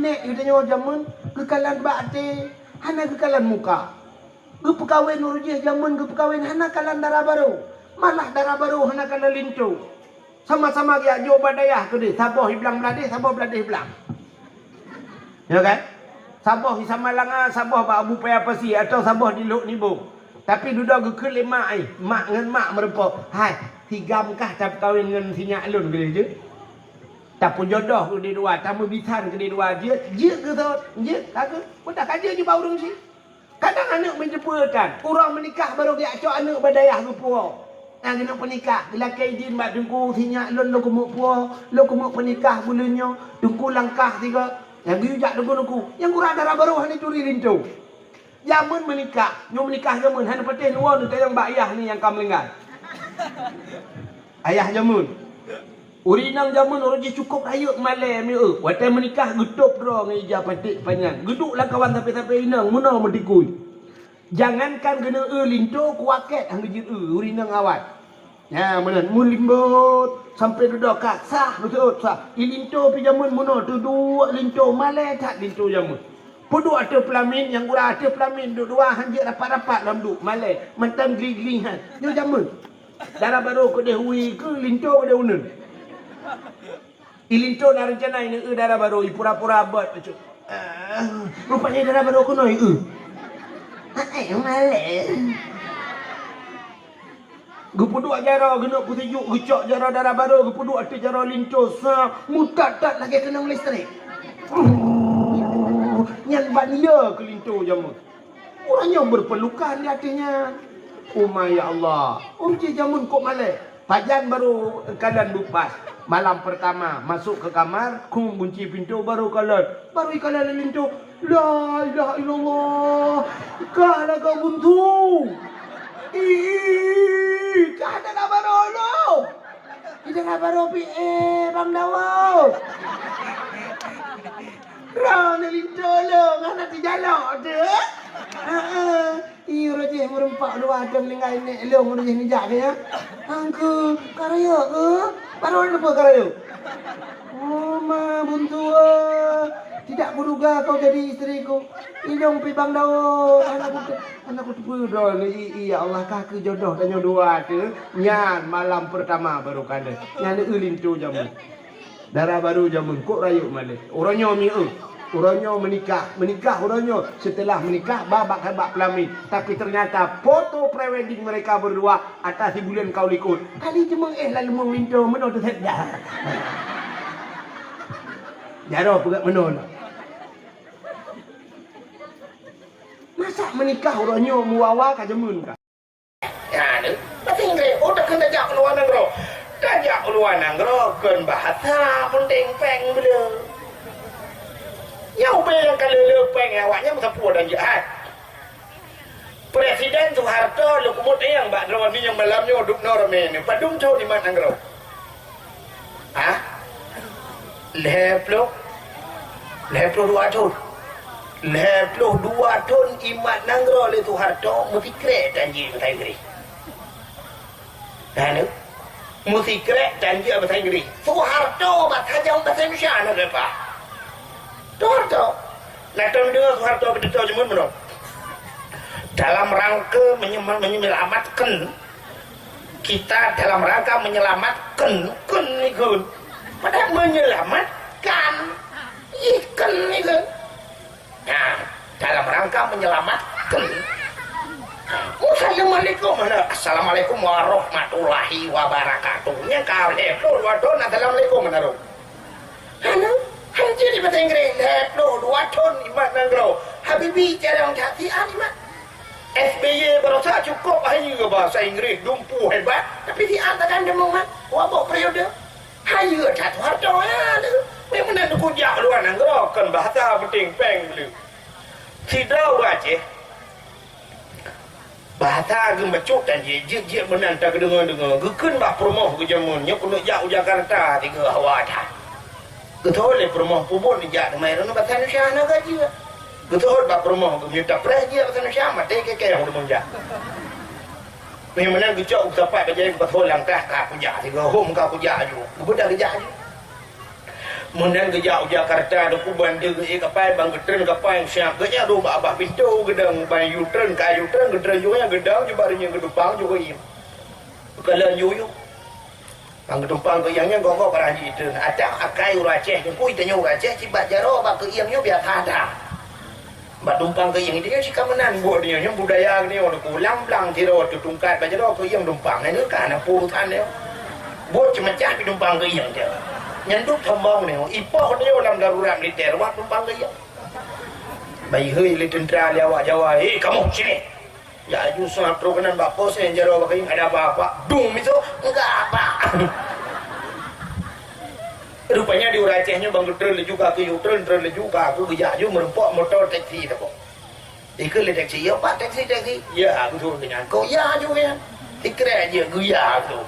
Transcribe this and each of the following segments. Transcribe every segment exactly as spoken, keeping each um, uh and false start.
Nek geutanyoe jameun geukalon bak até, hana geukalon muka. Geupeukawen ureueng jih jameun geupeukawen hana kalon dara barô, malah dara barô hana kalon linto. Sama-sama geujak jok bak dayah keudeh, saboh i blang Bladeh, saboh Bladeh blang. Ya kan? Saboh i Samalanga, saboh bak Abu Paya Pasi, atau saboh di Lhok Nibong. Tapi dudoe geukheun lé mak, eh, mak ngon mak meurumpok, "Hai, si Gam kah tapeukawen ngon si nyak lôn keudeh jeuet? Tapeujodoh keudeh dua, tameubisan keudeh dua, jeuet, jeuet keu sot, jeuet, ka keuh, peue dah ka jeuet jibak ureueng chik." Kadang aneuk meujeupeue tan, ureueng meunikah barô geujak cok aneuk bak dayah geupuwoe. Nah, geuneuk peunikah, geulakée idin bak teungku, "Si nyak lôn, lôn keumeuk puwoe, lôn keumeuk peunikah buleuen nyoe, teungku langkah sigoe." Nyang geuyue jak teungku-teungku, nyang gura dara barô hana turi linto. Jameun meunikah, nyoe meunikah jameun, hana patéh neuwoe neutanyong bak ayah ni nyang ka meuninggai. Ayah jameun. Ureueng inong jameun ureueng jih cukôp rayeuk malée mieu. Watée meunikah geutôb droe ngon ija paték panyang. Geuduek lam kawan sampé-sampé inong meunoe meutikui. Jangankan geuneuk eu linto kuakét han geujeuet eu ureueng inong awai. Nyan meunan meulimbot sampé dudoe ka sah beutôi sah. I linto pih jameun meunoe teuduek linto malée that linto jameun. Peuduek ateueh peulamin nyang gura ateueh peulamin duek dua han jeuet rapat-rapat lam duek malée mantong gli-gli han. Nyoe jameun. Dara barô keudeh wie keu linto keudeh uneun. I linto na reuncana ineuk eu dara barô, i pura-pura bot bacut. Ah, rupanya dara barô keunoe i eu. Hai, malée. Geupeuduek jaroe geuneuk peusijuek geucok jaroe dara barô geupeuduek ateueh jaroe linto sa meutat-tat lagée keunong listrik. Nyan ban le keu linto jameun. Ureueng nyoe berpelukan di ateueh nyan. Uma ya Allah, ureueng jih jameun kok malée. Pajan barô kalon beupas. Malam pertama masuk ke kamar, khum gunci pintoe barô kalon. Barô ikalon lé linto. La ilaha illallah. Ka lagak buntu. Ih, ka ada barô lo. Ida barô pi eh Bang Dawo. Droeneuh linto lôn hana teujalok teuh. Heeh. Ih, uroe jih meureumpok dua thon linggai nek lôn uroe jih neujak keu nyan. Angku, ka rayeuk keuh? Baru na peue ka rayeuk? Oh, ma buntu, eh. Tidak kuduga kau jadi istriku. Ilong pi Bang Daud. Anak kutu, anak kutu peudol ni. I, i, ya Allah, ka keu jodoh tanyoe dua teuh. Nyan malam pertama baru kade. Nyan eu linto jameun. Dara barô jameun kok rayeuk malée. Uroe nyoe mieu. Uroe nyoe meunikah. Meunikah uroe nyoe. Setelah meunikah, ba bak, bak peulamin. Tapi ternyata foto prewedding mereka berdua atas hiburan kaul ikut. Kali cuma eh lalu meuminto meunoe teuh dah. Jaroe peugah meunoe. Masa meunikah uroe nyoe meuwawa ka jameun ka? Nyan, bahasa Inggréh. Oh, takheun tajak u luwa nanggroe. Tajak u luwa nanggroe kon bahasa peunteng péng beu le. Nyan ubé nyang ka le-le péng awaknyan meusapeue dan jeuet. Presiden Soeharto lôn keumeung tanyong bak droeneuh nyang malam nyoe duek noe ramé nyoe. Padum thon imat nanggroe? Hah? Lhèe ploh? Lhèe ploh dua thon. Lhèe ploh dua thon imat nanggroe lé Soeharto meusikrek dan jih bahasa Inggréh. Nah, ni. Meusikrek dan jih bahasa Inggréh. Soeharto bahasa Jawa bahasa Indonesia na leupah. Soeharto. Nah, thon dua Soeharto beutôi jameun meunoe. Dalam rangka menye-, menyelamatkan Kita dalam rangka menyelamatkan, kan ikheun. Padahai menyelamatkan, ikheun ikheun. Nah, dalam rangka menyelamatkan. Assalamualaikum. Assalamualaikum warahmatullahi wabarakatuh. Nyang ka lhèe ploh dua thon, assalamualaikum, meunurot. Hana, hana jadi bahasa Inggréh, lhèe ploh dua thon imat nanggroe. Habibie jarang jadi imat. S B Y baroesa cukôp hayeue bahasa Inggréh, dumpeue hebat, tapi siat takheun deungon wabok periode. Hayeue that Soeharto nyan. Memang na kujak luwa nanggroe kon bahasa peunteng péng beu le. Sidroe ureueng Aceh, bahasa geuh meucok dan jeuet-jeuet meunan ta geudeungoe-deungoe. Geukheun bak peurumoh geuh jameun nyoe keuneuk jak u Jakarta, tiga hawa that. Geuteuhôt lé peurumoh peubuet jak teuma droeneuh bak Indonesia hana ka jeuet. Geuteuhôt bak peurumoh geuh meunyoe tapreh jeuet bak Indonesia, maté keu kèe ureueng jak. Meunan geucok geusapat bajèe geupasoe lam klas ka kujak, sigoe hom ka kujak aju. Geubeudôh geujak aju. Meunan geujak u Jakarta, Teungku, ban deuh geuék kapai, ban geutreun kapai, siap geujak dong bak babah pintoe, geudong ban yue treun, ka yue treun, geutreun juga, geudong juga, ureueng nyan geudumpang juga, iya. Geukalon yue-yue. Ban geudumpang keuieng nyan, goe-goe barang jitreun. Atang akai ureueng Aceh, Teungku, tanyoe ureueng Aceh, sibat jaroe bak keuieng nyoe biasa that. Bak dumpang keuieng, dia cit ka meunan buet dia, nyan budaya dia, udah pulang blang sidroe teutungkat bak jaroe keuieng dumpang, nyan ka na urusan dia. Buet ceumeucah pih dumpang keuieng dia. Nyan duek sombong dia, ipoh dia lam darurat militer, wah dumpang keuieng. Baiheueh lé teuntra lé awak Jawa, "Hei, kamoe sini!" Ya, aju seungat trok keunan bak pos, nyan jaroe bak keuieng, ada apa-apa. Dung miso, enggak apa. Rupanya di ureueng Aceh nyoe ban geutreun laju ka keu yue treun, treun laju ka keu geujak aju meureumpok moto teksi teuh. Ikheun lé teksi, "Ya, Pak, teksi, teksi." "Ya," geusuruh keu nyan. "Kok ya aju keu nyan?" Sikrek jih, "Geuya aju."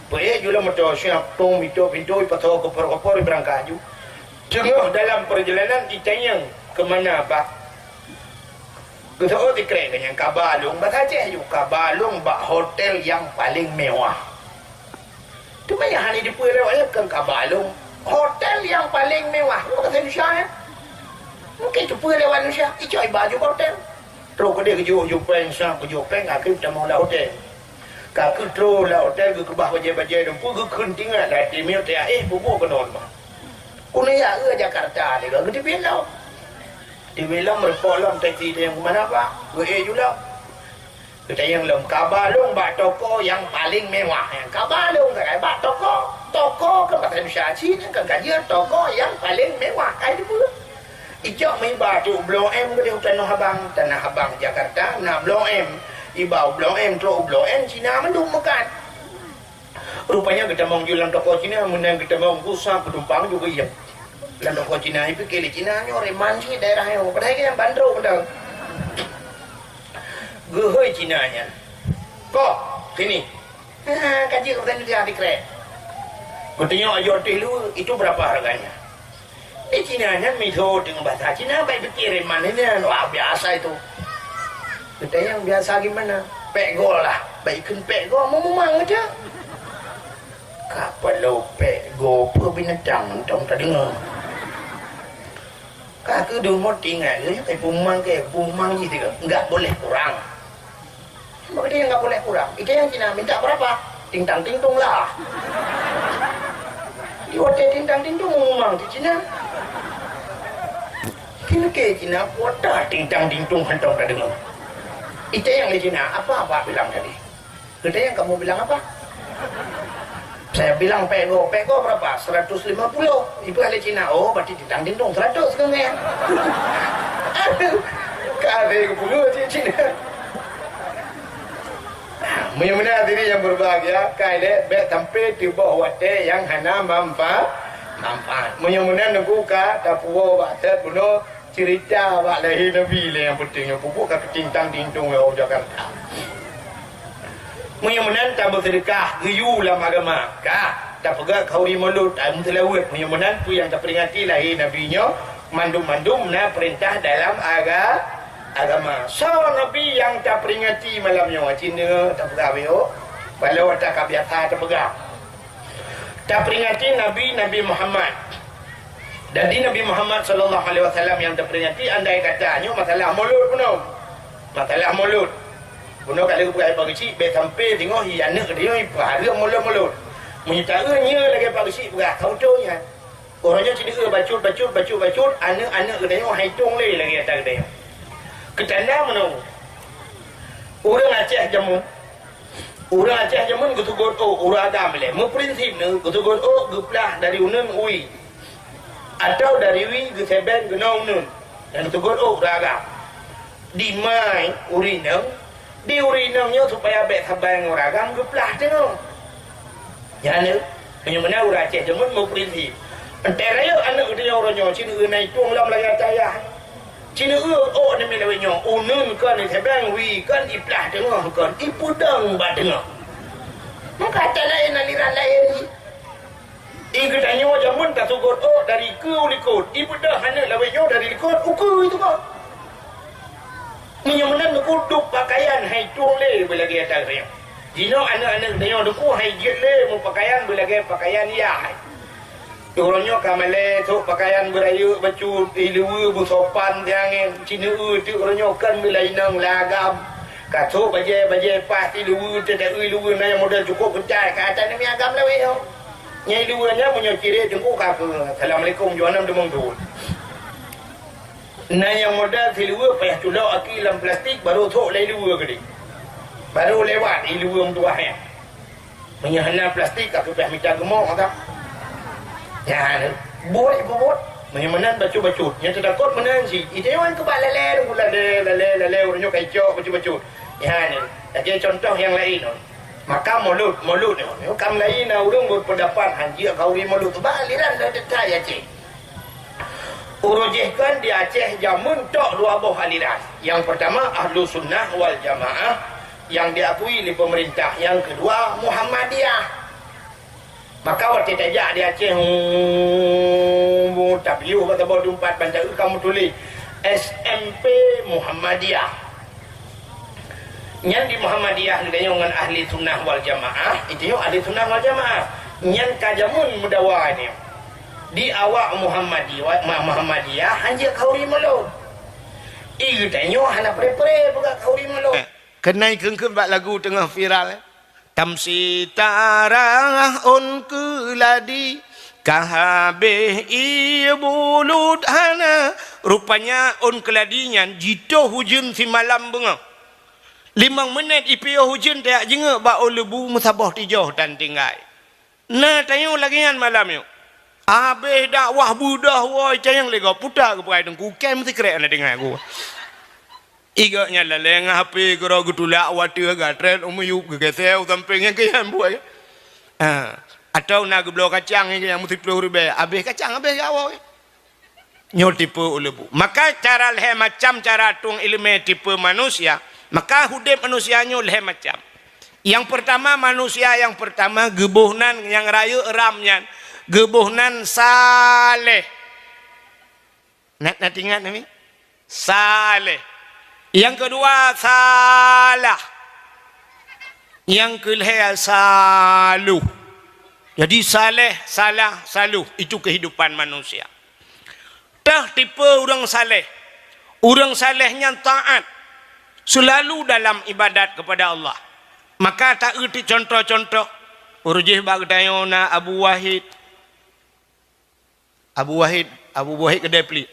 Peuék ju lam moto, siap tong, mito pintoe, ipasoe kopor-kopor, ibeurangkat aju. Teungoh dalam peurjalanan, itanyong, "Keu mana, Pak?" Geuseuôt sikrek keu nyan, "Kaba lôn," basa Aceh ju, "kaba lôn bak hotel nyang paleng mewah." Teuma nyang hana jiteupeue lé awak nyan, "Kon kaba lôn, hotel nyang paleng mewah." Nyoe bahasa Indonesia nyan. Mungken jiteupeue lé awak Indonesia, icok iba ju bak hotel. Trok keudeh geujok ju péng, sab geujok péng, akhé geutamong lam hotel. Ka keutrok lam hotel, geukeubah bajée-bajée, Teungku, geukheun tingat lam até miet, "Eh, peubuet keunoe teuma." Keuneuk jak u Jakarta lé, geuteubiet lom. Teubiet lom, meureumpok lom, teksi teuh nyang keu mana, Pak? Geuék ju lom. Geutanyong lom, "Kaba lôn bak toko nyang paleng mewah." Nyang kaba lôn ka bak toko. Toko kan bahasa Indonesia cit, kan ka jeuet toko nyang paleng mewah. Ka jiteupeue. Icok meuiba teuk u Blok M keudeh u Tanoh Abang. Tanoh Abang Jakarta na Blok M. Iba u Blok M, trok u Blok M, Cina mandum meukat. Rupanya geutamong ju lam toko Cina, meunan geutamong, geusa geudumpang ju geuyang. Lam toko Cina, ipike lé Cina nyoe reman cit daerah nyoe, padahai nyan bandar mantong. Geuhôi Cina nyan, "Koh, sini." "Ha, ka jeuet," kheun geusikrek. Geutanyoe ajoh teuh lu, "Itu berapa harganya?" Di Cina nyan miseue deungon bahasa Cina, bak pike reman nyan, wah, biasa itu. Geutanyong, "Biasa gimana?" "Pék goe lah." Bak ikheun pék goe, meumumang aja. Ka paloe pék goe, peue binatang mantong tadeungoe. Ka keudeungoe tingai, "Eh, peumumang keu, peumumang jih tiga, enggak boleh kurang." Maka dia enggak boleh kurang. Itu yang Cina minta berapa? Tintang tintung lah. Di watée tintang tintung meumumang di Cina. Kira-kira Cina kuota tintang tintung hantom ka deungoe. Itu yang di Cina, apa Abah bilang tadi? Geutanyong, "Kamu bilang apa?" "Saya bilang pék goe." "Pék goe berapa?" "Seratus lima puluh." Ipeugah lé Cina, "Oh, berarti tintang tintung seratus keu nyan." Aduh, ka habéh geupeugah cit Cina. Meunyoe meunan hadirin nyang berbahagia, ka ilée bék sampai tuboh watée nyang hana manfa-, manfaat. Meunyoe meunan Teungku ka tapuwoe bak that bunoe, cerita bak lahé Nabi lé nyang penting nyoe, pupuk ka keu tintang tintung lé Jakarta. Meunyoe meunan tabeuseudeukah geuyue lam agama, ka tapeugah khauri mulod, ai meuseulaweuet. Meunyoe meunan peue nyang taperingati lahé Nabi nyoe, mandum-mandum na peurintah dalam aga-, agama. Soe Nabi nyang taperingati malam nyoe? Cit nyoe tapeugah beuyoe. Walau ata ka biasa tapeugah. Taperingati Nabi, Nabi Muhammad. Jadi Nabi Muhammad sallallahu alaihi wasallam nyang taperingati, andai kata nyoe masalah mulod bunoe. Masalah mulod. Bunoe ka lheueh peugah Pak Geuchik, bék sampai teungoh hi aneuk geutanyoe ipeuhareuem mulod-mulod. Meunyoe taeu nyoe lagée Pak Geuchik peugah, ka beutôi nyan. Uroe nyoe cit deuh bacut, bacut, bacut, bacut, aneuk-aneuk geutanyoe han itong lé lagée ata geutanyoe. Keutanda meunoe. Ureuëng Aceh jameun, Ureuëng Aceh jameun geusugot ôk, ureuëng agam ilée. Meuprinsip neuh, geusugot ôk geuplah dari uneuen u wie, atawa dari wie geuseuben keunoe uneuen, dan geusugot ôk ureuëng agam. Di ma ureuëng inong, di ureuëng inong nyoe supaya bék saban ngon ureuëng agam geuplah teungoh. Nyan neuh, meunyoe meunan ureuëng Aceh jameun meuprinsip. Enteuk rayeuk aneuk geutanyoe uroe nyoe, cit nyoe na itong lom lagée ata ayah. Cit nyoe ôk namiet lawét nyoe, uneuen kon iseuben, wie kon iplah teungoh kon, ipeudong bak teungoh. Maka ata laén aliran laén jih. Di geutanyoe jameun tasugot ôk dari keue u likot, ipeudong aneuk lawét nyoe dari likot u keue itu kon. Meunyoe meunan Teungku, duek pakaian han itong lé beulagée ata geutanyoe. Jinoe aneuk-aneuk geutanyoe Teungku han ijeuet lé meupakaian beulagée pakaian yah. Uroe nyoe ka malèe, sôk pakaian beurayeuk bacut, ileue beusopan siangén, cineue teuk uroe nyoe kan meulainang lagam. Ka sôk bajèe-bajèe paih ileue, teuta ileue na nyang model cukôp keutai, ka ata neumi agam lawét nyoe. Nyang ileue nyan meunyoe cirét teungku ka keu, "Assalamualaikum," juah nam teumong duek. Na nyang model sileue payah culok aki lam plastik, barô sôk lé ileue keudéh. Barô lewat ileue meutuwah nyan. Meunyoe hana plastik, ka keubah mita geumok maka. Nyan, buet-buet. Meunyoe meunan bacut-bacut. Nyang teutakot meunan cit. Ita nyoe keubah lalé, lalé, lalé, lalé, ureueng nyoe ka icok bacut-bacut. Nyan, lagèe contoh nyang laén. Maka mulod, mulod nyoe. Nyoe ka mulai na ureueng beupeudapat hanjeuet khauri mulod. Bah aliran dah teuka ya cit. Uroe jih kan di Aceh jameun tok dua boh aliran. Nyang peurtama Ahlussunnah wal Jamaah nyang diakui lé peumeurintah, nyang keudua Muhammadiyah. Maka watèe tajak di Aceh, hmm, tapiôh bak saboh teumpat ban taeu ka meutuléh S M P Muhammadiyah. Nyan di Muhammadiyah geutanyoe ngon Ahli Sunnah wal Jamaah, itu nyoe Ahli Sunnah wal Jamaah. Nyan ka jameun meudawa nyoe. Di awak Muhammadi-, Muhammadiyah hanjeuet khauri mulod. I geutanyoe hana pre-pre peugah khauri mulod. Keunai kheun-kheun bak lagu teungoh viral, eh. Tamsi tarah ôn keuladi, ka habéh ié bulut hana. Rupanya ôn keuladi nyan jitoh ujeuen simalam beungoh. Limong meunét ipiôh ujeuen tajak jingeuk bak ôn leubu meusaboh tijoh tan tinggai. Na tanyoe lagèe nyan malam nyoe. Habéh dakwah beudoh woe cayang lé gob puta keupeue teungku, kém sikrek na deungoe ku. Igok nyan lalé ngon H P keudroe geutulak watèe gatrét u miyueb geugeuseu sampéng nyang keu nyan buet. Ha, atawa na geubloe kacang nyang meusiplôh ribèe, habéh kacang habéh gawoe. Nyoe tipe uleubu. Maka cara lhèe macam cara tueng ileumèe tipe manusia, maka udép manusia nyoe lhèe macam. Nyang peurtama, manusia nyang peurtama geuboh nan nyang rayeuk ram nyan, geuboh nan saleh. Na, na teuingat nami? Saleh. Nyang keudua salah. Nyang keulhèe saluh. Jadi saleh, salah, saluh, itu kehidupan manusia. Teuh tipe ureueng saleh. Ureueng saleh nyan taat, seulalu dalam ibadat kepada Allah. Maka taeu ti contoh-contoh. Uroe jih bak geutanyoe na Abu Wahid. Abu Wahid, Abu Wahid keudè pliek.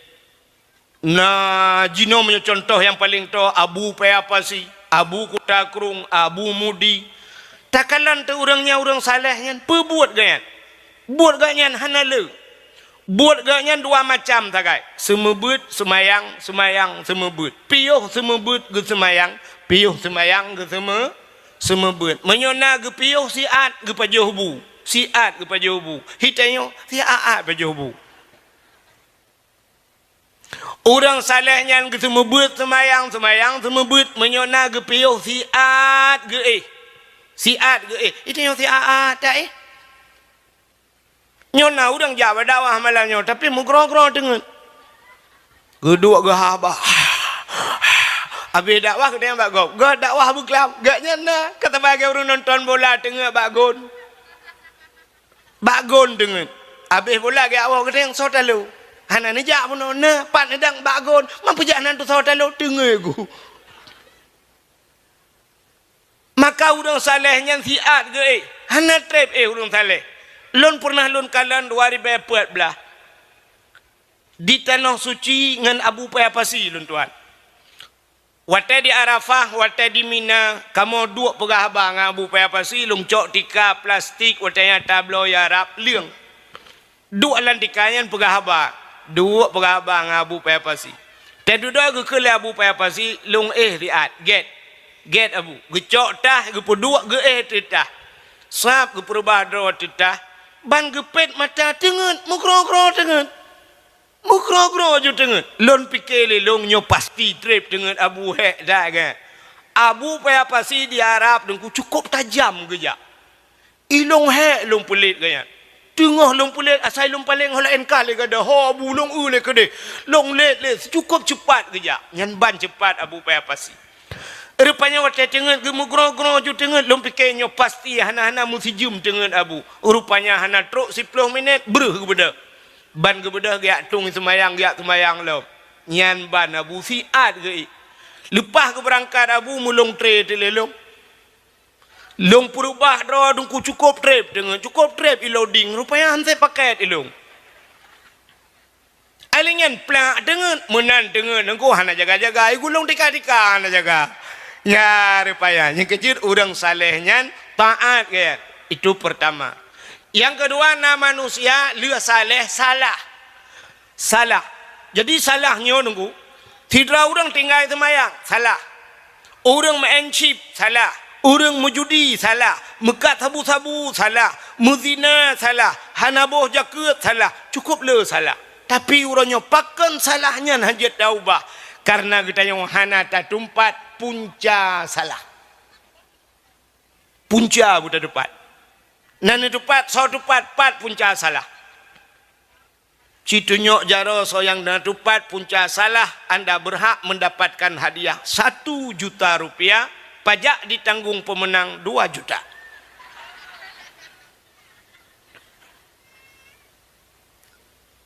Na jinoe meunyoe contoh nyang paleng toe, Abu Paya Pasi, Abu Kuta Krueng, Abu Mudi. Takalon teuh ureueng nyan ureueng saleh nyan, peue buet gobnyan? Buet gobnyan hana le. Buet gobnyan dua macam sagai, seumeubeuet, seumayang, seumayang, seumeubeuet. Piôh seumeubeuet geuseumayang, piôh seumayang geuseumeu-, seumeubeuet. Meunyoe na geupiôh siat geupajoh bu, siat geupajoh bu. Hitanyoe siat-at pajoh bu. Ureueng saleh nyan geuseumeubeuet seumayang, seumayang seumeubeuet, meunyoe na geupiôh siat geuéh. Siat geuéh. Hitanyoe siat-at taéh. Nyoe na ureueng jak bak dakwah malam nyoe, tapi meugroe-groe teungeut. Geuduek geuhaba. Abéh dakwah geutanyoe bak gob. Gob dakwah beuklam. Gobnyan na, ka sabagai ureueng nonton bola teungeut bak gon. Bak gon teungeut. Abéh bola geujak woe geutanyoe soe talo. Hana neujak bunoe, na pat neudang bak gon. Man peujak nan teusoe talo teungeut gu. Maka ureueng saleh nyan siat geuéh, hana treb éh ureueng saleh. Lôn peureunah lôn kalon dua ribèe peuet blaih di Tanoh Suci ngon Abu Paya Pasi lôn tuan. Watèe di Arafah, watèe di Mina, kamoe duek peugah haba ngon Abu Paya Pasi, lôn cok tika plastik watèe nyan tabloe Arab leueng. Duek lam tika nyan peugah haba, duek peugah haba ngon Abu Paya Pasi. Teududoe geukheun lé Abu Paya Pasi, lôn éh siat, gèt. Gèt Abu, geucok tah, geupeuduek geuéh teutah. Sab geupeurubah droe teutah, ban geupet mata teungeut, meugroe-groe teungeut. Meugroe-groe ju teungeut. Lôn pike lé lôn nyoe pasti treb teungeut Abu hék that gèt. Abu Paya Pasi di Arab teungku cukôp tajam geujak. I lôn hék lôn peulét gobnyan. Teungoh lôn peulét asai lôn paleng ho laén kah lé gada, ho Abu lôn eu lé keudeh. Lôn lét lé cukôp ceupat geujak. Nyan ban ceupat Abu Paya Pasi. Rupanya watée teungeut geumeugroe-groe ju teungeut, lôn pike nyoe pasti hana-hana meusijeuem teungeut Abu. Rupanya hana trok siplôh minét, breuh geubeudôh. Ban geubeudôh geujak tueng seumayang, geujak seumayang lom. Nyan ban Abu siat geuék. Leupah geubeurangkat Abu meulông tré teulélông. Lông peureubah droe Teungku cukôp treb teungeut, cukôp treb ilông ding, rupanya han sép pakét ilông. Alèh nyan plak teungeut, meunan teungeut Teungku hana jaga-jaga, i gulong tika-tika hana jaga. Nya rupanya, nyang keujeuet ureuëng saleh nyan taat gaya. Itu pertama. Yang kedua, na manusia lheueh saleh salah. Salah. Jadi salah nyoe Teungku, sidroe ureuëng tinggai seumayang, salah. Ureuëng meu'en chip, salah. Ureuëng meujudi, salah. Meukat sabu-sabu, salah. Meuzina, salah. Hana boh jakeuet, salah. Cukôp le salah. Tapi uroe nyoe pakon salah nyan hana jeuet taubah? Kareuna geutanyoe hana tatumpat punca salah. Punca buta teupat. Na neutupat, soe tupat, pat punca salah. Ci tunyok jaroe soe nyang na tupat punca salah, anda berhak mendapatkan hadiah satu juta rupiah, pajak ditanggung pemenang dua juta.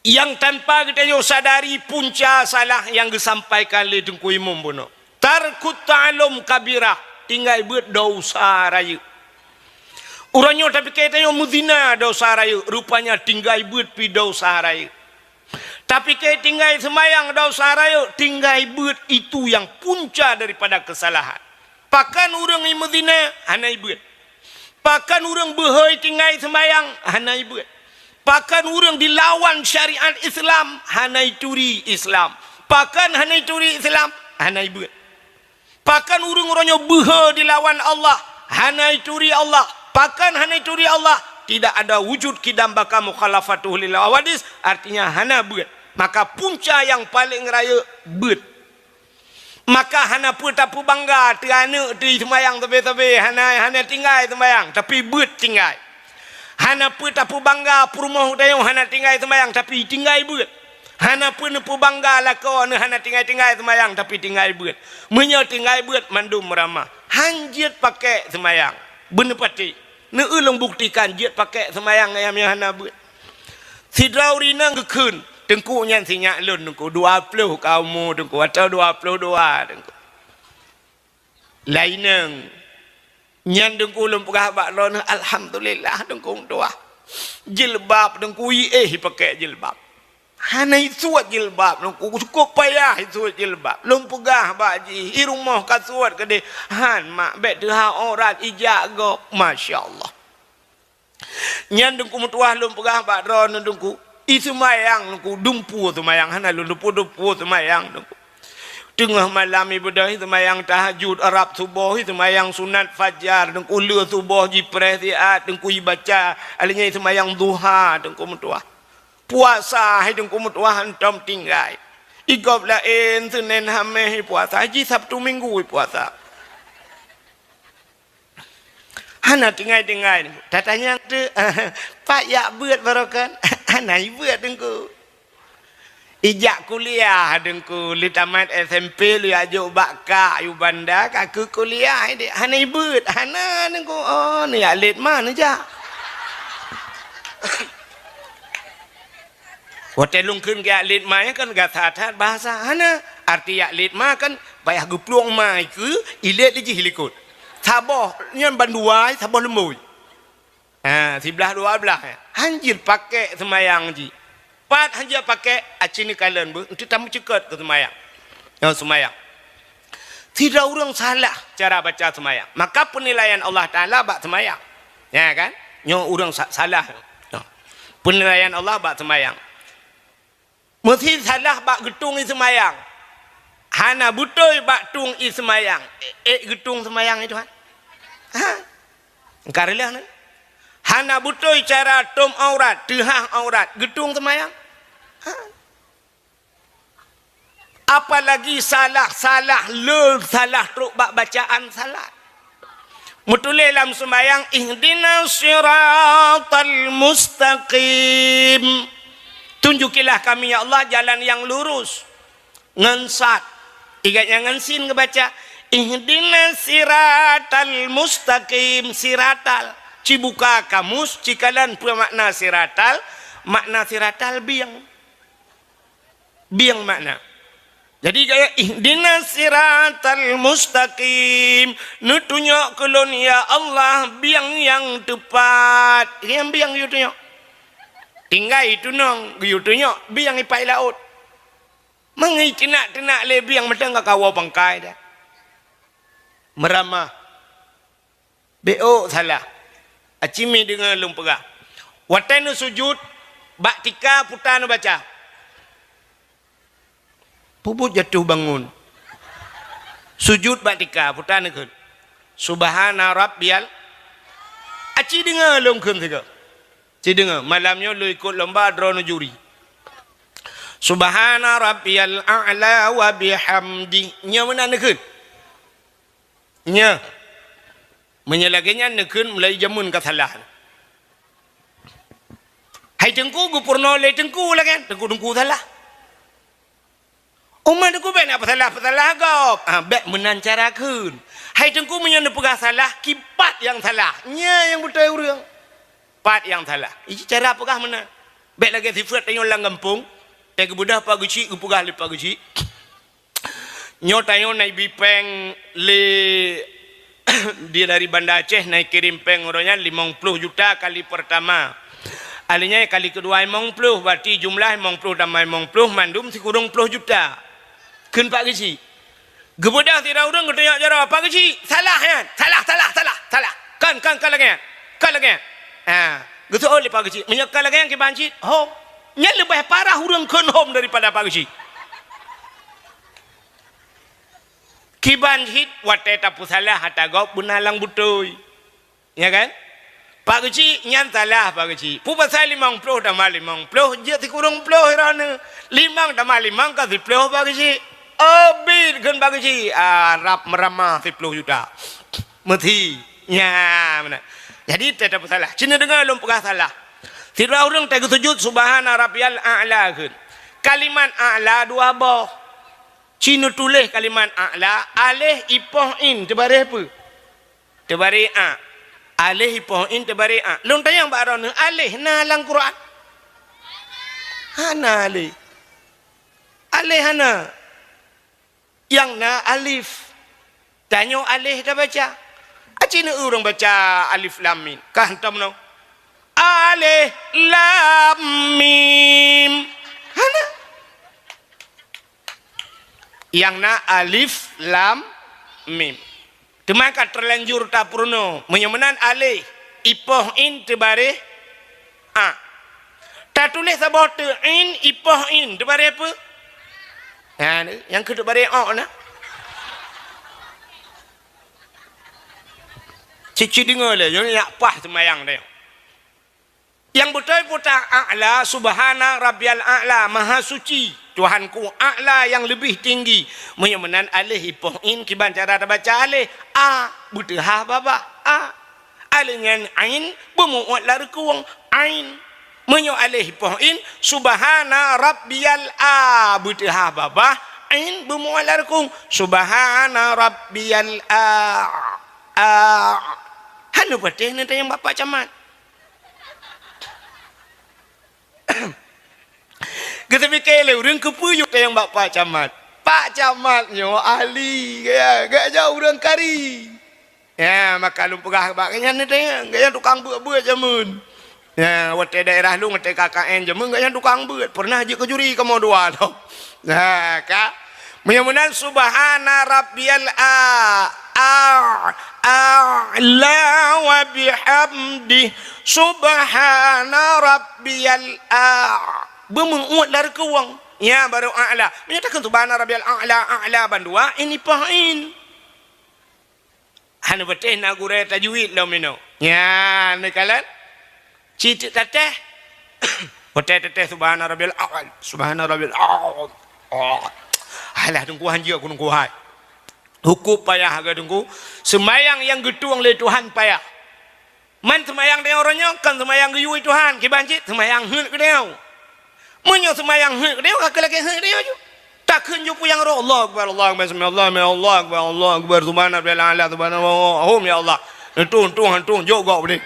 Nyang tanpa geutanyoe sadari punca salah nyang geusampaikan lé Teungku Imum bunoe. Tarkut ta'allum kabirah, tinggai beuet dosa rayeuk. Uroe nyoe tapike tanyoe meuzina dosa rayeuk, rupanya tinggai beuet pi dosa rayeuk. Tapike tinggai seumayang dosa rayeuk, tinggai beuet itu nyang punca daripada keusalahan. Pakon ureuëng meuzina hana ibeuet. Pakon ureuëng beuhôi tinggai seumayang hana ibeuet. Pakon ureuëng dilawan syariat Islam hana ituri Islam. Pakon hana ituri Islam hana ibeuet. Pakon ureuëng uroe nyoe beuhe dilawan Allah, hana ituri Allah. Pakon hana ituri Allah? Tidak ada wujud qidam baqa mukhalafatuhu lil hawadis, artinya hana beuet. Maka punca nyang paleng rayeuk beuet. Maka hana peue tapeubangga teu aneuëk teu seumayang sabe-sabe, hana, hana tinggai seumayang, tapi beuet tinggai. Hana peue tapeubangga peurumoh tanyoe hana tinggai seumayang, tapi tinggai beuet. Hana peue neupeubangga lakoe neuh hana tinggai-tinggai seumayang, tapi tinggai beuet. Meunyoe tinggai beuet mandum meuramah, han jeuet pakek seumayang. Beuneupatéh, neueu lôn buktikan jeuet pakek seumayang ayam nyang hana beuet. Sidroe ureuëng inong geukheun, Teungku nyan sinyak lôn Teungku, dua ploh ka umu Teungku, atau dua ploh dua Teungku. Laineng. Nyan Teungku lôn peugah bak droeneuh, alhamdulillah Teungku meutuah. Jilbab Teungku iéh ipakek jilbab. Hana isuet jilbab Teungku, cukôp payah isuet jilbab. Lôn peugah bak jih, i rumoh ka suet keudeh, han mak, bék teuhah aurat ijak gob. Masya Allah. Nyan Teungku meutuah lôn peugah bak droeneuh Teungku, i seumayang Teungku, dumpeue seumayang, hana lôn dumpeue-dumpeue seumayang Teungku. Teungoh malam ibadah seumayang tahajud, rab suboh seumayang sunat fajar Teungku, le suboh jipreh siat Teungku ibaca, alèh nyan seumayang duha Teungku meutuah. Puasa hai Teungku meutuah hantom tinggai. I gob laén Senin Hameh ipuasa, jih Sabtu Minggu ipuasa. Hana tinggai-tinggai. Tatanyong teuk, pat jak beuet baroe kan? Hana ibeuet Teungku. Ijak kuliah Teungku, lheuh tamat S M P lheuh jak jok bak kak yue banda, ka keu kuliah idéh. Hana ibeuet, hana Teungku. Oh, neujak lét ma neujak. Watèe lôn kheun geujak lét ma nyan kan gata that bahasa. Hana, arti jak lét ma kan payah geuplueng ma ikeue, ilét lé jih likot. Saboh nyan bandua, saboh leumbôi. Ha, siblah dua blah, eh. Han jeuet pakek seumayang jih. Pat han jeuet pakek, aci neukalon beuh, untuk tameucukot keu seumayang. Nyoe seumayang. Sidroe ureuëng salah cara baca seumayang, maka peunilaian Allah Taala bak seumayang. Ya kan? Nyoe ureuëng sa-, salah. Nyoe. Peunilaian Allah bak seumayang. Meusi salah bak geutueng ie seumayang. Hana beutôi bak tueng ie seumayang. Ék, ék geutueng seumayang itu, ha? Ha? Engka reulah ni. Hana beutôi cara tom aurat, teuhah aurat, geutueng seumayang. Ha? Apalagi salah-salah, le salah trok bak bacaan salat. Meutuléh lam seumayang, "Ihdinas siratal mustaqim." Tunjukilah kami, ya Allah, jalan yang lurus. Ngon sad. Ingat nyang ngon sin geubaca, Ihdinas siratal mustaqim, siratal. Cibuka kamus, cikalon peue makna siratal, makna siratal bieng. Bieng makna. Jadi gaya, "Ihdinas siratal mustaqim." Neutunyok keu lôn, ya Allah, bieng nyang teupat. Nyang bieng geuyue tunyok. Tinggai tunong, geuyue tunyok bieng ipat laôt. Mangat teunak-teunak lé bieng mantong ka kawoe pangkai dah. Meuramah. Bék salah. Aci mi deungoe lôn peugah. Watée neusujut, bak tika puta neubaca. Peubuet jatuh bangun. Sujut bak tika, puta neukheun. Subhana rabbiyal. Aci deungoe lôn kheun sigoe. Ci deungoe, malam nyoe lôn ikot lomba droeneuh juri. Subhana rabbiyal a'la wa bihamdi. Nyoe meunan neukheun. Nyoe. Meunyoe lagée nyan neukheun mulai jameun ka salah. Hai teungku, geupeurunoe lé teungku lagée nyan, teungku-teungku salah. Umat teungku bék na peusalah-peusalah gob. Ah, bék meunan cara kheun. Hai teungku, meunyoe neupeugah salah, kipat nyang salah. Nyoe nyang beutôi ureuëng. Pat nyang salah. Iji cara peugah meunan. Bék lagée sifeuet tanyoe lam gampông, teugeubeudoh Pak Geuchik, geupeugah lé Pak Geuchik. Nyoe tanyoe na ibi péng lé di dari Banda Aceh na ikirém péng uroe nyan limong ploh juta kali pertama. Ahli nyan kali keudua limong ploh, berarti jumlah limong ploh tamah limong ploh mandum sikureueng ploh juta. Kheun Pak Geuchik. Geubeudôh sidroe ureuëng geutunyok jaroe, "Pak Geuchik, salah nyan. Salah, salah, salah, salah. Kon, kon, kon lagée nyan. Kon lagée nyan." Ha, geuseuôt lé Pak Geuchik, "Meunyoe kon lagée nyan kiban cit, hom." Nyan leubeh parah ureuëng kheun hom daripada Pak Geuchik. Kiban cit watée tapeusalah ata gob beuna lam beutôi. Ya kan? Pak Geuchik, nyan salah Pak Geuchik. Peue pasai limong ploh tamah limong ploh, jeuet sikureueng ploh droeneuh. Limong tamah limong ka siploh Pak Geuchik. Oh, bit kheun Pak Geuchik. Ah, rab meuramah siploh juta. Meuthi. Nya, meunan. Jadi, teutab salah. Ci neudeungoe lôn peugah salah. Sidroe ureuëng teugeusujut, "Subhana rabbiyal a'la," kheun. Kalimat a'la dua boh. Ci neutuléh kalimat a'la, aléh ipoh in teubareh peue? Teubareh a. Aléh ipoh in teubareh a. Lôn tanyong bak droeneuh, aléh na lam Quran? Hana aléh. Aléh hana. Nyang na alif. Tanyoe aléh tabaca. Aci na ureuëng baca alif lam mim. Ka hantom nyoe. Aléh lam mim. Hana. Nyang na alif lam mim. Teuma ka teulanjur tapeurunoe. Meunyoe meunan aléh, ipoh in teubareh a. Tatuléh saboh teuk in, ipoh in teubareh peue? Nah, nyang keu teubareh o na. Cit-cit deungoe lé, nyoe nyak paih seumayang teuh. Nyang beutôi peue ta a'la, subhana rabbiyal a'la, maha suci Tuhanku, a'la nyang leubeh tinggi. Meunyoe meunan aléh ipoh in kiban cara tabaca aléh, a, beuteuhah babah, a. Aléh nyan ain, beumeuuet lam reukong, ain. Meunyoe aléh ipoh in, subhana rabbiyal a, beuteuhah babah, ain, beumeuuet lam reukong, subhana rabbiyal a, a. Hana patéh neutanyong bak Pak Camat. Geuteupiké lé ureuëng keupeue yue tanyong bak Pak Camat. Pak Camat nyoe ahli, gaya, gaya ureuëng kari. Ya, maka lôn peugah bak gobnyan, gobnyan tukang beuet-beuet jameun. Ya, watée daerah lôn, watée K K N jameun, gobnyan tukang beuet. Pernah jeuet keu juri kamoe dua lom. Nah, ka. Meunyoe meunan, subhana rabbiyal a, a, a'la wa bihamdih, subhana rabbiyal a. Beumeuuet lam reukong. Nyan baru a'la. Meunyoe takheun subhana rabbiyal a'la, a'la bandua, ini pahin. Hana patéh na gurée tajwid lom inoe. Nyan neukalon. Cit tatéh. Watée tatéh subhana rabbiyal a'la, subhana rabbiyal a'la. Oh. Alah, Teungku, hanjeuet ku, Teungku, hai. Hukôm payah agak, Teungku. Seumayang nyang geutueng lé Tuhan payah. Man seumayang tanyoe uroe nyoe kon seumayang geuyue Tuhan, kiban cit seumayang heuet keu tanyoe. Meunyoe seumayang heuet keu tanyoe, ka keu lagée heuet keu tanyoe ju. Takheun jih peue nyang roh, Allahu Akbar, Allahu Akbar, sami Allahu liman hamidah, Allahu Akbar, Allahu Akbar, subhana rabbiyal a'la, subhanallah, hom ya Allah. Neutung, tung, hantung, jok gok beudeh.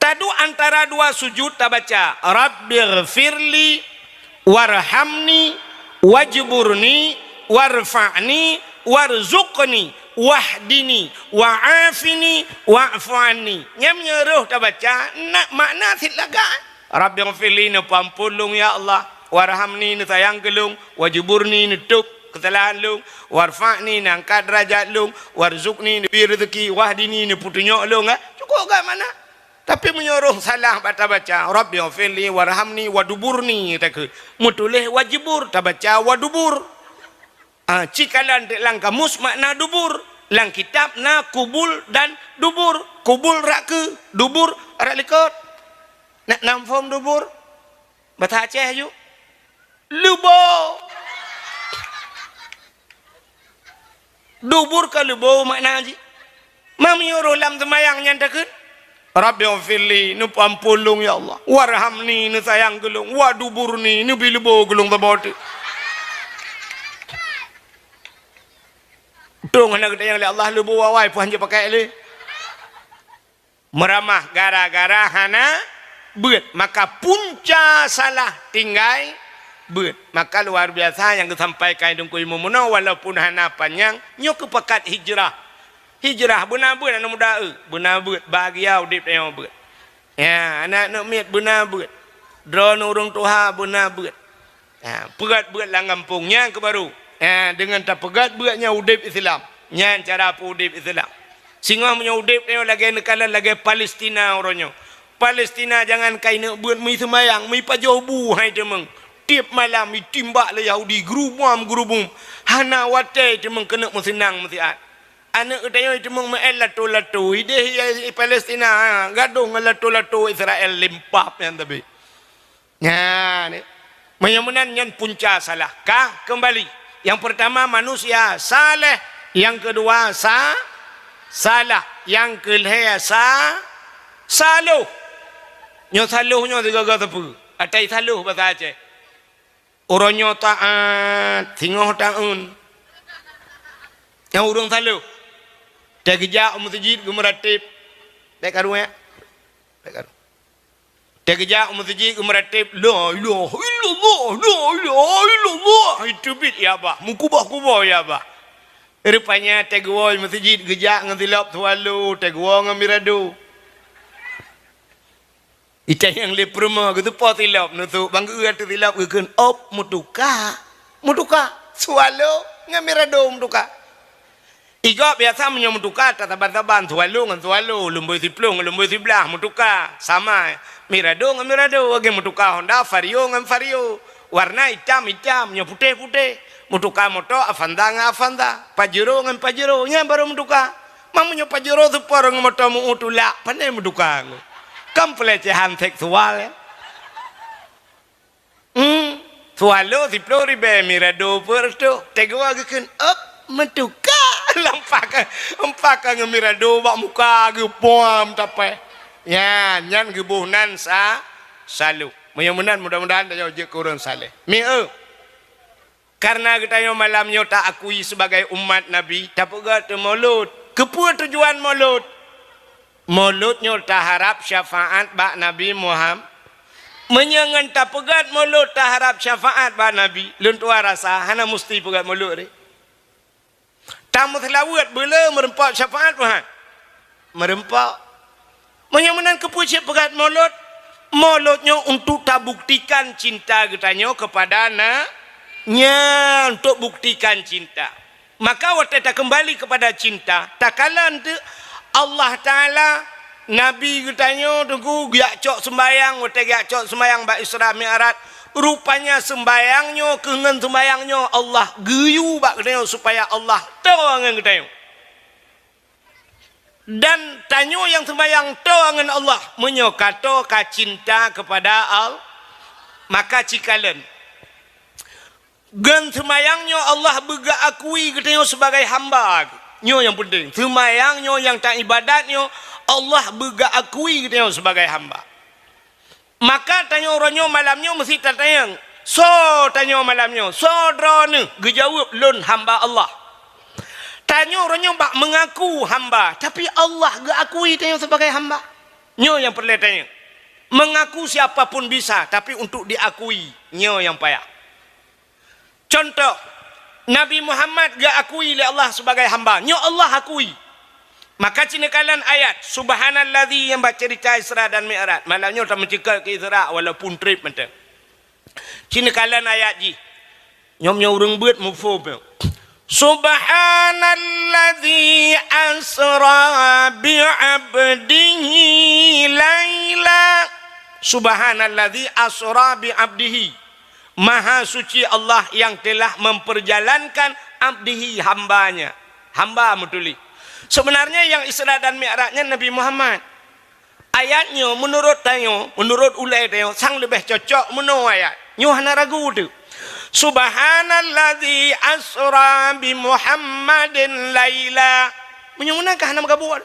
Taduek antara dua sujud tabaca, "Rabbighfirli warhamni wajburni warfa'ni warzuqni wahdini wa'afini wa'fu anni." Nyan meunyoe roh tabaca, na makna cit lagak. "Rabbighfirli," neupeuampôn lôn ya Allah, "warhamni," neusayang keu lôn, "wajburni," neutôb keusalahan lôn, "warfa'ni," neuangkat deurajat lôn, "warzuqni," neubri reuzeuki, "wahdini," neupeutunyok lôn, eh. Cukôp gak makna. Tapi meunyoe roh salah bak tabaca, "Rabbighfirli warhamni waduburni," takheun. Meutuléh wajibur, tabaca wadubur. Ah, cikalon teuk lam kamus makna dubur. Lam kitab na kubul dan dubur. Kubul rot keu, dubur rot likot. Nak nam phom dubur? Basa Aceh ju. Leubo. Dubur ka leubo makna jih. Ma meunyoe roh lam seumayang nyan takheun, "Rabbighfirli," neupeuampôn lôn ya Allah, "warhamni," neusayang keu lôn, "waduburni," neubri leubo keu lôn saboh teuk. Dong hana geutanyong lé Allah leubo awai pih hanjeuet pakai lé. Meuramah gara-gara hana beuet, maka punca salah tinggai beuet. Maka luar biasa nyang geusampaikan Teungku Imum meunoe, walaupun hana panyang, nyoe keupakat hijrah. Hijrah beuna beuet aneuk muda, eu, beuna beuet, bahagia udeb tanyoe beuet. Ya, aneuk-aneuk miet beuna beuet. Droeneuh ureueng tuha beuna beuet. Ha, peugét beuet lam gampông nyan keuh baru. Ha, deungon tapeugét beuet nyan udeb Islam. Nyan cara peuudeb Islam. Singoh meunyoe udeb nyoe lagée neukalon lagée Palestina uroe nyoe. Palestina jangankan ineuk beuet, meuseumayang, meupajoh bu hai teumeung. Tieb malam itimbak lé Yahudi, geurubom-geurubom. Hana watée teumeung keuneuk meuseunang meusiat. Aneuk geutanyoe teumeung meu'en lato-lato. Ideh i Palestina, ha, gadôh ngon lato-lato Israel limpah nyan tapi. Nyan, meunyoe meunan nyan punca salah. Ka keumbali. Nyang peurtama manusia saleh, nyang keudua sa-, salah, nyang keulhée sa-, saloh. Nyoe saloh nyoe sigoe-goe sapeue? Atai saloh basa Aceh. Uroe nyoe taát, singoh taeun. Nyang ureueng saloh. Teugeujak u meuseujid geumeurateb. Bék karu nyan. Bék karu. Teugeujak u meuseujid geumeurateb, "La ilaha illallah, la ilaha illallah." Iteubiet ya bah, meukuboh-kuboh ya bah. Rupanya teuguwoe meuseujid geujak ngon silop swallow, teuguwoe ngon mirado. Itanyong lé peurumoh geutupo silop neusok, bang geu ateueh silop geukheun, "Op, meutuka." Meutuka. Swallow ngon mirado meutuka. Igob biasa meunyoe meutuka tasaban-saban, swallow ngon swallow, lumboi siploh ngon lumboi siblaih, meutuka. Sama, mirado ngon mirado, lagée meutuka Honda, Vario ngon Vario. Warna itam-itam, nyoe putéh-putéh. Meutuka moto Avanza ngon Avanza, Pajero ngon Pajero, nyan barô meutuka. Ma meunyoe Pajero seupor ngon moto meu-ôt tulak, pane meutuka. Kan pelecehan seksual, ya. Hmm, swallow siploh ribée, mirado peuet reutôh. Teuguwoe geukheun, "Op, meutuka." Lampah ka, lampah ka ngon mirado bak muka geupoam tapéh. Nyan, nyan geuboh nan sa-, saloh. Meunyoe meunan mudah-mudahan tanyoe jeuet keu ureueng saleh. Mi eu. Kareuna geutanyoe malam nyoe ta-akui sibagai umat Nabi, tapeugét Maulud. Keupeue tujuan Maulud? Maulud nyoe taharab syafaat bak Nabi Muham-, meunyoe ngon tapeugét Maulud taharab syafaat bak Nabi, lôn tuan rasa hana musti peugét Maulud deh. Tameuseulaweuet beu le meureumpok syafaat Tuhan. Meureumpok. Meunyoe meunan keupeue cit peugét Maulud? Maulud nyoe untuk tabuktikan cinta geutanyoe keupada na-, nyan untuk buktikan cinta. Maka watée takeumbali keupada cinta, takalon teuk Allah Taala, Nabi geutanyoe teungku geujak cok seumbayang, watée geujak cok seumbayang bak Isra Mi'raj, rupanya seumbayang nyoe keu ngon seumbayang nyoe Allah geuyue bak geutanyoe supaya Allah toe ngon geutanyoe. Dan tanyoe nyang seumayang toe ngon Allah, meunyoe ka toe ka cinta keupada Al-, maka cikalon. Ngon seumayang nyoe Allah beugeuakui geutanyoe sibagai hamba. Nyoe nyang peunteng. Seumayang nyoe nyang taibadat nyoe Allah beugeuakui geutanyoe sibagai hamba. Maka tanyoe uroe nyoe malam nyoe meusti tatanyong, "Soe tanyoe malam nyoe? Soe droeneuh?" Geujaweueb, "Lôn hamba Allah." Tanyoe uroe nyoe bak meungaku hamba, tapi Allah geuakui tanyoe sibagai hamba. Nyoe nyang peureulée tanyoe. Meungaku siapa pun bisa, tapi untuk diakui, nyoe nyang payah. Contoh, Nabi Muhammad geuakui lé Allah sibagai hamba. Nyoe Allah akui. Maka ci neukalon ayat, "Subhanalladzi," nyang bak ceurita Isra dan Mi'raj. Malam nyoe tameuceukeut keu Isra walaupun treb mantong. Ci neukalon ayat jih. Nyoe meunyoe ureuëng beuet muphom nyoe. "Subhanalladzi asra bi 'abdihi laila." "Subhanalladzi asra bi 'abdihi." Maha suci Allah yang telah memperjalankan abdihi, hambanya. Hamba meutuléh. Sebenarnya yang Isra dan Mi'raj nyan Nabi Muhammad. Ayat nyoe meunurot tanyoe, meunurot ulée tanyoe, sang leubeh cocok meunoe ayat. Nyoe hana ragu teuh. "Subhanalladzi asra bi Muhammadin laila." Meunyoe meunan ka hana meugabung.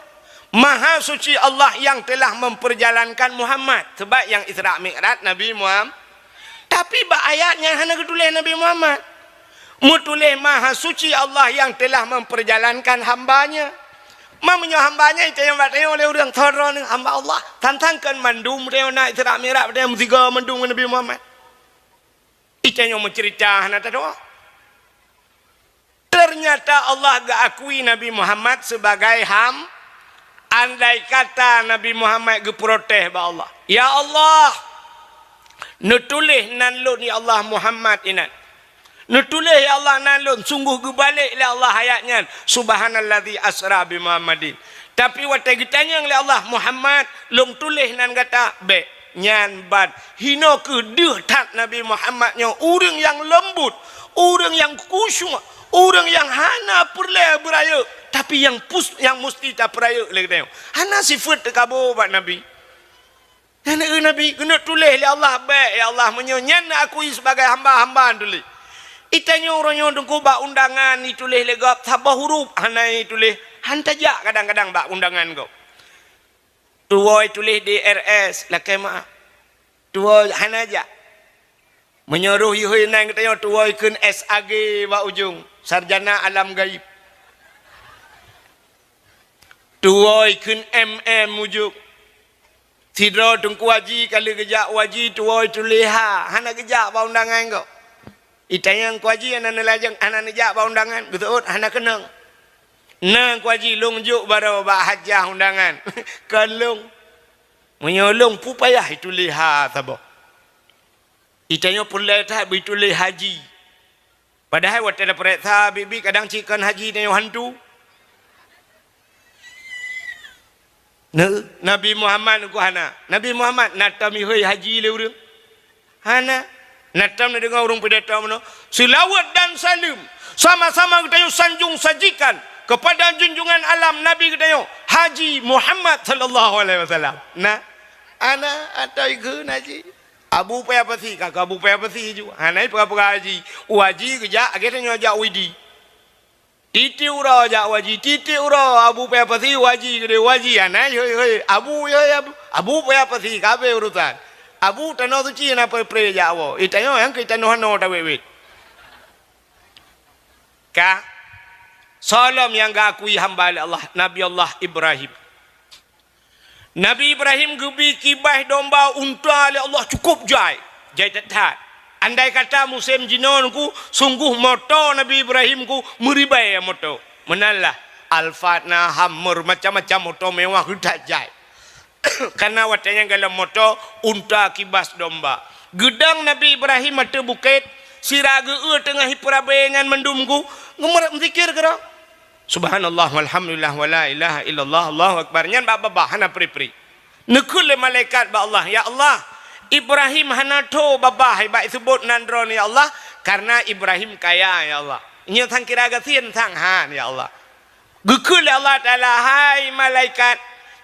Maha suci Allah yang telah memperjalankan Muhammad. Sebab nyang Isra Mi'raj Nabi Muhammad. Tapi bak ayat nyan hana geutuléh Nabi Muhammad. Meutuléh Maha Suci Allah yang telah memperjalankan hamba-Nya. Ma meunyoe hamba-Nya, itanyong bak tanyoe lé ureuëng, "Soe droeneuh?" "Hamba Allah." Tantang kon mandum tanyoe na Isra Mi'raj, tanyoe meusigoe mandum ngon Nabi Muhammad. Itanyong meuceurita hana tadoa. Ternyata Allah geuakui Nabi Muhammad sebagai ham-, andai kata Nabi Muhammad geuprotes bak Allah, "Ya Allah, neutuléh nan lôn, ya Allah, Muhammad inan. Neutuléh, ya Allah, nan lôn." Sungguh geubalek lé Allah ayat nyan, "Subhanalladzi asra bi Muhammadin." Tapi watée geutanyong lé Allah, "Muhammad, lôn tuléh nan gata?" "Bék." Nyan ban. Hinoe kheueh deuh that Nabi Muhammad nyoe, ureuëng nyang leumbut, ureuëng nyang khusyuk, ureuëng nyang hana peureulée beurayeuk, tapi nyang pus-, nyang musti tapeurayeuk lé geutanyoe. Hana sifeuet teukabô bak Nabi. Nyan, eh, Nabi, keuneuk tuléh lé Allah, "Bék, ya Allah, meunyoe nyan neuakui sibagai hamba, hamba tuléh." Itanyoe uroe nyoe teungku bak undangan ituléh lé gob saboh huruf hana ituléh, han tajak kadang-kadang bak undangan gob. Tuwoe tuléh D R S, lakée meu'ah. Tuwoe hana jak. Meunyoe roh ihôi nan geutanyoe tuwoe kheun S A G bak ujong, sarjana alam gaib. Tuwoe kheun M M ujong. Sidroe Teungku Haji ka lheueh geujak u haji tuwoe tuléh ha, hana geujak bak undangan gob. Itanyong, "Teungku Haji hana neulajeng, hana neujak bak undangan?" Geuseuôt, "Hana keunong." "Na Teungku Haji, lôn jok baroe bak hajah undangan." "Kon lôn." "Meunyoe lôn peue payah ituléh ha saboh." Itanyoe peureulée that beuituléh haji. Padahai watée tapareksa biet-biet kadang cit kon haji tanyoe hantu. Nah, Nabi Muhammad nyoe hana. Nabi Muhammad na tom ihôi haji lé ureuëng? Hana. Na tom neudeungoe ureuëng pidato meunoe, "Seulaweuet dan saleuem sama-sama geutanyoe sanjong sajikan kepada junjungan alam Nabi geutanyoe, Haji Muhammad sallallahu alaihi wasallam." Na? Hana, atau ikheun haji. Abu Paya Pasi, ka keu Abu Paya Pasi ju. Hana peugah-peugah haji. U haji geujak, lagée tanyoe jak u Idi. Tieb-tieb uroe jak u haji, tieb-tieb uroe Abu Paya Pasi u haji, keudeh u haji, hana, hei, hei, Abu, hei, Abu, Abu Paya Pasi, ka habéh urusan. Abu tanoh suci na pre-pre jak woe. Itanyoe nyang keu tanoh hano tawét-wét. Ka? Soe lom nyang geuakui hamba lé Allah? Nabi Allah Ibrahim. Nabi Ibrahim geubi kibaih domba unta lé Allah cukôp jai, jai that-that. Andai kata musém jinoe nyoe, sungguh moto Nabi Ibrahim nyoe meuribèe moto. Meunan lah, Alphard na, Hummer, macam-macam moto mewah geuh that jai. Karena watèe nyan golom moto unta kibas domba. Geudong Nabi Ibrahim ateueh bukét, sira geu-eu teungoh ipeurabèe nyan mandum nyoe, geumeurab meuzikir keudroe. Subhanallah, walhamdulillah, wala ilaha illallah, Allahu akbar. Nyan bak babah hana pri-pri. Neukheun lé malaikat bak Allah, "Ya Allah, Ibrahim hana tho babah bak iseubot nan droeneuh, ya Allah, karena Ibrahim kaya, ya Allah. Nyoe sang kira gasien sang han, ya Allah." Geukheun lé Allah Taala, "Hai malaikat,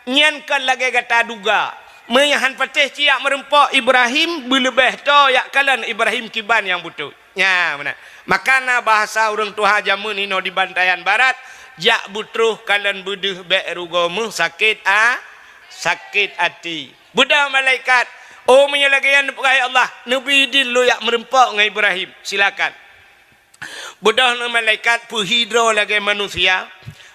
nyan kon lagèe gata duga. Meunyo han patéh cit jak meureumpok Ibrahim, beuleubèh tho jak kalon Ibrahim kiban nyang beutôi." Nya, meunan. Maka na bahasa ureueng tuha jameun inoe di Bantayan Barat, "Jak beutroh kalon beudeuh bèk rugoe meuh sakét a-, sakét até." Beudôh malaikat, Oh, meunyoe lagée nyan neupeugah, "Ya Allah, neubi idin lôn jak meureumpok ngon Ibrahim." Silakan. Beudôh ngon malaikat peuhi droe lagée manusia,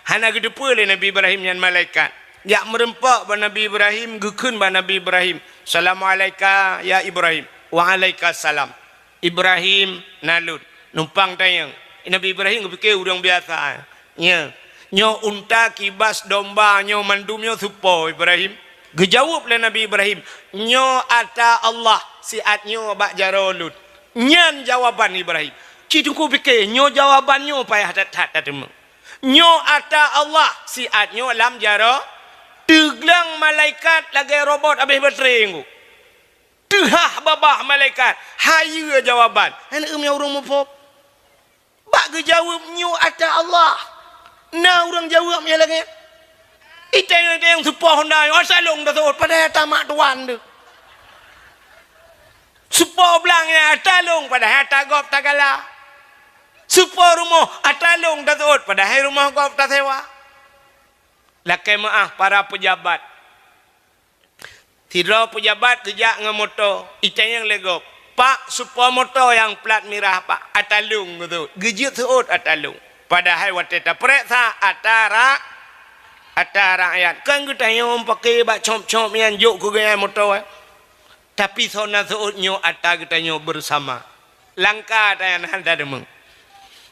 hana geuteupeue lé Nabi Ibrahim nyan malaikat. Jak meureumpok bak Nabi Ibrahim, geukheun bak Nabi Ibrahim, "Salamualaika ya Ibrahim." "Waalaikumsalam." "Ibrahim, na lôn." Numpang tanyong. Nabi Ibrahim geupike ureuëng biasa. Nya, nyoe unta, kibas, domba, nyoe mandum nyoe soe po, Ibrahim? Geujaweueb lé Nabi Ibrahim, "Nyoe ata Allah siat nyoe bak jaroe lôn." Nyan jawaban Ibrahim. Cit teungku pike, nyoe jawaban nyoe payah that-that tateumé. "Nyoe ata Allah siat nyoe lam jaroe." Teugleng malaikat lagée robot habéh baterai ngku. Teuhah babah malaikat, hayeue jawaban. Hana ureuëng muphom. Bak geujaweueb, "Nyoe ata Allah." Na ureuëng jaweueb nyang lagée nyan. Iteng-iteng soe po honda nyoe, "Ata lôn taseuôt," padahai ata mak tuan teuh. Soe po blang nyan, "Ata lôn," padahai ata gob tagala. Soe po rumoh, "Ata lôn taseuôt," padahai rumoh gob tasewa. Lakée meuáh para peujabat. Sidroe peujabat geujak ngon moto, itanyong lé gob, "Pak, soe po moto nyang plat mirah, Pak?" "Ata lôn," geuseuôt. Geujeuet seuôt ata lôn. Padahai watée tapeuriksa, ata ra-, ata rakyat. Kan geutanyong paké bak cop-cop nyan jok keu geuhnyan moto, eh. Tapi soe na seuôt nyoe ata geutanyoe beusama. Langka tanyan hana deungoe.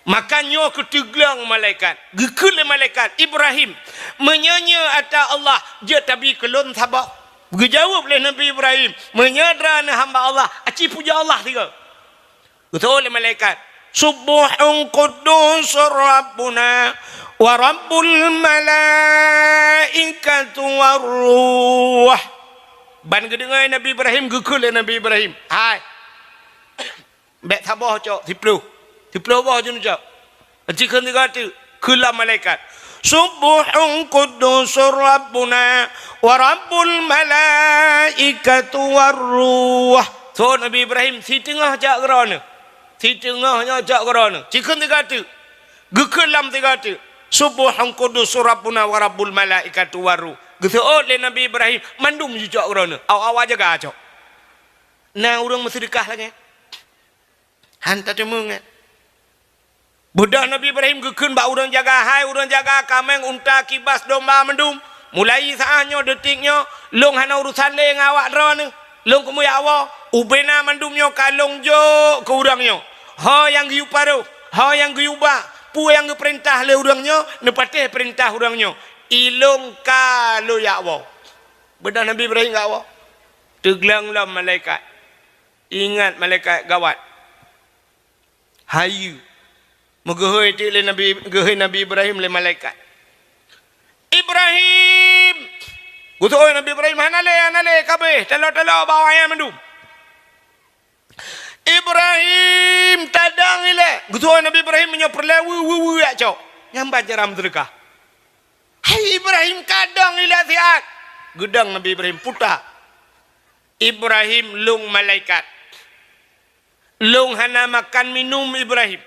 Maka nyoe keu teugleng malaikat. Geukheun lé malaikat, "Ibrahim, meunyoe nyoe ata Allah, jeuet tabi keu lôn saboh." Geujaweueb lé Nabi Ibrahim, "Meunyoe droeneuh hamba Allah, aci pujoe Allah sigoe." Geuseuôt lé malaikat, "Subbuhun quddusur Rabbuna wa Rabbul malaikati war ruh." Ban geudeungoe Nabi Ibrahim, geukheun lé Nabi Ibrahim, "Hai, bék saboh cok, siploh. Siploh boh jeuet neucok." Aci kheun sigoe teuk, kheun lom malaikat, "Subbuhun quddusur Rabbuna wa Rabbul malaikati war ruh." Seuôt Nabi Ibrahim, siteungoh cok keu droeneuh. Siteungoh nyoe cok keu droeneuh. Ci kheun sigoe teuk. Geukheun lom sigoe teuk, "Subbuhun quddusur Rabbuna wa Rabbul malaikati war ruh." Geuseuôt lé Nabi Ibrahim, mandum jicok keu droeneuh. Awak-awak jaga cok. Na ureuëng meuseudeukah lagée nyan? Han tateumé nyan. Beudôh Nabi Ibrahim geukheun bak ureuëng jaga, "Hai ureuëng jaga kaméng, unta, kibas, domba mandum, mulai saát nyoe, detik nyoe, lôn hana urosan lé ngon awak droeneuh. Lôn keumeung jak woe, ubena mandum nyoe ka lôn jok keu ureuëng nyoe. Ho nyang geuyue paroh, ho nyang geuyue ba, peue nyang geupeurintah lé ureuëng nyoe, neupatéh peurintah ureuëng nyoe. Ilôn ka lôn jak woe." Beudôh Nabi Ibrahim jak woe. Teugleng lom malaikat. Ingat malaikat gawat. Hayeue. Meugeuhôi teuk lé Nabi, geuhôi Nabi Ibrahim lé malaikat. "Ibrahim!" Geuseuôt Nabi Ibrahim, "Hana lé, hana lé, ka abéh, taloe-taloe bak awak nyan mandum." "Ibrahim, tadong ilée!" Geuseuôt Nabi Ibrahim, "Meunyoe peureulée, weu, weu, weu, jak cok." Nyan ban cara meuseudeukah. "Hai Ibrahim, ka dong ilée siat!" Geudong Nabi Ibrahim, puta. "Ibrahim, lôn malaikat. Lôn hana makan minum Ibrahim.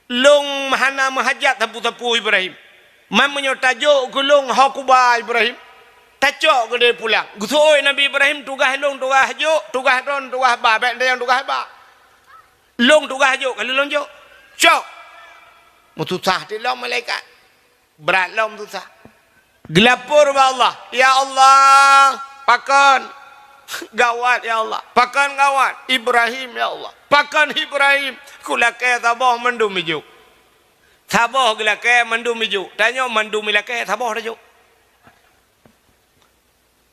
Lôn hana meuhajat sapeue-sapeue Ibrahim. Man meunyoe tajok keu lôn ho kuba Ibrahim, tacok keudeh pulang." Geuseuôt Nabi Ibrahim, "Tugaih lôn tugaih jok, tugaih droen tugaih ba, bék tanyong tugaih ba. Lôn tugaih jok, ka lôn jok." Cok. Meususah teuk lom malaikat. Brat lom susah. Geulapor bak Allah, "Ya Allah, pakon gawat, ya Allah, pakon gawat Ibrahim, ya Allah, pakon Ibrahim, kulakée saboh mandum ijok." Saboh geulakée mandum ijok, tanyoe mandum ilakée saboh tajok.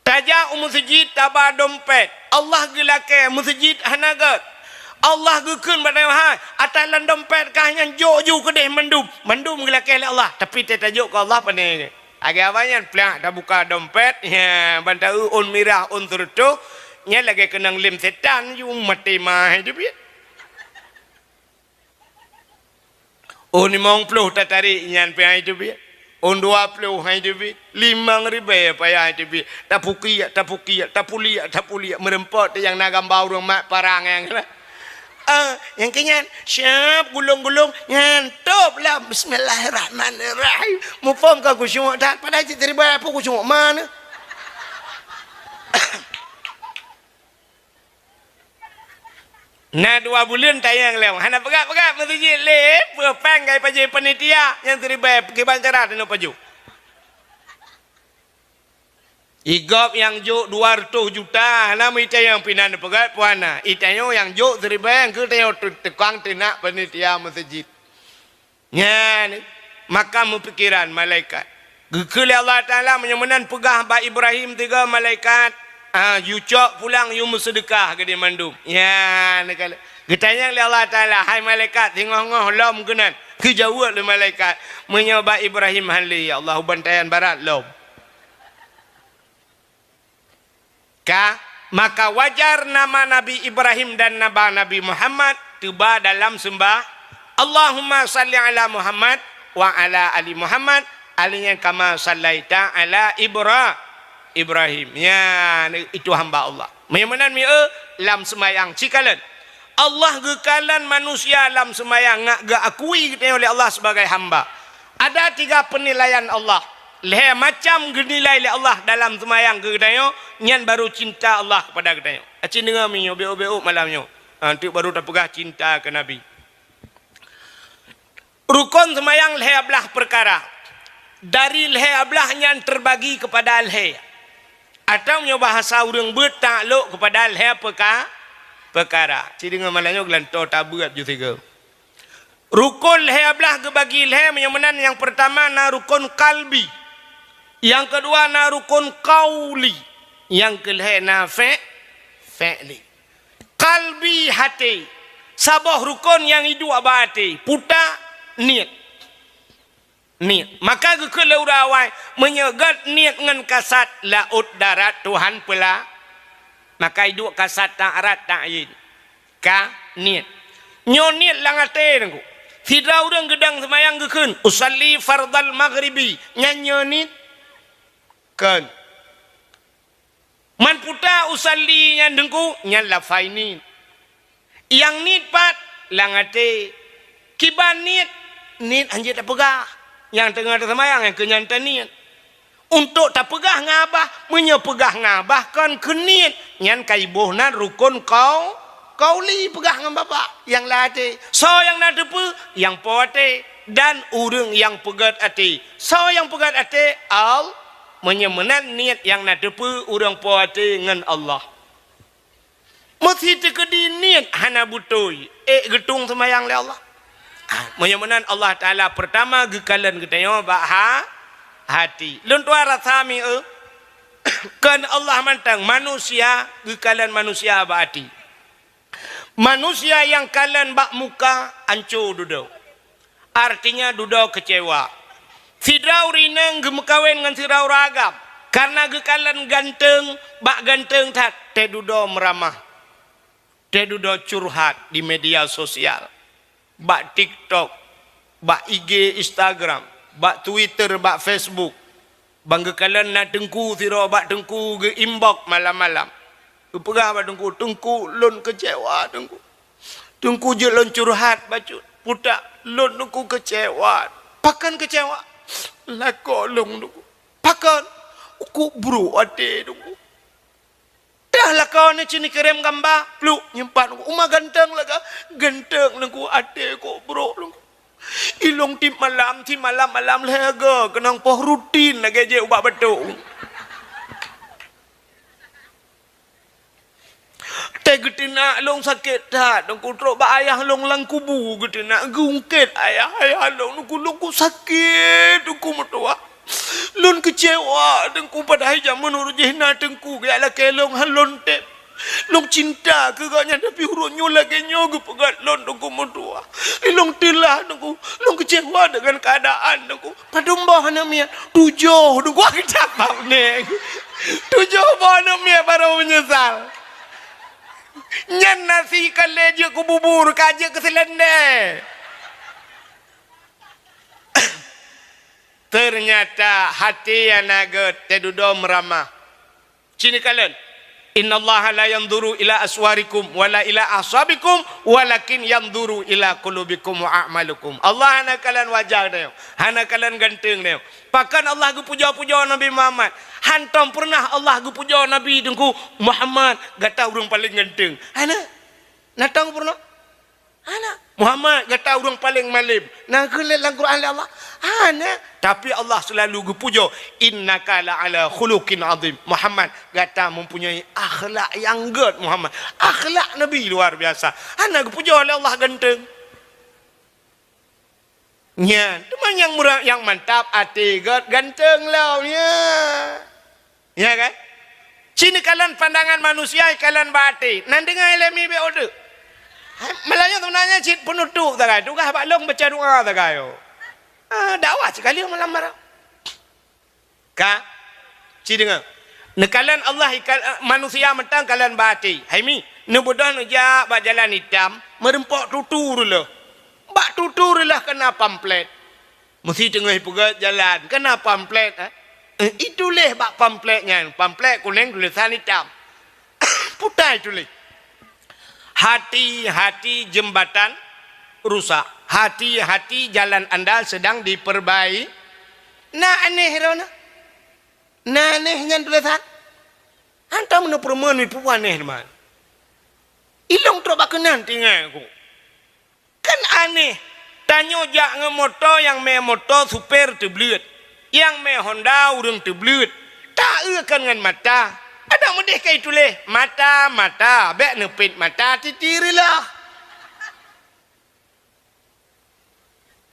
Tajak u meuseujid taba dompet, Allah geulakée meuseujid hana gét. Allah geukheun bak tanyoe, "Hai, ata lam dompet kah nyan jok ju keudeh mandum." Mandum geulakée lé Allah, tapi teuh tajok keu Allah pane. Lagée awaknyan plak tabuka dompet, ya, ban taeu ôn mirah, ôn seureutôh, nyan lagée keunong lem setan ju maté ma hai teubiet. Ôn limong ploh tatarék nyan pih hai teubiet. Ôn dua ploh hai teubiet. Limong ribée payah hai teubiet. Tapukiek, tapukiek, tapuliek, tapuliek. Meureumpok teuh nyang na gamba ureuëng mat parang nyang, ah, nyang keu nyan. Siap gulong-gulong nyan top lah. Bismillahirrahmanirrahim. Muphom ka khusyuk that. Padahai cit ribée pun khusyuk mana. Na dua buleuen tayang lom, hana peugah-peugah meuseujid lé, peue péng gai pajoh panitia nyang siribèe kiban cara teunoe pajoh. Igop nyang jok dua reutôh juta, hana meuitanyong pinan peugah puana. Itanyoe nyang jok siribèe keu tanyoe tu-, tukang teunak panitia meuseujid. Nyan, maka meupikiran malaikat. Geukheun lé Allah Taala, meunyoe meunan peugah bak Ibrahim tiga malaikat, ah, "Yu cok pulang, yu meuseudeukah geude mandum." Nyan, geutanyong lé Allah Taala, "Hai malaikat, singoh-ngoh lom keunan?" Geujaweueb lé malaikat, "Meunyoe bak Ibrahim hán lé, ya Allah, u bantayan barat lom." Ka, maka wajar nama Nabi Ibrahim dan nama Nabi Muhammad teuba dalam seumbah, "Allahumma salli ala Muhammad wa ala ali Muhammad, alaihi kama sallaita ala Ibra-, Ibrahim." Ya, itu hamba Allah. Meunyoe meunan mieu lam seumayang cikalon. Allah geukalon manusia lam seumayang ngat geuakui geutanyoe lé Allah sebagai hamba. Ada tiga penilaian Allah. Lhée macam geunilai lé Allah dalam seumayang keu geutanyoe, nyan baru cinta Allah kepada geutanyoe. Aci deungoe meunyoe bék-bék malam nyoe. Ha, tu baru tapeugah cinta keu Nabi. Rukon seumayang lhée blah peukara. Dari lhée blah nyan terbagi kepada lhée. Atau meunyoe bahasa ureuëng beuet taklok kepada lhée peuka-, peukara. Ci deungoe malam nyoe geulantoe tabeuet ju sigoe. Rukon lhée blah geubagi lhée meunyoe meunan, nyang peurtama na rukon kalbi, nyang keudua na rukon kauli, nyang keulhée na fe-, fe'li. Kalbi, haté, saboh rukon nyang iduek bak até, puta, niet. Niet. Maka geukheun lé ureuëng awai, meunyoe gét niet ngon kasat laôt darat Tuhan peula, maka iduek kasat taat ta'yin. Ka niet. Nyoe niet lam até teungku. Sidroe ureuëng geudong seumayang geukheun, "Usalli fardal maghribi." Nyan nyoe niet? Kon. Man puta usalli nyan teungku, nyan lafai niet. Nyang niet pat lam até. Kiban niet, niet hanjeuet tapeugah. Nyang teungoh taseumayang nyang keu nyan taniet. Untuk tapeugah ngon babah, meunyoe peugah ngon babah kon keu niet, nyan ka iboh nan rukon kau-, kauli, peugah ngon babah nyang lam até. Soe nyang na teupeue? Nyang po até dan ureuëng nyang peugét até. Soe nyang peugét até? Al-, meunyoe meunan niet nyang na teupeue ureuëng po até ngon Allah. Meusi teukeudi niet hana beutôi, ék geutueng seumayang lé Allah. Ah, meunyoe meunan Allah Taala peurtama geukalon geutanyoe bak ha-, hati. Lôn tuan rasa mieu, kon Allah mantong, manusia geukalon manusia bak hati. Manusia nyang kalon bak muka anco dudoe. Artinya dudoe keucewa. Sidroe ureuëng inong geumeukawen ngon sidroe ureuëng agam, kareuna geukalon ganteueng bak ganteueng that, teududoe meuramah, teududoe curhat di media sosial, bak TikTok, bak I G, Instagram, bak Twitter, bak Facebook. Ban geukalon na teungku sidroe bak teungku geu-inbox malam-malam. Geupeugah bak teungku, "Teungku, lôn keucewa, teungku. Teungku, jeuet lôn curhat bacut. Putak, lôn teungku keucewa." "Pakon keucewa?" "Lakoe lôn, teungku." "Pakon?" "Ukuk brok até, teungku." "Dah lakoe nyoe, ci neukirém gamba." Pluk, nyimpan, teungku. "Uma ganteng lakoe?" "Ganteng, teungku, até kok brok, teungku. Ilong tiep malam, tiep malam-malam lhée goe keunong poh rutin lagée jeuet ubak batok." "Teugeuteunak lôn sakét that, teungku, trok bak ayah lôn lam kubu geuteunak, geuungkét ayah-ayah lôn, teungku, lôn kok sakét, teungku meutuwah. Lôn keucewa, teungku, padahai jameun uroe jih na teungku geujak lakée lôn, han lôn tem. Lôn cinta keu gobnyan, tapi uroe nyoe lagée nyoe geupeugét lôn, teungku meutuwah. Ilong teulah, teungku, lôn keucewa deungon keuadaan, teungku." "Padum boh aneuk miet?" "Tujoh, teungku." Wah, geucabab neng. "Tujoh boh aneuk miet baru meunyeusal." Nyan nasi ka lé jeuet keu bubur, ka jeuet keu seulendé. Teunyata hati nyang na gét teududoe meuramah. Ci neukalon, "Innallaha la yanzuru ila aswarikum wala ila ahsabikum, walakin yanzuru ila qulubikum wa a'malikum." Allah hana kalon wajah geutanyoe, hana kalon ganteng geutanyoe. Pakon Allah geupujoe-pujoe Nabi Muhammad? Hantom peureunah Allah geupujoe Nabi teungku, "Muhammad, gata ureuëng paleng ganteng." Hana. Na tang peurunoe? Hana. Muhammad, gata ureuëng paleng malem. Na geukheun lé lam Quran lé Allah? Hana. Tapi Allah seulalu geupujoe, "Innaka la'ala khuluqin azim." Muhammad, gata mempunyai akhlak nyang gét, Muhammad. Akhlak Nabi luar biasa. Hana geupujoe lé Allah ganteng. Nyan, teuma nyang murah, nyang mantap, até gét, ganteng lom, ya. Ya kan? Cit neukalon pandangan manusia, ikalon bak até. Nan deungoe lé mi bék ode. Hai, meulayeue seubeunanya cit peunutup sagai. Tugaih bak lôn baca doa sagai, oh. Ah, dakwah sikali malam barang. Ka? Ci deungoe. Neukalon Allah ikal-, manusia mantong kalon bak até. Hai mi, neubeudôh neujak bak jalan itam, meureumpok tutu reuloh. Bak tutu reuloh keuna pamflet. Meusi teungoh ipeugét jalan, keuna pamflet, eh? Eh, ituléh bak pamflet nyan, pamflet kunéng tulésan itam. Putai tuléh. Hati-hati jembatan rusak. Hati-hati jalan anda sedang diperbai-, na aneh droeneuh. Na aneh nyan tulésan. Hantom neupeureumeun mipeue aneh teuma. Ilong trok bak keunan tinggai ku. Kan aneh, tanyoe jak ngon moto, nyang mé moto supér teubleuet, nyang mé Honda ureuëng teubleuet, taeu kan ngon mata. Adak meudeh ka ituléh, mata, mata, bék neupét mata titi reuloh.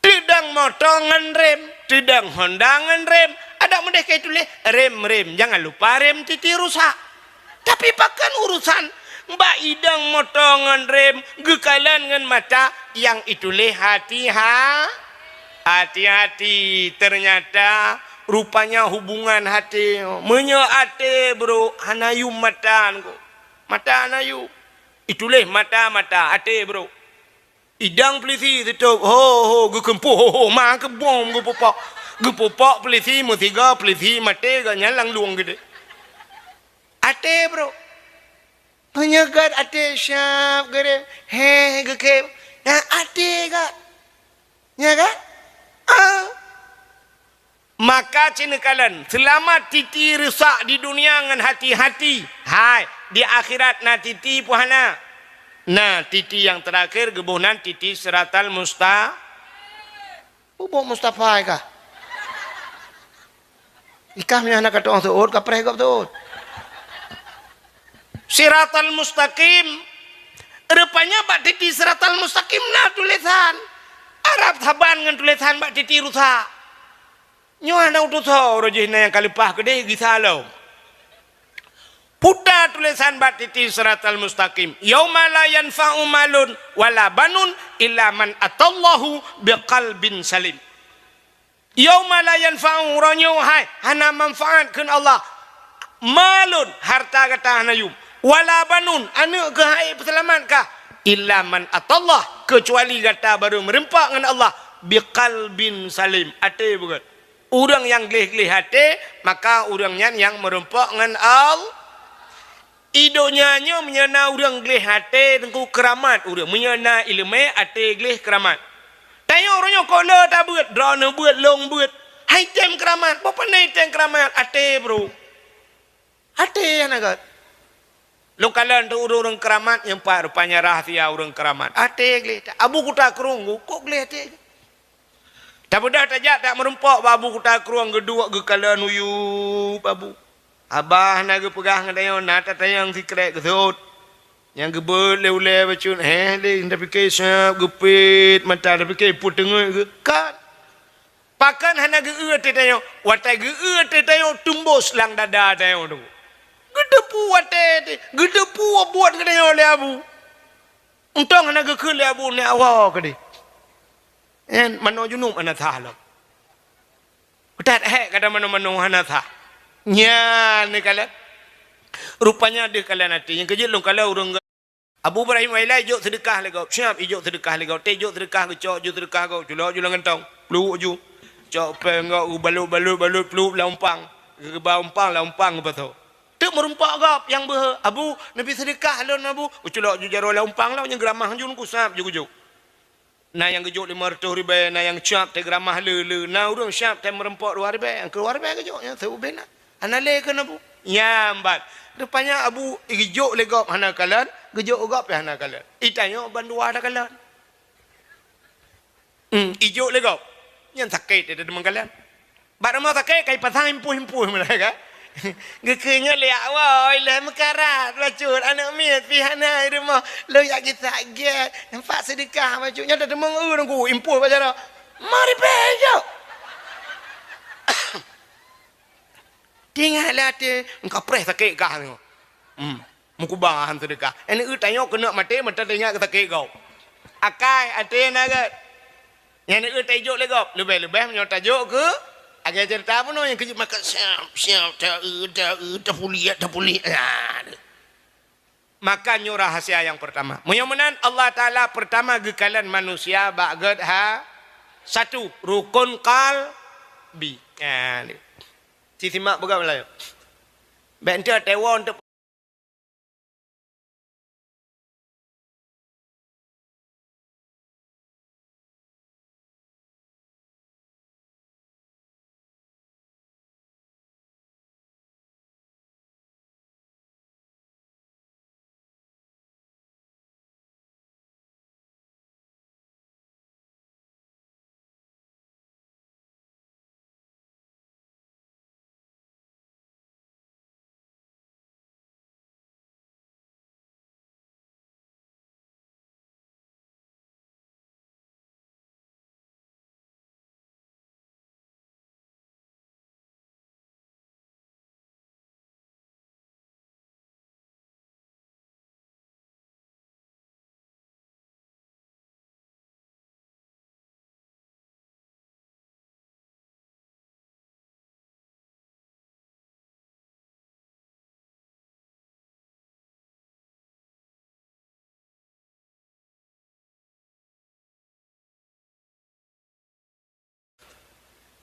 Teudong moto ngon rem, teudong Honda ngon rem, adak meudeh ka ituléh, rem, rem, jangan lupa rem titi rusak. Tapi pakon urusan bak idong moto ngon rem geukalon ngon mata nyang ituléh hati-ha-, hati-hati. Ternyata rupanya hubungan até. Meunyoe até brok hana yum mata ngon. Mata hana yum. Ituléh mata-mata até brok. Idong peulisi sitôb, ho, ho, geukeumpôh, ho, ho, ma keubom geupupok. Geupupok peulisi meusigoe, peulisi maté gobnyan lam lueng geude. Até brok. Meunyoe gét até siab geude, heh, geukém. Nyan até gét. Nya kan? Ah. Maka cit neukalon, seulamat titi rusak di dunia ngon hati-hati. Hai, di akhirat na titi peue hana? Na titi nyang teurakhir geuboh nan titi siratal musta-, bubuk Mustafa kah? Ikah meunyoe hana ka tu'oh seuôt, ka preh gob seuôt. Siratal mustaqim. Rupanya bak titi siratal mustaqim na tulésan. Arab saban ngon tulésan bak titi rusak. Nyoe hana utus ho, uroe jih na nyang ka leupah keudeh gisa lom. Puta tulésan bak titi siratal mustaqim. Yauma la yanfa'u malun wala banun illa man atallahu biqalbin salim. Yauma la yanfa'u, uroe nyoe hai, hana manfaat kheun Allah. Malun, harta gata hana yum. Wala banun, aneuk keuh hai peuseulamat kah. Illa man atallah, keucuali gata barô meureumpok ngon Allah. Biqalbin salim, até beugét. Ureuëng nyang gleh-gleh até, maka ureuëng nyan nyang meureumpok ngon Allah. I donya nyoe meunyoe na ureuëng gleh até teungku keuramat ureuëng. Meunyoe na iéleumé até gleh keuramat. Tanyoe uroe nyoe kok le tabeuet, droeneuh beuet, lôn beuet. Hai tem keuramat, boh pane tem keuramat, até brok. Até hana gét. Lôn kalon teuh ureuëng-ureuëng keuramat nyang pat rupanya rahsia ureuëng keuramat. Até gleh. Abu Kuta Krueng kok gleh até. Tabeudôh tajak tak meureumpok bak Abu Kuta Krueng geuduek geukalon uyueb Abu. Abah na geupeugah ngon tanyoe, na tatanyong sikrek geuseuôt. Nyang geubeuet lé ulée bacut, héh lé, tapike siab geupet mata, tapike peuteungeut geuh. Kan? Pakon hana geueu até tanyoe? Watée geueu até tanyoe tumbos lam dada tanyoe tu. Geuteupeue watée, geuteupeue buet geutanyoe lé Abu. Untông hana geukheun lé Abu nyan awai keudeh. Nyan manoe junub hana sah lom. Utat hék kata manoe-manoe hana sah. Nyan neukalon. Rupanya deuh kalon até. Nyang keujeuet lôn kalon ureuëng Abu Ibrahim Ailai jok seudeukah lé gob. Siab ijok seudeukah lé gob. Tée jok seudeukah geucok ju seudeukah gob. Culok ju lam gantong. Pluek ju. Cok péng gob geubalot-balot-balot pluek lam umpang. Geuba umpang lam umpang geupasoe. Teuk meurumpok gob nyang beuhe, "Abu, neubi seudeukah lôn, Abu." Geuculok ju jaroe lam umpang lom, nyang geuramah ju nungku sab ju geujok. Na nyang geujok limong reutôh ribée, na nyang cap tée geuramah le-le, na ureuëng cap tée meurumpok dua ribée, nyang keudua ribée geujok, nyang seuubé na. Hana lé keu Abu. Nyang ban. Rupanya Abu geujok lé gob hana kalon, Geujok u gob pih hana kalon. Itanyoe bandua takalon. Hmm, ijok lé gob. Nyan sakét teudeungon kalon. Bak rumoh sakét ka ipasang impôh-impôh mulai kan. Geukheun nyoe lé awai lé meukarat bacut aneuk miet pih hana i rumoh. Lôn jak gisa gét. Nampak seudeukah bacut nyoe teudeungon ureueng ku impôh bak jaroe. Mari pih ijok. Teuingat lé até, engka preh sakét gah nyoe. Hmm. Meukuba han seudeukah. Aneuk tanyoe keuneuk maté meuta teuingat keu sakét gob. Akai até na gét. Nyan aneuk tajok lé gob. Leubeh-leubeh meunyoe tajok keu agée ceurita bunoe nyang keujeuet maka siap, siap, ta-, ta-, tapuliek, tapuliek. Ah, deuh. Maka nyoe rahsia nyang peurtama. Meunyoe meunan Allah Taala peurtama geukalon manusia bak gét ha satu, rukun qalbi. Ah, deuh. Sisimak peugah Meulayu. Bék enteuk teuwoe enteuk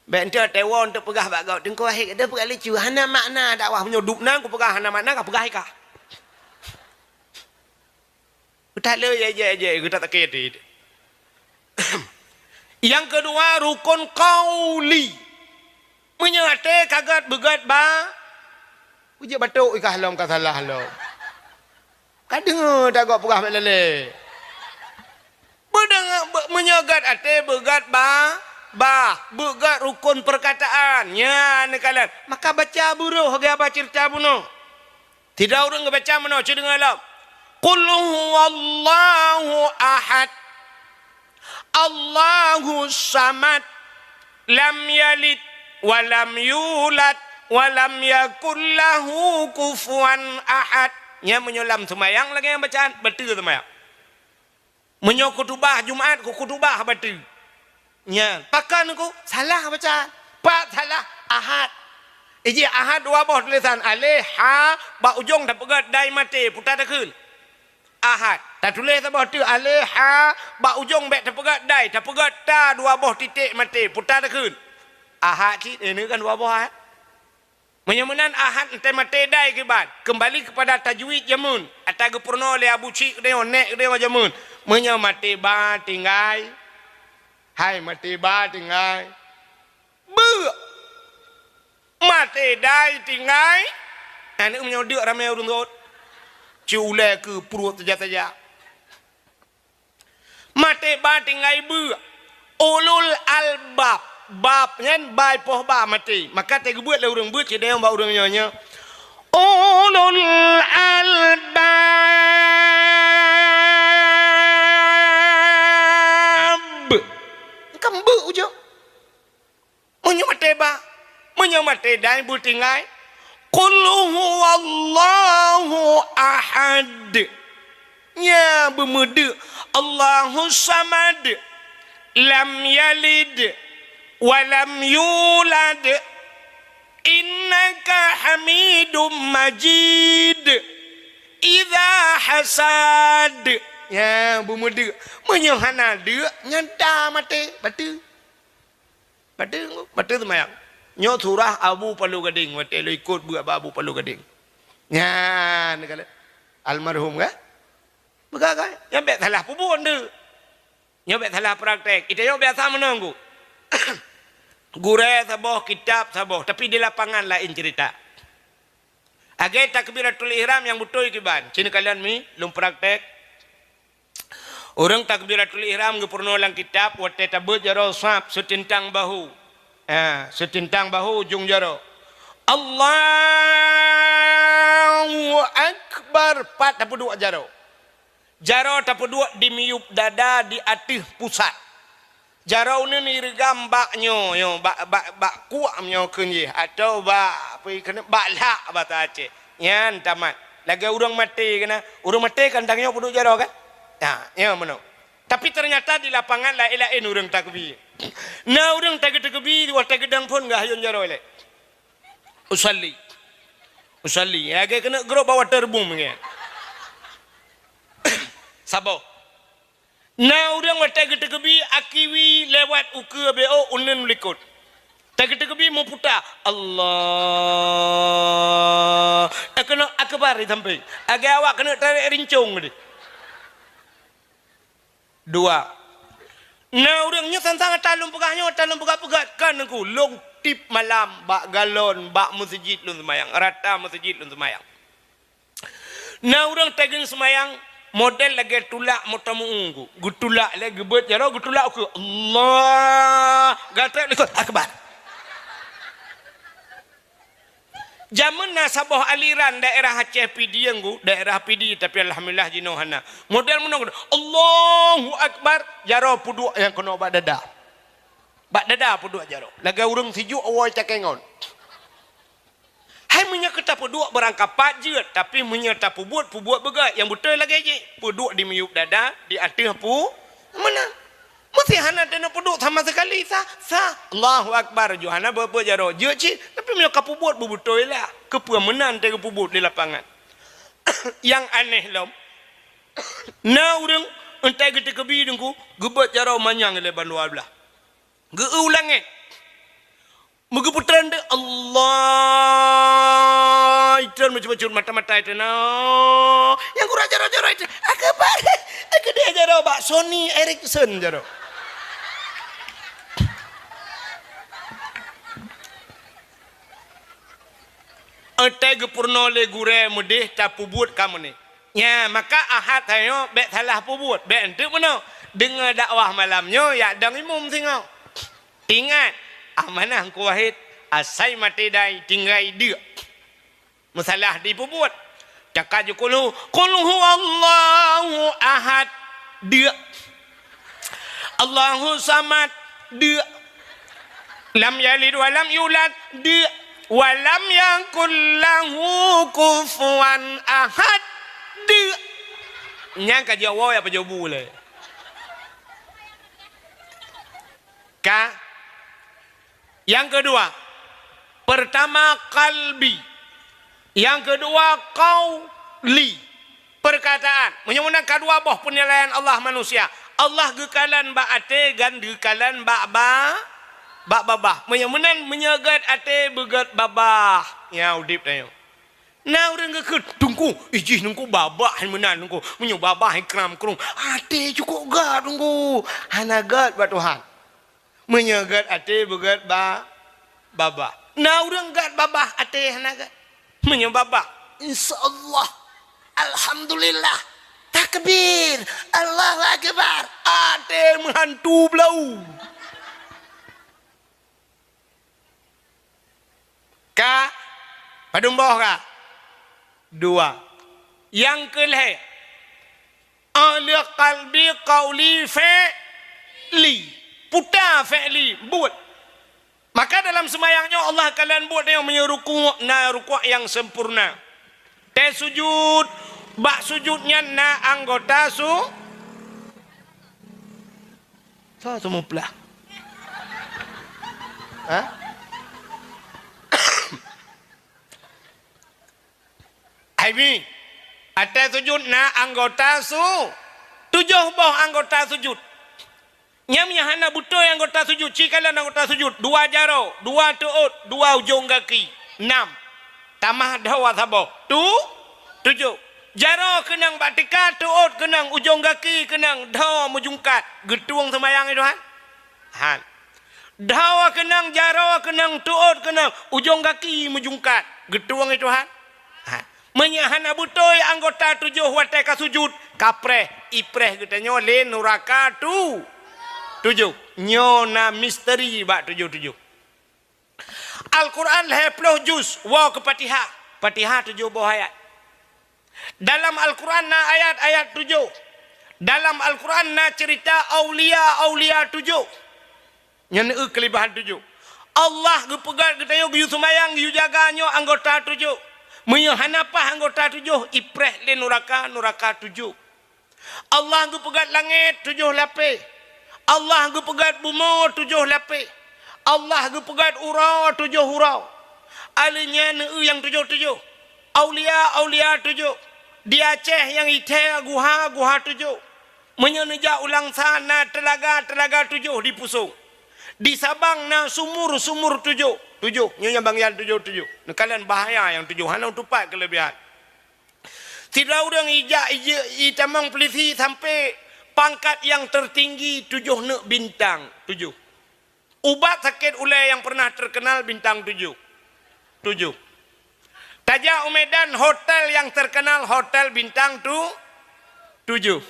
Bék enteuk teuwoe enteuk peugah bak gob, "Teungku Wahid, deuh peugah lucu, hana makna dakwah meunyoe dub nan kupeugah hana makna, kapeugah i kah." Geutat le jai-jai-jai, geutat sakét até. Nyang keudua, rukun qauli. Meunyoe até ka gét beugét ba, peujeuet batok i kah lom ka salah lom. Ka deungoe tagob peugah bék lalé. Beudeungoe, beu-, meunyoe gét até beugét ba, bah, beugét rukun peurkataan. Nyan neukalon. Maka baca buroh geuba ceurita bunoe. Sidroe ureuëng geubaca meunoe, ci deungoe lom. Qul huwallahu ahad. Allahus samad. Lam yalid wa lam yulad wa lam yakul lahu kufuwan ahad. Nyan meunyoe lam seumayang lagée nyang bacaan, bateue seumayang. Meunyoe khutubah Jumaat, keu khutubah bateue. Nyan, pakon ku salah baca. Pat salah, Ahad. Iji Ahad dua boh tulésan, aleh, ha, bak ujong tapeugét dai maté, puta takheun. Ahad. Tatuléh saboh teuk aleh, ha, bak ujong bék tapeugét dai, tapeugét ta dua boh titék maté, puta takheun. Ahad cit, eh, ini kan dua boh Ahad. Meunyoe meunan Ahad enteuk maté dai kiban, keumbali keupada tajwid jameun, ata geupeurunoe lé Abu Cik geutanyoe, nék geutanyoe jameun. Meunyoe maté ba tinggai, hai maté ba tinggai, beuk. Maté dai tinggai, aneuk meunyoe deuk ramé ureuëng rot. Ci ulée keu pruet saja-saja. Maté ba tinggai beuk. Ulul albab. Bab nyan bai poh ba maté. Maka teugeubeuet lé ureuëng beuet sidéh bak ureuëng nyoe nyoe. Ulul albab. Kan beuk ujong. Meunyoe maté ba, meunyoe maté dai beutinggai, qul huwallahu ahad. Nya beumeudeuk Allahus samad, lam yalid wa lam yulad, innaka hamidum majid. Idza hasad. Nya beumeudeuk. Meunyoe hana deuk, nyan ta maté, bateue. Bateue, bateue seumayang. Nyoe surah Abu Palu Gadeng, watée lôn ikot beuet bak Abu Palu Gadeng. Nyan, kala almarhum kan? Peugah kan? Nyan bék salah peubuet tu. Nyoe bék salah praktek. Ita nyoe biasa meunan ku. Gurée saboh, kitab saboh, tapi di lapangan laén cerita. Lagèe takbiratul ihram nyang beutôi kiban. Ci neukalon mi, lôn praktek. Ureueng takbiratul ihram geupeurunoe lam kitab, watèe tabeuet jaroe saf seutintang bahu. Ha, seutintang bahu ujong jaroe. Allahu Akbar, pat tapeuduek jaroe. Jaroe tapeuduek di miyueb dada di ateueh pusat. Jaroe uneuen ireugam bak nyoe, nyoe, bak, bak, bak kuak nyoe kheun jih, atawa bak, apa keuneuk, bak lhak basa Aceh. Nyan tamat. Lagèe ureueng maté keunan. Ureueng maté kan tanyoe peuduek jaroe kan? Ha, nyoe meunoe. Tapi ternyata di lapangan laén-laén ureueng takbir. Na ureueng takbir-takbir watèe geudong phôn geuhayôn jaroe lé. Usalli. Usalli. Lagèe keuneuk grob bak waterboom nyan. Saboh. Na ureueng watèe geutakbir akiwi lewat ukeue B O uneuen likot. Takbir-takbir meuputa. Allah. Eh, keuneuk akbar di sampéng. Lagèe awak keuneuk tarek rincong tadi. Dua. Na ureueng nyoe sang-sang ata lôn peugah nyoe, ata lôn peugah-peugah kan Teungku, lôn tiep malam bak galon, bak meuseujid lôn seumayang, rata meuseujid lôn seumayang. Na ureueng teungoh seumayang model lagèe tulak moto meu-ueng, geutulak lé geubeuet jaroe, geutulak ukeue, Allah, gatrek likot, akbar. Jameun na saboh aliran daerah Aceh Pidie, Teungku, daerah Pidie, tapi alhamdulillah jinoe hana. Model meunoe, Allahu Akbar, jaroe peuduek nyang keunoe bak dada. Bak dada peuduek jaroe. Lagèe ureueng sijuek woe cakée ngon. Hai meunyoe keu tapeuduek barangkapat jeuet, tapi meunyoe tapeubuet, peubuet beugét nyang beutôi lagèe jih. Peuduek di miyueb dada, di ateueh pu-, meunan. Meusé hana teuneuk peuduek sama sekali, sah, sah. Allahu Akbar, ju hana beuet-beuet jaroe. Jeuet cit, tapi meunyoe ka peubuet beubeutôi lah. Keupeue meunan teuh geupeubuet di lapangan. Nyang aneh lom, na ureueng entai geutakbir Teungku, geubeuet jaroe manyang lé bandua blaih. Geu-eu u langét. Meugeupeutrön deuek, Allah, itron meucut-meucut mata-mata itron. Nyang gura jaroe-jaroe itron. Akbar. Keudeh jaroe bak Sony Ericsson jaroe. Entai geupeurunoe lé gurée meudeh tapeubuet ka meunan. Nya, maka Ahad tanyoe bék salah peubuet, bék enteuk meunoe. Deungoe dakwah malam nyoe, yak dong imum singoh. Ingat, amanah Teungku Wahid, asai maté dai tinggai deuk. Meusalah dipeubuet. Caka ju kulhu, "Qul huwallahu ahad," deuk. "Allahu samad," deuk. "Lam yalid wa lam yulad," deuk. "Wa lam yakul lahu kufuwan ahad," deuk. Nyang ka jaweueb apa jabu lé? Ka? Nyang keudua, pertama qalbi. Nyang keudua qauli. Perkataan. Meunyoe meunan ka dua boh peunilaian Allah manusia. Allah geukalon bak até dan geukalon bak ba-, bak babah. Meunyoe meunan, meunyoe gét até beugét babah. Nya udeb tanyoe. Na ureueng geukheun, "Teungku, ijih Teungku babah hai meunan Teungku. Meunyoe babah hai kram krueng, até cukôp gét Teungku. Hana gét bak Tuhan." Meunyoe gét até beugét ba-, babah. Na ureueng gét babah até hana gét. Meunyoe babah, insya Allah, alhamdulillah, takbir, Allahu akbar, até meuhantu blau. Ka? Padum boh ka? Dua. Nyang keu lhée, qalbi, qauli, fi'li. Puta fi'li, buet. Maka dalam seumayang nyoe Allah kalon buet nyoe meunyoe rukuk, na rukuk nyang sempurna. Tée sujut, bak sujut nyan na anggota su-, Sa seumuplah. Ha? Ai mi, até sujut na anggota su-, tujoh boh anggota sujut. Nyam nyang hana beutôi anggota sujut, ci kalon anggota sujut, dua jaroe, dua teuôt, dua ujong gaki, nam. Tamah dhoe saboh. Tu-, tujoh. Jaroe keunong bak tika, teuôt keunong, ujong gaki keunong, dhoe meujungkat. Geutueng seumayang, ya Tuhan? Han. Dhoe keunong, jaroe keunong, teuôt keunong, ujong gaki meujungkat. Geutueng, ya Tuhan? Meunyoe hana beutôi anggota tujoh watée ka sujud, kapreh, ipreh geutanyoe lé nuraka tu-, tujoh. Nyoe na misteri bak tujoh-tujoh. Al-Quran lhée ploh juz, woe keu Fatihah. Fatihah tujoh boh ayat. Dalam Al-Quran na ayat-ayat tujoh. Dalam Al-Quran na ceurita aulia-aulia tujoh. Nyan eu keulebihan tujoh. Allah geupeugét geutanyoe geuyue seumayang, geuyue jaga nyoe anggota tujoh. Meunyoe hana paih anggota tujoh, ipreh lé nuraka, nuraka tujoh. Allah geupeugét langét tujoh lapéh. Allah geupeugét bumoe tujoh lapéh. Allah geupeugét uroe tujoh uroe. Aleuh nyan eu nyang tujoh-tujoh. Aulia-aulia tujoh. Di Aceh nyang ithée guha-guha tujoh. Meunyoe neujak u Langsa na teulaga-teulaga tujoh di Pusong. Di Sabang na sumur-sumur tujoh. Tujoh, nyoe nyang bangian tujoh-tujoh. Neukalon bahaya nyang tujoh, hana tupat keulebihan. Sidroe ureuëng ijak ije-, itamong peulisi sampoe pangkat nyang teutinggi tujoh neuk bintang, tujoh. Ubat sakét ulée nyang pernah terkenal bintang tujoh, tujoh. Tajak u Medan, hotel nyang terkenal hotel bintang tu-, tujoh.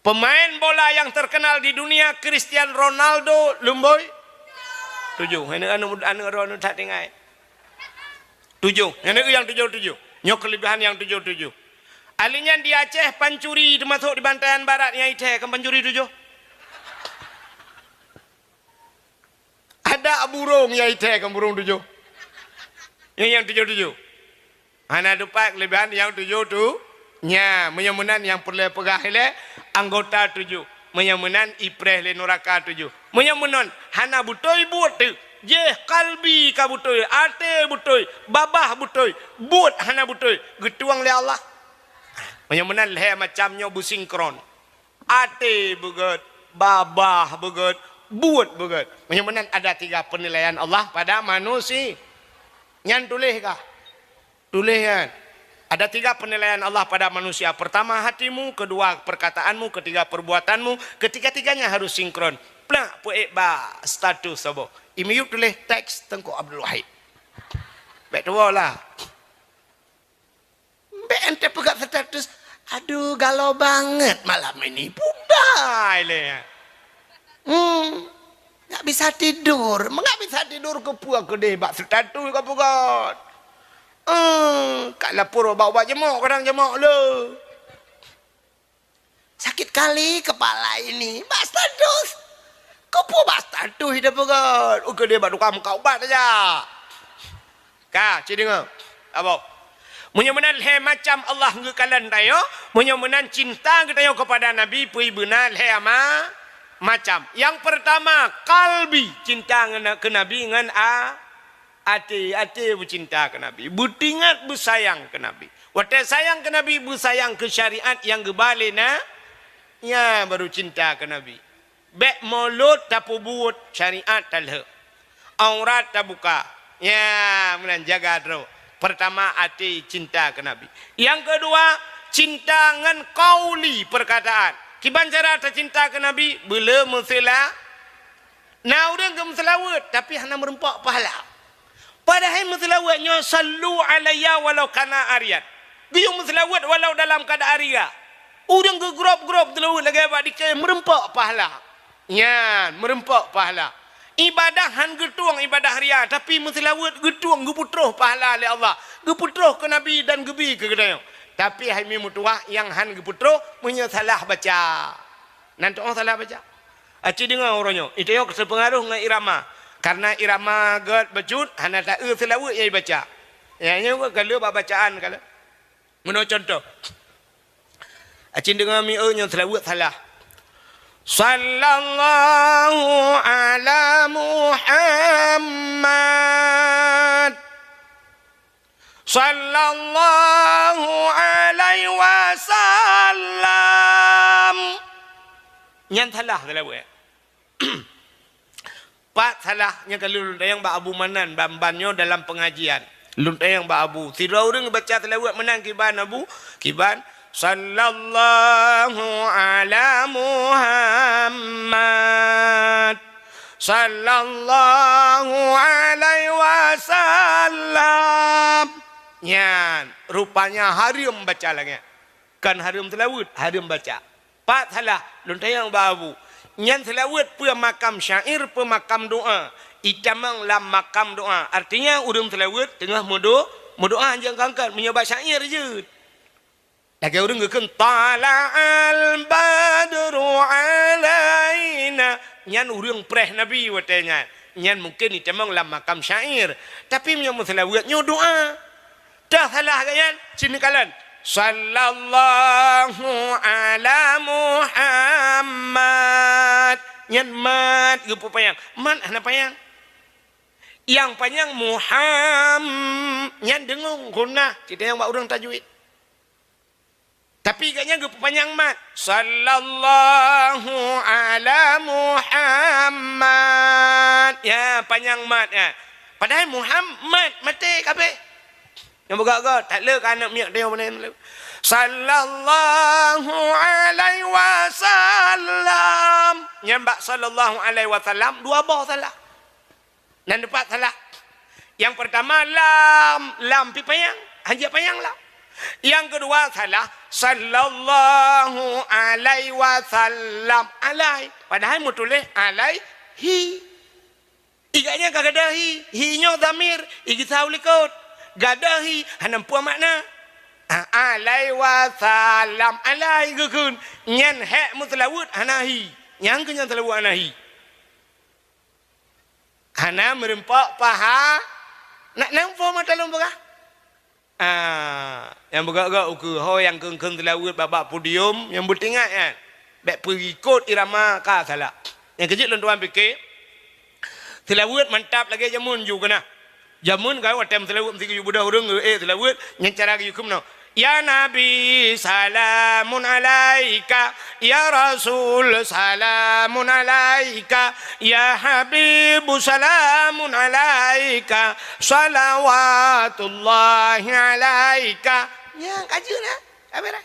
Pemain bola nyang terkenal di dunia, Cristiano Ronaldo, lumboi tujoh. Aneuk, aneuk, aneuk droeneuh that tinggai. Tujoh. Nyan nyang tujoh-tujoh. Nyoe keulebihan nyang tujoh-tujoh. Aleuh nyan di Aceh pancuri teumasok di Bantayan Barat nyang ithée kan pancuri tujoh. Adak burông nyang ithée kan burông tujoh. Nyan nyang tujoh-tujoh. Hana tupat keulebihan nyang tujoh tu. Nya, meunyoe meunan nyang peureulée peugah ilée anggota tujoh. Meunyoe meunan ipreh lé nuraka tujoh. Meunyoe meunan hana beutôi buet teuk. Jéh kalbi ka beutôi, até beutôi, babah beutôi, buet hana beutôi, geutueng lé Allah. Meunyoe meunan lhée macam nyoe beusinkron. Até beugét, babah beugét, buet beugét. Meunyoe meunan ada tiga penilaian Allah pada manusia. Nyan tuléh kah? Tuléh nyan. Ada tiga penilaian Allah pada manusia. Pertama hatimu, kedua perkataanmu, ketiga perbuatanmu, ketiga-tiganya harus sinkron. Plak peuék bak status saboh. Imiyup tuléh teks Teungku Abdul Wahid. Bék tuwoe lah. Bék ente peugah status, "Aduh, galau banget malam ini." Pudai lé. Hmm. Nggak bisa tidur. Nggak bisa tidur keupeue keudeh bak status ka peugah. Hmm. Ka lapor bak ubat jemok, kadang jemok le. Sakit kali kepala ini. Bak status. Keupeue bak status ida peugah? Ukeue dia bak tukang muka ubat saja. Ka, ci deungoe. Abah. Meunyoe meunan lhée macam Allah geukalon tanyoe, meunyoe meunan cinta geutanyoe kepada Nabi peue beuna lhée ama-, macam. Yang pertama, kalbi, cinta ngon, keu Nabi ngon a-, Até, até beucinta keu Nabi, beutingat beusayang keu Nabi. Watée sayang keu Nabi, beusayang keu syariat nyang geuba lé na-, nya baru cinta keu Nabi. Bék mulôt tapeubuet, syariat talheueh. Aurat tabuka. Nya, meunan jaga droe. Pertama, até cinta keu Nabi. Nyang keudua, cinta ngon qauli, perkataan. Kiban cara tacinta keu Nabi, beuleu meuseula-, Na ureuëng geumeuseulaweuet, tapi hana meurumpok pahala. Padahai meuseulaweuet nyoe, "Sallu alayya walau kana ariyan." Geuyue meuseulaweuet walau dalam keuadaan ria. Ureuëng geugrop-grop seulaweuet lagée bak dikée meurumpok pahala. Nyan, meurumpok pahala. Ibadah han geutueng ibadah ria, tapi meuseulaweuet geutueng, geupeutroh pahala lé Allah. Geupeutroh keu Nabi dan geubi keu geutanyoe. Tapi hai mi meutuwah nyang han geupeutroh meunyoe salah baca. Nan tuoh salah baca. Aci deungoe uroe nyoe, itayok teupeungaruh ngon irama. Karena irama gét bacut, hana taeu seulaweuet nyang ibaca. Nyang nyoe ka lheueh bak bacaan ka lheueh. Meunoe contoh. Aci deungoe mieu nyoe seulaweuet salah. Sallallahu ala Muhammad. Sallallahu alaihi wasallam. Nyan salah seulaweuet. Pat salah nyang ka lôn tanyong bak Abu Manan ban-ban nyoe dalam pengajian. Lôn tanyong bak Abu, sidroe ureuëng baca seulaweuet meunan kiban Abu, kiban, "Sallallahu ala Muhammad." Sallallahu alaihi wasallam. Nyan, rupanya hareuem baca lagée nyan. Kon hareuem seulaweuet, hareuem baca. Pat salah, lôn tanyong bak Abu. Nyan seulaweuet peue makam syair, peue makam doa? Itamong lam makam doa. Artinya, ureuëng seulaweuet teungoh meudo-, meudoa, hanjeuet kangkat, meunyoe bak syair jeuet. Lagée ureuëng geukheun, "Tala'al badru alaina." Nyan ureuëng preh Nabi watée nyan. Nyan mungken itamong lam makam syair. Tapi meunyoe meuseulaweuet nyoe doa. Tah salah geuh nyan, sinoe kalon, "Sallallahu ala Muhammad." Nyan mat geupeupanyang. Mat hana panyang. Nyang panyang Muham-, nyan deungon gunnah, cit nyang bak ureuëng tajwid. Tapi gobnyan geupeupanyang mat. "Sallallahu ala Muhammad." Ya, panyang mat, ya. Padahai Muhammad maté kabeh. Nyang beugok-gok, that le ka aneuk miet tanyoe meunan. "Sallallahu alaihi wasallam." Nyan bak "sallallahu alaihi wasallam", dua boh salah. Nan dipat salah. Nyang peurtama lam, lam pih panyang, hanjeuet panyang lam. Nyang keudua salah, "Sallallahu alaihi wasallam." Alai, padahai meutuléh alaihi. Iganya ka gadôh hi, hi nyoe dhamir, igisa u likot. Gadôh hi, hana peue makna. A-, alaihi wasallam, alai geukheun. Nyan hék meuseulaweuet hana hi. Nyang keu nyan seulaweuet hana hi. Hana meureumpok paha. Nak nampo mata lôn peugah? Ah, nyang beugok-gok ukeue ho nyang kheun-kheun seulaweuet bak-bak podium, nyang beutingat nyan. Bék peuikot irama ka salah. Nyang keujeuet lôn tuan pike, seulaweuet mantap lagée jameun ju keunah. Jameun ka watée meuseulaweuet meusigeue ju beudôh ureuëng, eh, seulaweuet, nyan cara geuyue kheun meunoe. Ya Nabi, salamun alaika. Ya Rasul, salamun alaika. Ya Habibu, salamun alaika. Salawatullahi alaika. Nyang ka jeuet na, habéh dah.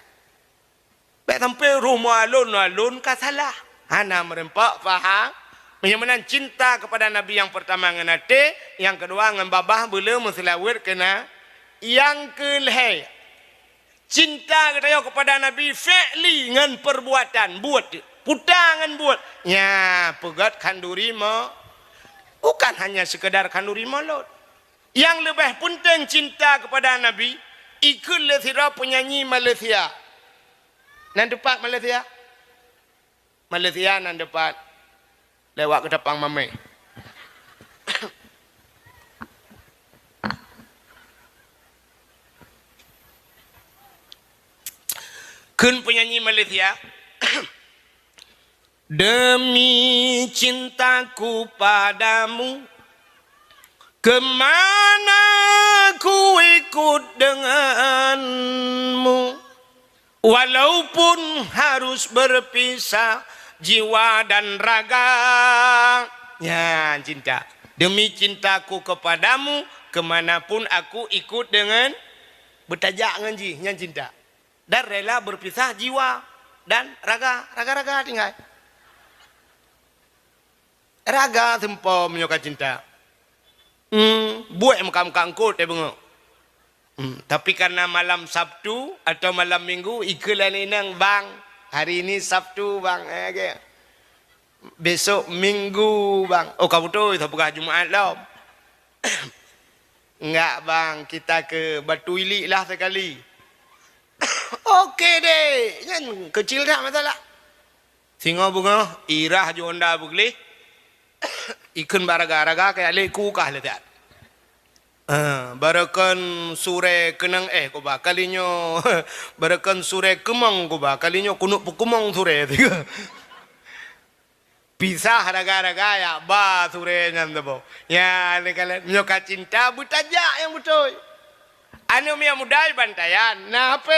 Bék sampoe roh meualon-alon ka salah. Hana meureumpok paham. Meunyoe meunan cinta keupada Nabi nyang peurtama ngon até, nyang keudua ngon babah beuleu meuseulaweuet keu na. Nyang keu lhée, cinta geutanyoe keupada Nabi fi'li ngon peurbuatan, buet, puta ngon buet. Nya, peugét khanduri mo-, bukan hanya sekedar khanduri mulod. Nyang leubeh peunteng cinta keupada Nabi, ikheun lé sidroe peunyanyi Malaysia. Nan teupat Malaysia? Malaysia nan teupat. Lewat Ketapang Mamé. Kheun peunyanyi Malaysia, "Demi cintaku padamu, kemana ku ikut denganmu." Walaupun harus berpisah jiwa dan raga. Nyan cinta. Demi cintaku kepadamu, kemanapun aku ikut dengan, beutajak ngon jih, nyan cinta. Dan rela berpisah jiwa dan raga, raga-raga tinggai. Raga seumpom nyoe ka cinta. Hmm, buet meuka-meuka eungkôt teuh beungoh. Hmm, tapi karena malam Sabtu atau malam Minggu, ikheun lé inong, "Bang, hari ini Sabtu, Bang." Eh, oke. "Besok Minggu, Bang." Oh, ka beutôi, tapeugah Jumaat lom. "Enggak, Bang, kita ke Batu Ilik lah sekali." Oke deh, nyan kecil dah masalah. Singoh beungoh, irah ju honda beugleh, ikheun bak raga-raga keu lé ku kah lé that. Ah, barokon surée keunong éh kuba, kali nyoe barokon surée keumong kuba, kali nyoe keuneuk peukeumong surée. Pisah raga-raga, ya ba surée nyan teuboh. Ya, ni kalon, meunyoe ka cinta, beutajak nyang beutôi. Aneuk miet muda bantaian, na H P.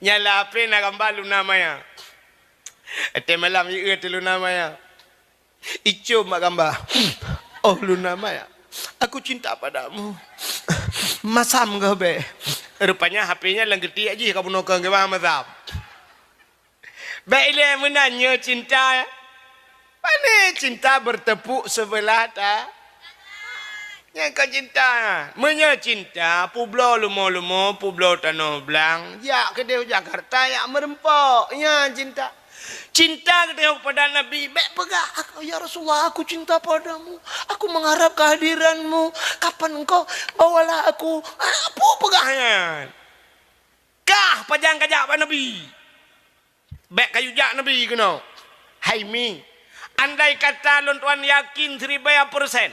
Nyang lam H P na gamba Luna Maya. Watée malam jieu teuh Luna Maya. Icom bak gamba. "Oh Luna Maya, aku cinta padamu. Masam keuh bék." Rupanya H P nyan lam geutiek jih ka bunoe keu geuba masam. Bék ilée meunan nyoe cinta. Pane cinta bertepuk sebelah ta-, Nyan ka cinta. Meunyoe cinta, peubloe leumo-leumo, peubloe tanoh blang, jak keudeh u Jakarta, jak meureumpok. Nyan cinta. Cinta keudeh kepada Nabi, bèk peugah, "Aku, ya Rasulullah, aku cinta padamu. Aku mengharap kehadiranmu. Kapan engkau bawalah aku?" Ah, peue peugah nyan. Kah pajan kajak bak Nabi. Bèk kayue jak Nabi keunoe. Hai mi, andai kata lôn tuan yakin siribèe persen,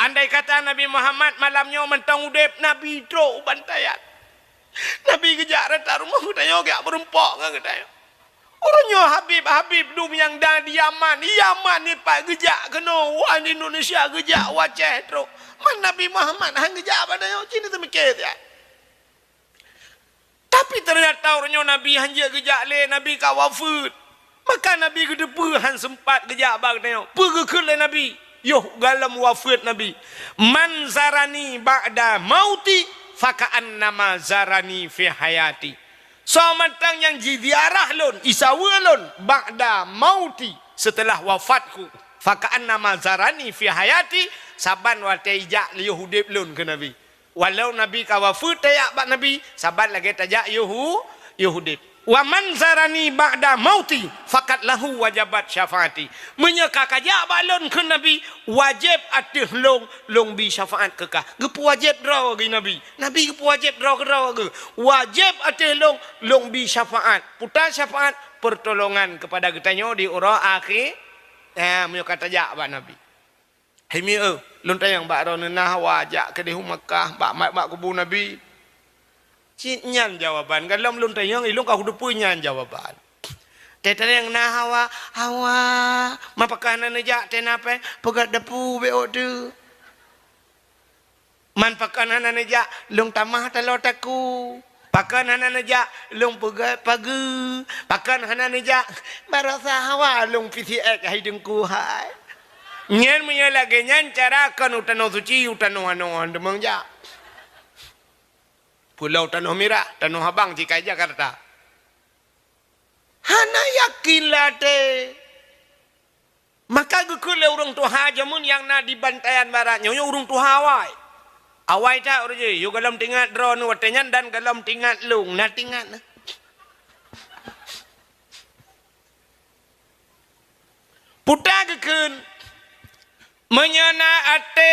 andai kata Nabi Muhammad malam nyoe mantong udép, Nabi trok u bantaian. Nabi geujak rata rumoh geutanyoe, geujak meureumpok ngon geutanyoe. Uroe nyoe habib-habib dum nyang na di Yaman, Yaman nyoe pat geujak keunoe, wan Indonesia geujak, u Aceh trok. Man Nabi Muhammad han geujak bak tanyoe, ci neuteumiké siat. Tapi teunyata uroe nyoe Nabi han jeuet geujak lé, Nabi ka wafeuet. Maka Nabi geuteupeue han seumpat geujak bak geutanyoe. Peue geukheun lé Nabi? Yoh gohlom wafeuet Nabi, "Man zarani ba'da mauti, faka'annama zarani fi hayati." Soe mantong nyang jiziarah lôn, isaweue lôn, ba'da mauti, seuteulah wafatku, "faka'annama zarani fi hayati," saban watèe ijak yoh udép lôn, kheun Nabi. Walau Nabi ka wafeuet, tajak bak Nabi, saban lagèe tajak yoh u-, yoh udép. "Wa man zarani ba'da mauti, faqad lahu wajabat syafaati." Meunyoe ka kajak bak lôn, kheun Nabi, wajéb ateueh lôn, lôn bi syafaat keu kah. Geupeuwajéb droe geuh Nabi. Nabi geupeuwajéb droe keudroe geuh. Wajéb ateueh lôn, lôn bi syafaat. Peue syafaat? Pertolongan keupada geutanyoe di uroe akhé. Ah, meunyoe ka tajak bak Nabi. Hai mi, eh, lôn tanyong bak droeneuh, na hawa jak keudeh u Makkah, bak, bak kubu Nabi? Cit nyan jawaban, gohlom lôn tanyong, ilôn ka kuteupeue nyan jawaban. Teuh tanyong na hawa, hawa, man pakon hana neujak, teuh na pèng, peugöt dapu bèk ôk teuh. Man pakon hana neujak, lôn tamah taloe takue. Pakon hana neujak, lôn peugöt pageue. Pakon hana neujak, baroesa hawa lôn pih siék hai Teungku hai. Nyan meunyoe lagèe nyan cara kon u Tanoh Suci, u tanoh anoe han teumeung jak. Pulo Tanoh Mirah, Tanoh Abang, sikai Jakarta. Hana yakin lé até. Maka geukheun lé ureueng tuha jameun nyang na di Bantayan Barat nyoe, nyoe ureueng tuha awai. Awai that ureueng jih, yôh gohlom teuingat droeneuh watèe nyan dan gohlom teuingat lôn, na teuingat na. Peue geukheun, meunyoe na até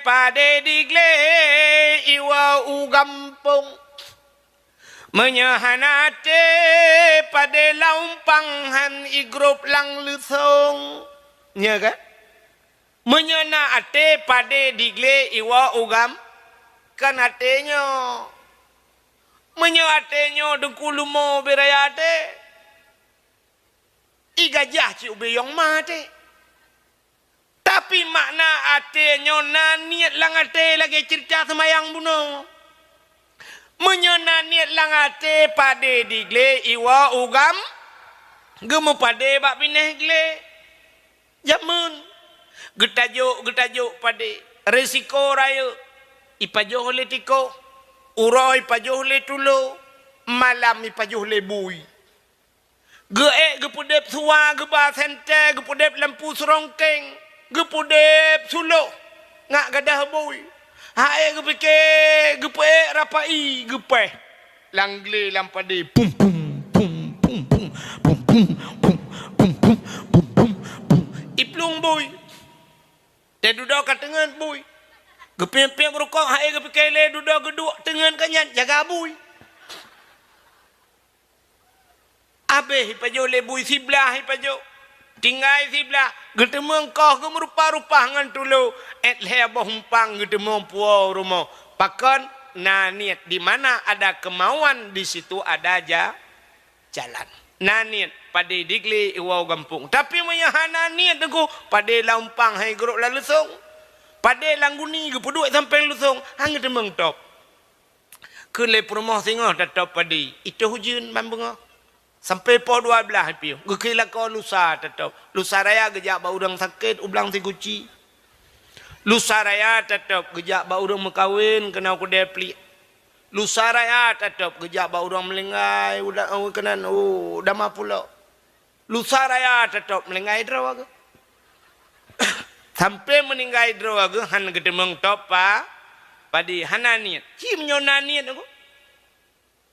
padé di glé iwoe u gampông. Meunyoe hana até padé lam umpang han igrôp lam leusông. Nyo kan? Meunyoe na até padé di glé iwoe u gam-, kan até nyoe. Meunyoe até nyoe Teungku leumo beu raya até. I gajah cit ubé yong ma até. Tapi makna até nyoe na niet lam até lagèe ceurita seumayang bunoe. Meunyoe na niet lam até padé di glé iwoe u gam-, geumeupadé bak binéh glé. Jameun geutajok, geutajok padé, risiko rayeuk, ipajoh lé tikoh, uroe ipajoh lé tulo, malam ipajoh lé bui. Geuék geupeudép suwa, geuba sentée, geupeudép lampu seurongkeng, geupeudép suloh ngat gadah bui. Hai geupiké, geupeuék rapai, geupéh lam glé lam padé. Pum, pum, pum. Iplueng bui. Teududoe ka teungeut bui. Geupiep-piep rukok, hai geupiké lé dudoe geuduek teungeut ka nyan, jaga bui. Abéh ipajoh lé bui, siblah ipajoh. Tinggai siblah, geuteumeung koh geumeurupa-rupa ngon tulo, ék lhée boh umpang geuteumeung puwoe rumoh. Pakon? Na niet, di mana ada kemauan, di situ ada ja-, jalan. Na niet, padé di glé iwoe u gampông. Tapi meunyoe hana niet Teungku, padé lam umpang han igrôp lam leusông. Padé lam guni geupeuduek sampéng leusông, han geuteumeung top. Kheun lé peurumoh singoh tatop padé, itôh ujeuen ban beungoh. Sampoe poh dua blaih piôh, geukheun lakoe lusa tatop. Lusa raya geujak bak ureueng sakét u Blang Sikuci. Lusa raya tatop geujak bak ureueng meukawen keunoe keudée pliek. Lusa raya tatop geujak bak ureueng meuninggai u da-, u keunan, u Dama Pulo. Lusa raya tatop meuninggai droe geuh. Sampai meuninggai droe geuh han geuteumeung top pa-, padi, hana niet. Ci meunyoe na niet geuh.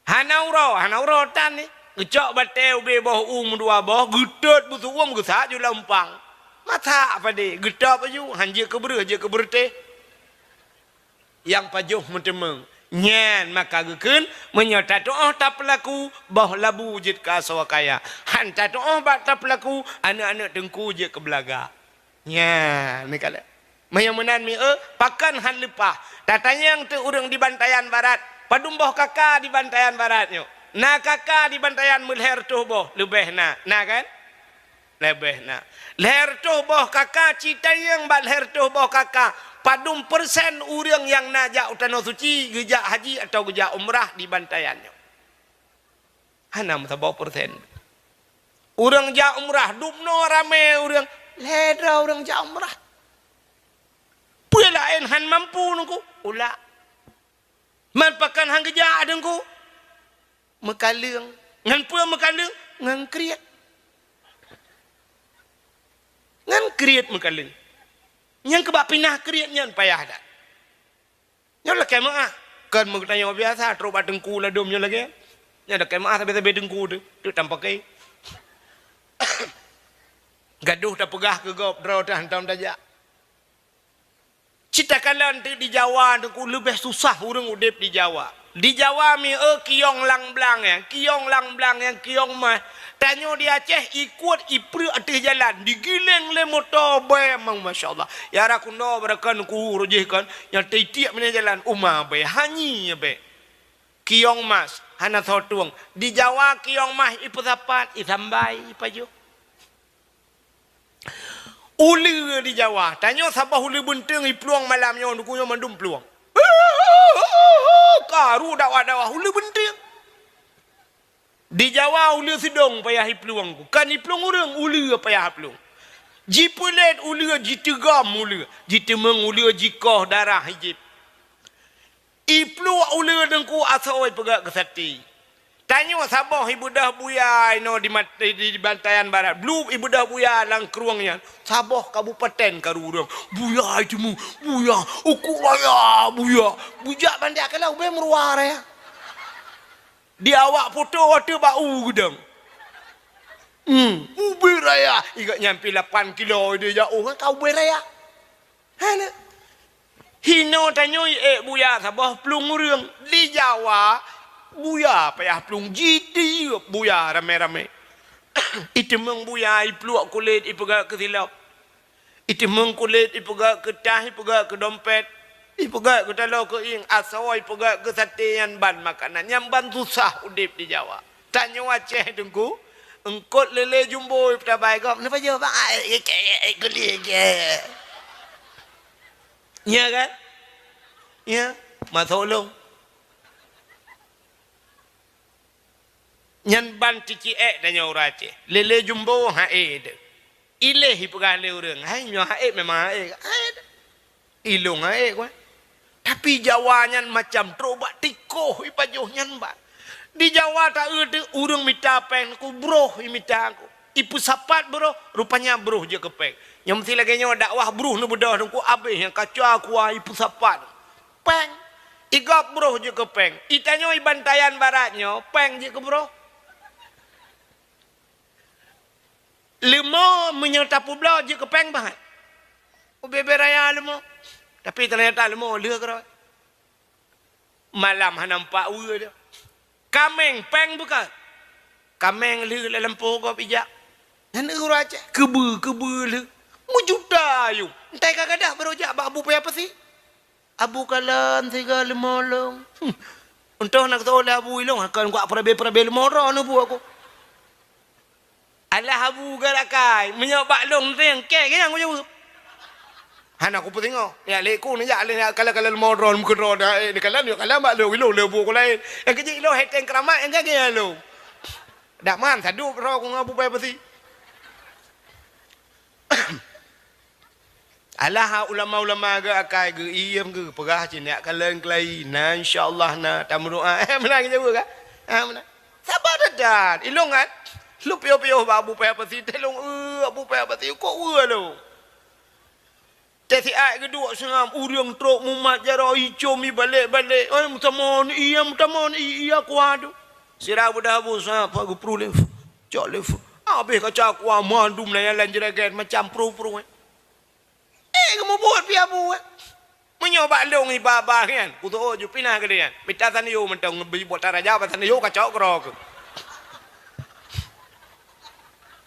Hana uroe, hana uroe tan ni. Geucok batée ubé boh u meudua boh, geutot beusuwom geusak ju lam umpang. Masak padé, geutop aju, han jeuet keu breuh, jeuet keu beureuteh. Nyang pajoh meuteumeung. Nyan maka geukheun, meunyoe tatu'oh tapeulaku, boh labu jeuet keu asoe kaya. Han tatu'oh bak tapeulaku, aneuëk-aneuëk teungku jeuet keu beulaga. Nyan, neukalon. Meunyoe meunan mi, eh, pakon han leupah. Tatanyong teuk ureuëng di Bantayan Barat, padum boh kaka di Bantayan Barat nyoe? Na kaka di Bantayan meulhée reutôh boh, leubeh na. Na kan? Leubeh na. Lhée reutôh boh kaka, ci tanyong bak lhée reutôh boh kaka, padum persen ureuëng nyang na jak u Tanoh Suci geujak haji atawa geujak umrah di Bantayan nyoe? Hana meusaboh persen. Ureuëng jak umrah, dubnoe ramé ureuëng, lhée droe ureuëng jak umrah. Peue laén han mampu nungku, ulak. Man pakon han geujak teungku? Meukaleueng. Ngon peue meukaleueng? Ngon kriet. Ngon kriet meukaleueng. Nyang keubak pinah kriet nyan payah that. Nyoe lakée meuáh. Kon meugeutanyoe biasa, trok bak teungku ladom nyoe lagée. Nyoe lakée meuáh sabe-sabe teungku teuh, teuk tampakée. Gadoh tapeugah keu gob, droe teuh hantom tajak. Cit takalon teuk di Jawa teungku leubeh susah ureuëng udeb di Jawa. Di Jawa mi, eh, kiyong lam blang nyan, kiyong lam blang nyan, kiyong mah. Tanyoe di Aceh, ikuet ipreuk ateueh jalan, digiléng lé moto bée mang, masya Allah. Ya rakundo barakan ku rojih kan, nyang titiek meunan jalan uma bée hanyi bée. Kiyong mas hana soe tueng. Di Jawa kiyong mas ipeusapat, isambai, ipajoh. Uleue di Jawa, tanyoe saboh uleue beunteueng iplueng malam nyoe, nuku nyoe mandum plueng. Karu dakwah-dakwah uleue beunteueng. Di Jawa uleue sidong payah iplueng, bukan iplueng ureuëng, uleue payah plueng. Jipeulét uleue, jiteugom uleue, jiteumeung uleue, jikoh darah ijép. Ipluek uleue teungku asoe ipeugét keu saté. Tanyoe saboh ibeudôh buya inoe di mat-, di, di Bantayan Barat. Blueb ibeudôh buya lam krueng nyan. Saboh kabupaten karu ureuëng. Buya iteumeu, buya, uku raya, buya. Bujak bandia kala ubé meuruwa raya. Di awak poto watée bak u geudong. Hmm, ubé raya. Igat nyampe lapan kilo ide jauh kan ka ubé raya. Hana. Hinoe tanyoe ék buya saboh plueng ureuëng. Di Jawa, buya payah plueng jitiep buya ramé-ramé. Iteumeung buya ipluek kulét ipeugét keu silop. Iteumeung kulét ipeugét keu tah, ipeugét keu dompet, ipeugét keu taloe keu ieng, asoe ipeugét keu saté, nyan ban makanan, nyan ban susah udeb di Jawa. Tanyoe Aceh teungku, eungkot lélé jumbo ipeutabah gob, neupajoh bang, ai, ai, ai, ai, geulie, ge. Nya kan? Nya, masok lôn. Nyan ban ticiek tanyoe ureuëng Aceh. Lélé jumbo ha'é deuh. Iléh ipeugah lé ureuëng, hai nyoe ha'é memang ha'é. Ha'é deuh. Ilông ha'é kueh. Tapi Jawa nyan macam trok bak tikoh ipajoh nyan ban. Di Jawa taeu teuh ureuëng mita péng ku broh imita ku. Ipeusapat broh, rupanya broh jeuet keu péng. Nyang meusti lagée nyoe dakwah broh neubeudôh teungku abéh nyang kaca kuah ipeusapat. Péng. Igob broh jeuet keu péng. Itanyoe i Bantayan Barat nyoe péng jeuet keu broh. Leumo meunyoe tapeubloe jeuet keu péng bahat. Ubé-bé raya leumo. Tapi teunyata leumo lheueh keudroe. Malam hana nampak weue dia. Kaméng péng beuka. Kaméng lheueh lam lampôh gob ijak. Nyan ureuëng Aceh. Keubeu, keubeu lheueh. Meujuta ayong. Entai ka gadah barô jak bak Abu Paya Pasi. Abu kalon siga leumo lôn. Hmm. Untông na geutôh lé Abu ilông, akan kuak peurabé-peurabé leumo droe neubuet ku. Alah Abu garakai, meunyoe bak lôn teueng kée, kée nyang kujaweueb. Hana kupeusingoh. Ya lé ku neujak lé kalon-kalon leumo droe meukeudroe dah, eh, neukalon, neukalon bak lôn ilông lé Abu ku laén. Nyang keujeuet ilông heteng keuramat nyang gagée lôn. Dak man sadub droe ku ngon Abu Paya Pasi. Alah ulama-ulama geuh akai geuh iem geuh peugah cit nyak kalon keulayi na insyaallah na tameudoa. Eh meunan geujaweueb kan? Ha meunan. Saba that-that ilông kan? Lôn piôh-piôh bak Abu Paya Pasi teuh lôn eu Abu Paya Pasi kok weue lôn. Teusiat geuduek seungab, ureuëng trok mumat jaroe, icom ibalek-balek. "Oi, meutamong, iya meutamong, iya kuat tu." Sira beudah bu seungab, geupruh lé, cok lé. Habéh kaca kuah mandum na nyang lam jraget macam pruh-pruh, eh. Eh, geumubuet pih abu, eh. Meunyoe bak lông iba-ba nyan, kutoh ju pinah keudeh nyan. Mita sandiu mantong beubuet taraja bak sandiu kacok keudroe keuh.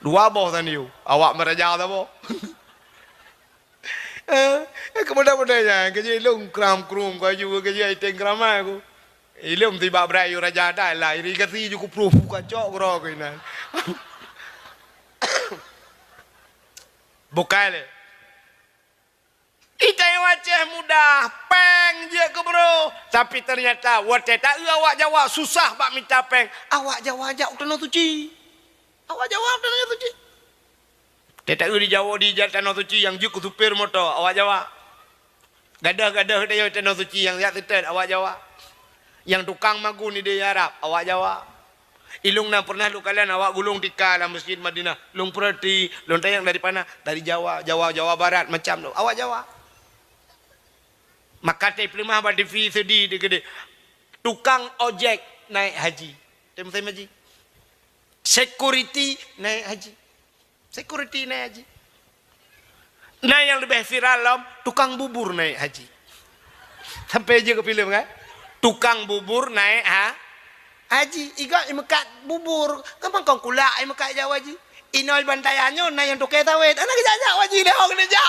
Dua boh sandiu, awak meuraja saboh. Eh, keumudian-mudian nyan, keujih lông kram-krum, kaju keujih iteng kramai ku. Ilông tibak brai yu raja dah lah, irigasi ju kupruh kacok keudroe keuh inan. Bukai lé. Itayong Aceh muda, péng jeuet keu bro. Tapi ternyata watée taeu awak Jawa susah bak mita péng, awak Jawa jak u Tanoh Suci. Awak Jawa u Tanoh Suci. Watée taeu di Jawa di jak Tanoh Suci nyang jeuet keu supir moto, awak Jawa. Gadôh-gadôh di Tanoh Suci nyang jak seutôt, awak Jawa. Nyang tukang magun di Arab, awak Jawa. Ilông na pernah lôn kalon awak gulong tika lam Masjid Madinah. Lôn peurati, lôn tanyong dari pana? Dari Jawa, Jawa, Jawa Barat macam tu. Awak Jawa. Maka teupeuleumoh bak T V seudi di keudeh. Tukang ojek naik haji. Tem tem haji. Security naik haji. Security naik haji. Nah, nyang leubeh viral lom, tukang bubur naik haji. Sampai je keu filem kan? Tukang bubur naik ha, haji. Iga imeukat bubur, kan mangkong kulak imeukat jak haji. Inoi bantayan nyoe na nyang toke sawét. Aneuk jak-jak haji lé hong neujak.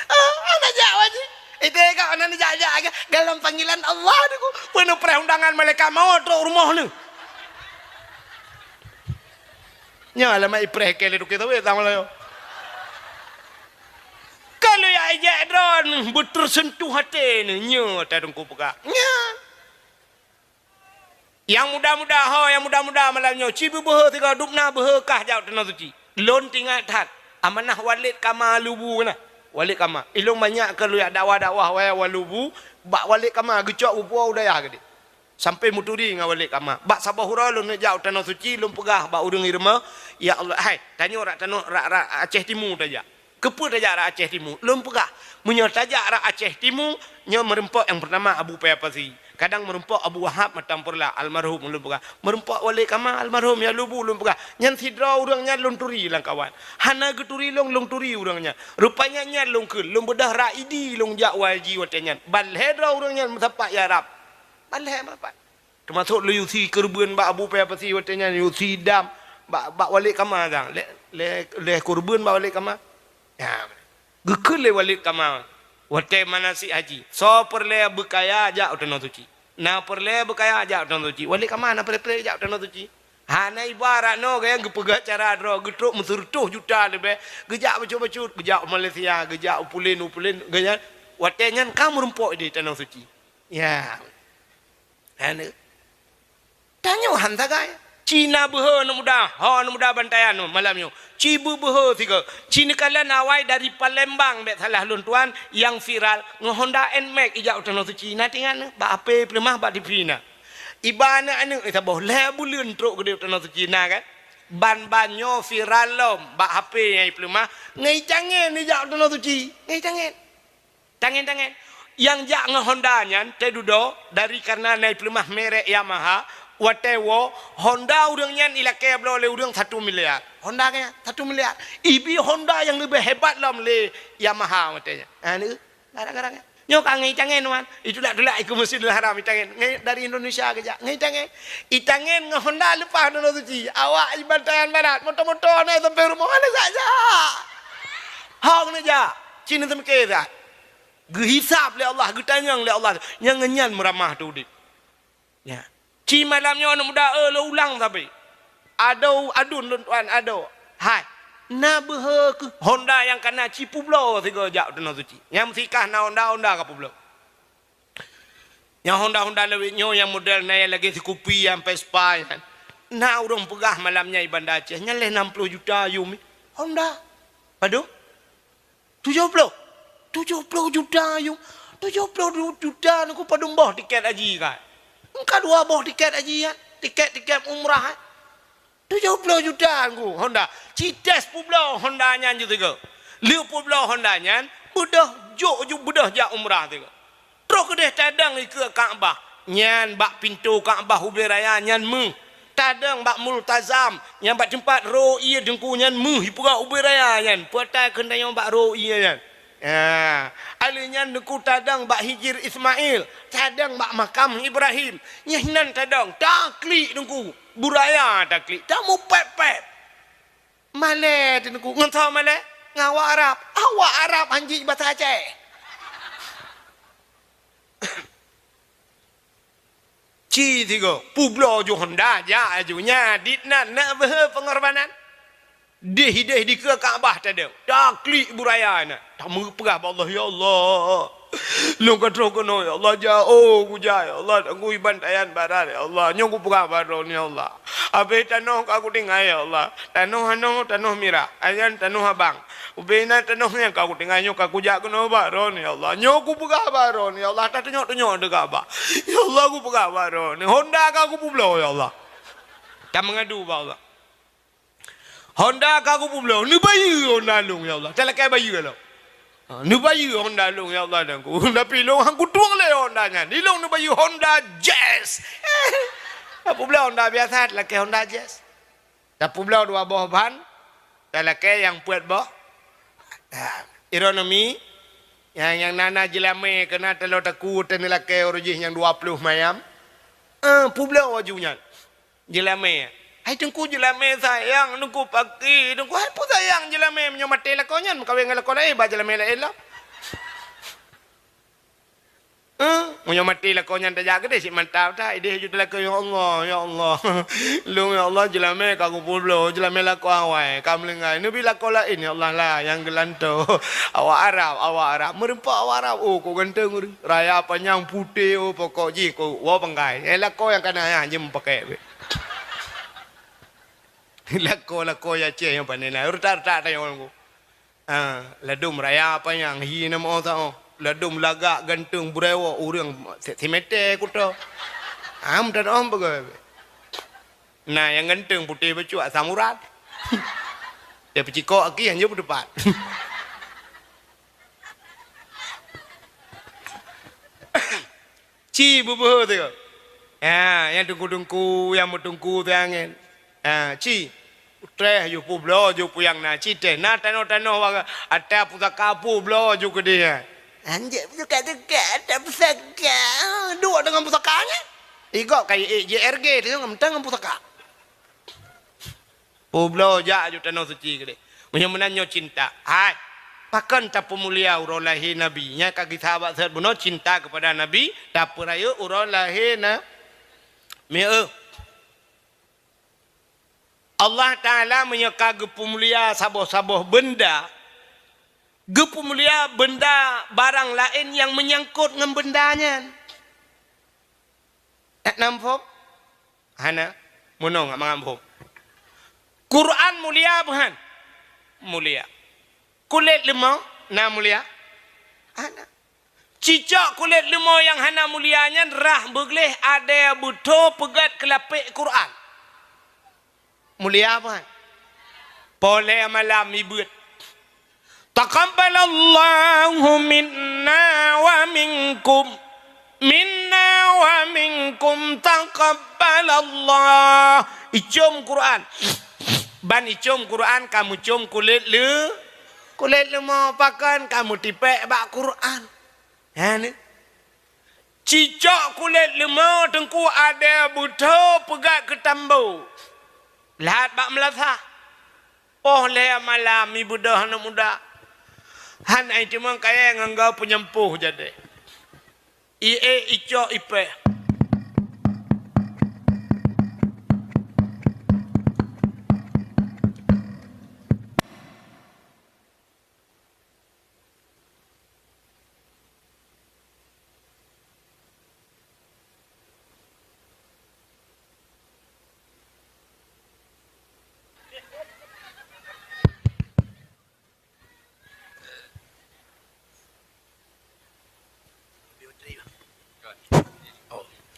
Ah, aneuk jak haji. Itu ka aneuk jak-jak ke dalam panggilan Allah tu. Penuh perundangan malaikat maut trok rumoh ni. Nyoe alamat ipreh ke le toke sawét sama layo. Kalau ya ijak droe beutersentuh hati ni, nyoe ta dengku peugah. Nyoe. Nyang muda-muda ho, nyang muda-muda malam nyoe, ci beubeuhe sigoe dubna beuhe kah jak u Tanoh Suci. Lôn tingat that, amanah Walid Kama Lubu na. Walid Kama. Ilông banyak keu lôn jak dakwah-dakwah waya Walubu, bak Walid Kama geucok bupo u dayah geude. Sampai meuturi ngon Walid Kama. Bak saboh uroe lôn neujak u Tanoh Suci, lôn peugah bak ureuëng i rumoh, "Ya Allah, hai, tanyoe rak tanoh rak, rak Aceh Timu tajak." Keupeue tajak rak Aceh Timu? Lôn peugah, meunyoe tajak rak Aceh Timu, nyoe meurumpok nyang peurtama Abu Paya Pasi, kadang meurumpok Abu Wahab Matampurla almarhum lôn peugah, meurumpok Walid Kama almarhum ya Lubu lôn peugah. Nyan sidroe ureuëng nyan lôn turi lam kawan. Hana geuturi lôn, lôn turi ureuëng nyan. Rupanya nyan lôn kheun, lôn beudôh rak Idi lôn jak wai ji watée nyan. Ban lhée droe ureuëng nyan meusapat ya Rab. Ban lhée meusapat. Teumasok lôn yusi keureubeuen bak Abu Paya Pasi watée nyan, yusi dam bak, bak Walid Kama dang. Lé, lé, lé keureubeuen bak Walid Kama. Ya. Geukheun lé Walid Kama watée manasik haji, "Soe peureulée beukaya jak u Tanoh Suci. Na peureulée beukaya jak u Tanoh Suci." Walid Kama na peureulée-peureulée jak u Tanoh Suci. Hana ibarat noe gaya geupeugah cara droe, geutrok meuseureutoh juta leubeh, geujak bacut-bacut, geujak u Malaysia, geujak u pulen, u pulen, geujak. Watée nyan ka meurumpok di Tanoh Suci. Ya. Hana. Tanyoe han sagai. Ci na beuhe aneuk muda, ho aneuk muda bantayan nyoe malam nyoe. Ci beubeuhe sigoe. Ci neukalon awai dari Palembang, bék salah lôn tuan, nyang viral ngon Honda Nmax ijak u Tanoh Suci. Na tingat nyoe, bak H P peuleumah bak T V na. Iba aneuk-aneuk saboh lhée buleuen trok keudeh u Tanoh Suci na kan? Ban-ban nyoe viral lom bak H P nyang ipeuleumah, ngon itangen ijak u Tanoh Suci. Ngon itangen. Tangen-tangen. Nyang jak ngon Honda nyan teududoe dari kareuna na ipeuleumah merek Yamaha, watée woe Honda ureuëng nyan ilakée bloe lé ureuëng satu miliar. Honda nyan satu miliar. Ibi Honda nyang leubeh hebat lom lé Yamaha watée nyan. Ha, ni, gara-gara nyan. Nyoe ka ngon itangen, wan. Itulak-tulak ikeu Masjidil Haram itangen. Ngon, dari Indonesia geujak. Ngon itangen. Itangen ngon Honda leupah Tanoh Suci. Awak iban tangan barat. Moto-moto na sampai rumoh. Hana jak-jak. Hong neujak. Ci neuseumiké that. Geuhisab lé Allah, geutanyong lé Allah, nyang ngon nyan meuramah teu udeb. Ya. Ci malam nyoe aneuk muda, eh, lôn ulang sabe. Adoe, adun lôn tuan, adoe. Hai. Na beuhe keuh Honda nyang kana ci peubloe sigoe jak u Tanoh Suci. Nyang meusikah na Honda, Honda ka peubloe. Nyang Honda-Honda lawét nyoe nyang model na nyang lagée sikupi nyang Vespa nyan. Na ureuëng peugah malam nyan i Banda Aceh, nyan lhée nam ploh juta yum. Honda. Padum? Tujoh ploh. Tujoh ploh juta yum. Tujoh ploh juta nyoe padum boh tiket haji kan? Engka dua boh tiket haji kan? Tiket-tiket umrah kan? Tujoh ploh juta Teungku Honda. Ci tes peubloe Honda nyan ju sigoe. Lheueh peubloe Honda nyan, beudôh jok ju beudôh jak umrah sigoe. Troh keudeh tadong dikeue Ka'bah. Nyan bak pintoe Ka'bah ubé raya nyan méuh. Tadong bak Multazam, nyan bak teumpat ro ié Teungku nyan méuh, ipeugah ubé raya nyan. Peue ata keuneuk tanyoe bak ro ié nyan? Ha, alheuh nyan Teungku tadong bak Hijir Ismail, tadong bak makam Ibrahim. Nyan hinan tadong, taklik Teungku. Buraya taklik, tamupet-pet. Malée Teungku, ngon soe malée? Ngon awak Arab. Awak Arab hanjeuet basa Aceh. Ci sigoe, peubloe ju Honda, jak aju. Nyan, dit nan, na beuhe pengorbanan. Deh-deh dikeue Ka'bah tadong. Taklik buraya na. Tameupeugah bak Allah, "Ya Allah, lôn ka troh keunoe, ya Allah, jak, oh, kujak, ya Allah, Teungku Iban Tayan Barat, ya Allah. Nyoe kupeugah bak droeneuh, ya Allah. Abéh tanoh ka kutinggai, ya Allah. Tanoh anoe, tanoh mirah. Ayan tanoh abang. Ubé na tanoh nyang ka kutinggai nyoe ka kujak keunoe bak droeneuh, ya Allah. Nyoe kupeugah bak droeneuh, ya Allah, tatunyok-tunyok di Ka'bah. Ya Allah, kupeugah bak droeneuh. Honda ka kupeubloe, ya Allah." Tameungadu bak Allah. Honda ka kupeubloe, neubayeue Honda lôn, ya Allah. Talakée bayeue lom. Ha, neubayeue Honda lôn, ya Allah, dan ku. Tapi lôn han kutueng lé Honda nyan. Di lôn neubayeue Honda Jazz. Peubloe Honda biasa, talakée Honda Jazz. Tapeubloe dua boh ban, talakée nyang peuet boh. Ha, ironomi, nyang, nyang na-na jeulamé keunan taloe takue teuneulakée uroe jih nyang dua ploh mayam. Eh, peubloe aju nyan. Jeulamé. Hai Teungku, jeulamé sayang, Teungku paki, Teungku hai peue sayang jeulamé, meunyoe maté lakoe nyan meukawen ngon lakoe laén, ba jeulamé laén lom. Eh, meunyoe maté lakoe nyan tajak keudeh cit mantap that, ideh ju teulakée, "Ya Allah, ya Allah. Lôn ya Allah jeulamé ka kupeubloe, jeulamé lakoe awai, ka meulinggai. Neubi lakoe laén ya Allah lah nyang geulantoe." Awak Arab, awak Arab, meureumpok awak Arab, oh, kok ganteng ureueng. Raya panyang putéh, oh, pokok jih, kok woe panggai. Eh, lakoe nyang kana nyan jeuem pakèk beh. Lakoe-lakoe Aceh nyang pané na, retak-retak tanyoe ngon. Ha, ladôm raya panyang hi na meu saoh. Ladôm lagak ganteng beureuwoe ureueng si-, simeté kuto. Ha, meutanöm peugah. Na nyang ganteng putéh bacut asam urat. Dia peucikok aki hana peuteupat. Ci beubeuhe teuh. Ha, nyang teungku-teungku, nyang meuteungku teuh angén. Ha, ci. Treh ju peubloe ju peue nyang na, ci teh. Na tanoh-tanoh wa-, ata pusaka peubloe ju keudeh. Anjek pusaka-pusaka, ata pusaka. Duek deungon pusaka nyan. Igob ka ék J R G teuh ngon pusaka. Peubloe jak aju tanoh suci keudeh. Meunyoe meunan nyoe cinta. Hai, pakon tapeumulia uroe lahé Nabi? Nyan ka geusahabat seuhat bunoe cinta keupada Nabi, tapeurayeuk uroe lahé na-, mieu. Allah Taala meunyoe ka geupeumulia saboh-saboh beunda, geupeumulia beunda barang laén nyang meunyangkot ngon beunda nyan. That na muphom? Hana. Meunong mangat muphom. Quran mulia peu han? Mulia. Kulét leumo na mulia? Hana. Cicok kulét leumo nyang hana mulia nyan rhah beugleh adèe beutho peugét keulapék Quran. Mulia peu han? Poh lhèe malam ibeuet. Taqabbalallahu minna wa minkum. Minna wa minkum taqabbalallah. Icom Quran. Ban icom Quran ka meucom kulét leu-, kulét leumo, pakon ka meutipék bak Quran. Nyan. Cicok kulét leumo teungku adèe beutho peugét keu tambo. Lhat bak meulasah. Poh lhèe malam ibeudôh aneuk muda. Han ai timang kayèe ngon gau peunyampôh jadèe. Ié icok ipèh.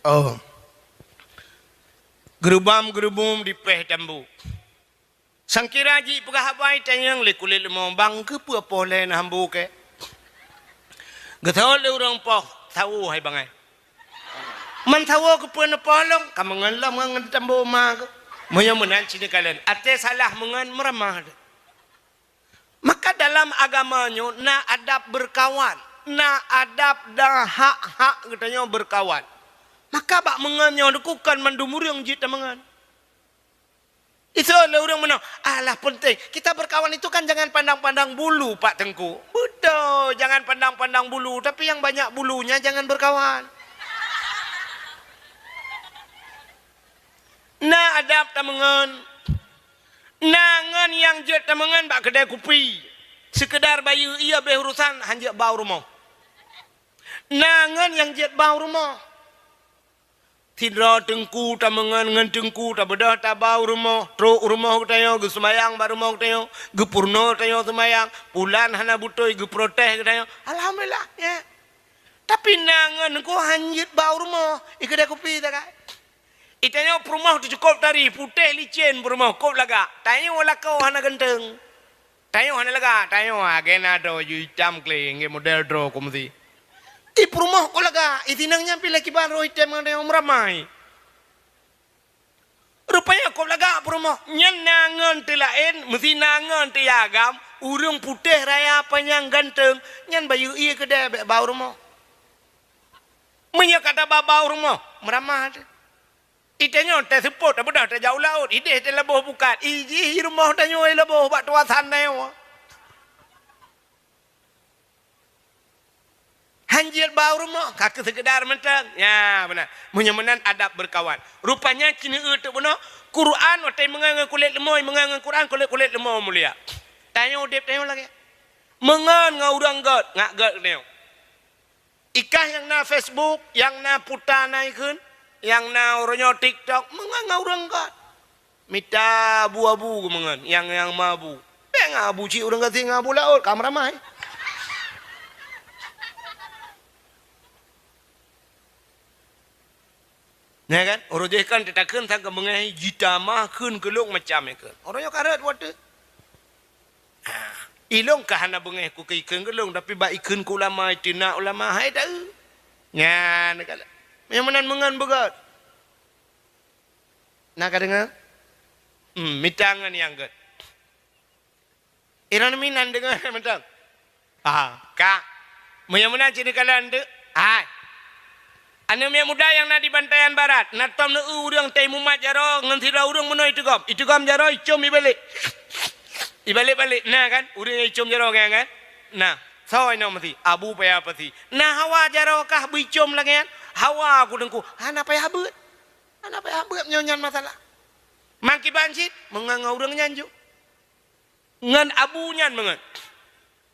Oh. Geurubam-geurubum di péh tambu. Sangkira jipeugah haba itanyong lé kulét leumô, "Bang, keupeue poh lhée na hambo kée?" Geuseuôt lé ureuëng poh, "Sawo hai bangai." "Man sawo keupeue neupoh lôn?" "Ka meungon lom ngon tambu ma keuh." Meunyoe meunan cit neukalon, até salah meungon meuramah. Maka dalam agama nyoe na adab beurkawan, na adab dan hak-hak geutanyoe beurkawan. Maka bak meungon nyoe dikukon mandum ureuëng jeuet tameungon. Itu lé ureuëng meunoe, "Alah, peunteng. Kita berkawan itu kan jangan pandang-pandang bulu, Pak Teungku." Beutôi, jangan pandang-pandang bulu, tapi yang banyak bulunya jangan berkawan. Na adab tameungon. Na ngon nyang jeuet tameungon bak keudée kupi. Seukeudar bayeue ié béh urosan, han jeuet ba u rumoh. Na ngon nyang jeuet ba u rumoh. Sidroe teungku tameungon ngon teungku tabeudôh taba u rumoh, trok u rumoh geutanyoe, geuseumayang bak rumoh geutanyoe, geupeurunoe tanyoe seumayang, pulan hana beutôi geuprotes geutanyoe. Alhamdulillah, ya. Tapi na ngon teungku han jeuet ba u rumoh, i keudée kupi takai. I tanyoe peurumoh teucukôp tari, putéh licén peurumoh, kôb lagak. Tanyoe lakoe hana ganteng. Tanyoe hana lagak, tanyoe, ah, gen na droe ju itam kle, ngon model droe kumsi. Di peurumoh kôb lagak, i sinong nyan pih lakiban roh item ngon tanyoe meuramai. Rupanya kôb lagak peurumoh, nyan na ngon teulaén, meusi na ngon teuagam, ureuëng putéh raya panyang ganteng, nyan bayeue ié keudée bék ba u rumoh. Meunyoe ka taba ba u rumoh, meuramah teuh. I tanyoe teuseupôt, tabeudôh tajak u laôt, idéh teuh laboh bukat, i jih i rumoh tanyoe laboh bak tuasan tanyoe. Han jeuet ba u rumoh, ka keu seukeudar mantong. Ya, beuna. Meunyoe meunan adab beurkawan. Rupanya ceuneuk teuk bunoe, Quran watée meungon ngon kulét leumô, meungon ngon Quran kulét-kulét leumô mulia. Tanyoe udeb tanyoe lagée. Meungon ngon ureuëng gét, ngat gét tanyoe. Ikah nyang na Facebook, nyang na puta na ikheun, nyang na uroe nyoe TikTok, meungon ngon ureuëng gét. Mita abu-abu geumeungon, nyang, nyang ma abu. Bék ngon abu cit ureuëng gasien ngon abu laôt, ka meuramai. Nah kan, uroe jih kan teutakheun sang keubeungéh jita mah kheun keu lôn macam ikheun. Uroe nyoe ka rhot watée. Ah, ilôn ka hana beungéh keu ikheun keu lôn, tapi bak ikheun keu ulama, iteunak ulama, hai taeu. Nyan ka lheueh. Meunyoe meunan meungon beugét. Na ka deungoe? Hmm, mita ngon nyang gét. Iran minan deungoe mantong. Ah, ka. Meunyoe meunan cit neukalon teuk. Hai. Aneuk miet muda nyang na di Bantayan Barat, na tom neu ureuëng tei mumat jaroe ngon sidroe ureuëng meunoe iteugom. Iteugom jaroe icom ibalek. Ibalek-balek. Na kan? Ureuëng nyang icom jaroe nyan kan? Na. Soe inoe meusi? Abu Paya Pasi. Na hawa jaroe kah beuicom lagée nyan? Hawa ku teungku. Hana payah beuet. Hana payah beuet nyoe nyan masalah. Mangkiban cit, meungon ngon ureuëng nyan ju. Ngon abu nyan meungon.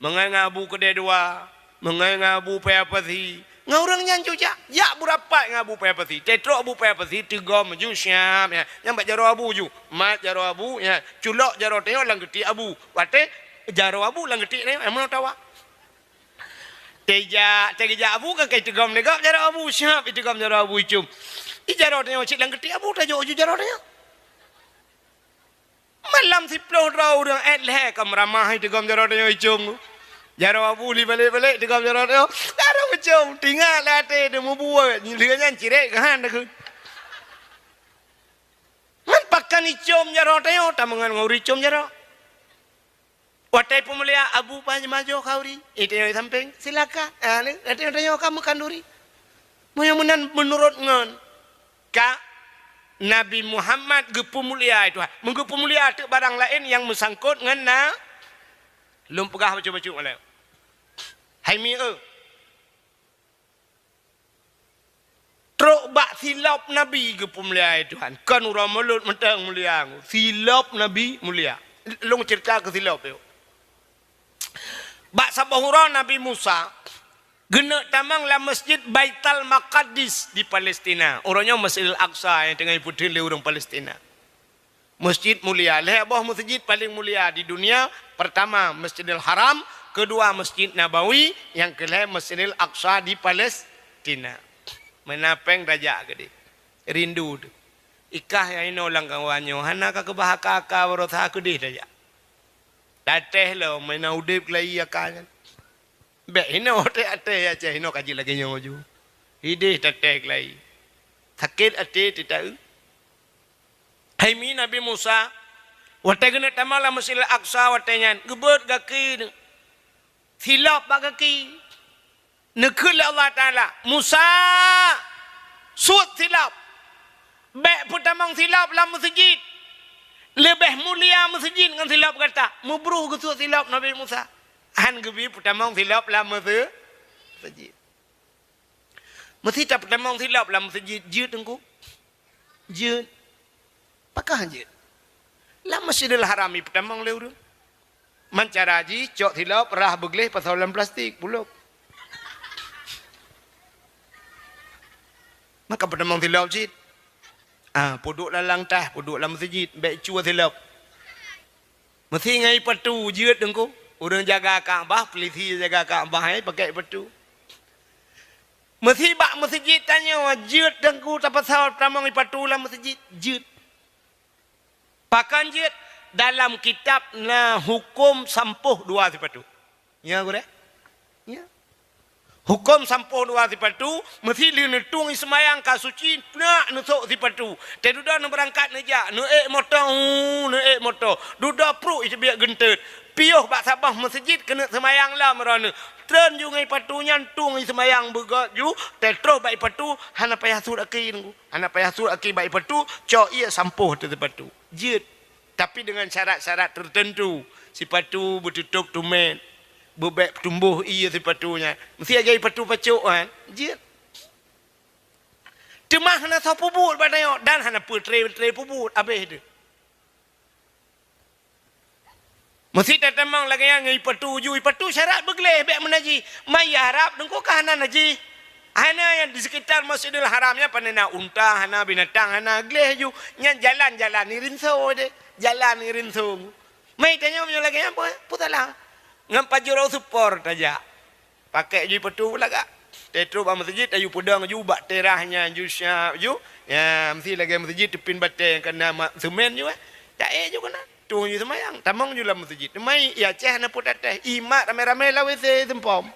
Meungon ngon abu keudée dua, meungon ngon abu Paya Pasi. Ngon ureuëng nyan ju jak, jak beurapat ngon abu Paya Pasi. Teutrok abu Paya Pasi teugom ju siab, ya. Nyan bak jaroe abu ju. Mat jaroe abu, ya. Culok jaroe tanyoe lam geutiek abu. Watée jaroe abu lam geutiek tanyoe, eh, meunoe tawa. Teuja, teugeujak abu kan kai teugom lé gob jaroe abu, siab iteugom jaroe abu icom. I jaroe tanyoe cit lam geutiek abu tajok ju jaroe tanyoe. Malam siploh droe ureuëng ék lhée ka meuramah iteugom jaroe tanyoe icom. Jaroe abu li balek-balek iteugom jaroe tanyoe. Jaroe icom, tingat lé até teuh meubuet, lheueh nyan cirek keuhan takheun. Ngon pakan icom jaroe tanyoe, tameungon ngon ureuëng icom jaroe. Watée peumulia abu panyang majoh khauri, iteunyoe sampéng, silakan. Ah, ni, iteunyoe kamu kanduri. Meunyoe meunan meunurot ngon ka Nabi Muhammad geupeumulia Tuhan. Meugeupeumulia teuk barang laén nyang meusangkot ngon na, lôn peugah bacut-bacut malée. Hai mi eu. Trok bak silop Nabi geupeumulia Tuhan. Kon uroe mulod mantong mulia. Silop Nabi mulia. Lôn ceurita keu silop yuk. Bak saboh uroe Nabi Musa geuneuk tamong lam Masjid Baitul Maqdis di Palestina. Uroe nyoe Masjidil Aqsa nyang teungoh ipeutheun lé ureuëng Palestina. Masjid mulia. Lhée boh masjid paleng mulia di dunia. Pertama, Masjidil Haram. Kedua, Masjid Nabawi. Nyang keulhée, Masjidil Aqsa di Palestina. Meunan péng tajak keudeh. Rindu teuh. Ikah nyang inoe lam kawan nyoe, hana ka keubah aka-aka baroesa keudeh tajak. Tatéh lom, meunan udeb keulayi aka nyan. Bék inoe, até-até Aceh inoe ka jeuet lagée nyoe ju. Ideh tatéh keulayi. Sakét até teuta-eu. Hai mi Nabi Musa, watée geuneuk tamong lam Masjidil Aqsa watée nyan, geubeuet gaki, silop bak gaki. Neukheun lé Allah Taala, "Musa, suet silop. Bék peutamong silop lam meuseujid. Leubeh mulia meuseujid ngon silop gata." Meubruh geusuet silop Nabi Musa. Han geubi peutamong silop lam meuse-, meuseujid. Meusi tapeutamong silop lam meuseujid, jeuet Teungku. Jeuet. Pakon jeuet? Lam Masjidil Haram ipeutamong lé ureuëng. Man cara jih, cok silop, rhah beugleh, pasoe lam plastik, bulok. Maka peutamong silop cit. Ah, peuduek lam langtah, peuduek lam meuseujid, bék cue silop. Meusi ngon ipatu jeuet Teungku. Ureuëng jaga Ka'bah, peulisi jaga Ka'bah, eh, pakai ipatu. Meusi bak meuseujid tanyoe jeuet Teungku, tapasoe tamong ipatu lam meuseujid, jeuet. Pakon jeuet? Dalam kitab na huköm sampôh dua sipatu. Nya gurée? Nya. Huköm sampôh dua sipatu, meusi lheueh neutueng seumayang ka suci, nak neusok sipatu. Teududoe neubeurangkat neujak, neuék moto, hu, neuék moto. Dudoe pruek iteubiet geunteut. Piôh bak saboh meuseujid keuneuk seumayang lom droeneuh. Treun ju ngon ipatu nyan tueng seumayang beugöt ju, teutroh bak ipatu, hana payah suet aki Teungku. Hana payah suet aki bak ipatu, cok ié sampôh ateueh sipatu. Jeuet. Tapi dengan syarat-syarat tertentu. Sipatu beututôp tumét, beubék tumboh ié sipatu nyan. Meusi lagée ipatu pacok kan? Jeuet. Teuma hana soe peubuet bak tanyoe dan hana peutre-tre peubuet, abéh deuh. Meusi tatamong lagée nyan ngon ipatu ju, ipatu syarat beugleh bék meunajih. Maya harab Teungku ka hana najih. Hana nyang di sekitar Masjidil Haram nyan pane na unta, hana binatang, hana gleh ju. Nyan jalan-jalan ni rinso deh. Jalan ni rinso. Mai tanyoe meunyoe lagée nyan peue, peue salah? Ngon pajuro supor tajak. Pakai ju ipatu lagak. Teutroh bak meuseujid, tayue peudong ju bak terah nyan ju siap ju. Ya, meusi lagée meuseujid teupin batée nyang kana ma-, seumén ju, eh. Taék ju keunan. Tueng ju seumayang, tamong ju lam meuseujid. Teuma i Aceh hana peue tatéh. Imat ramé-ramé lam WC seumpom.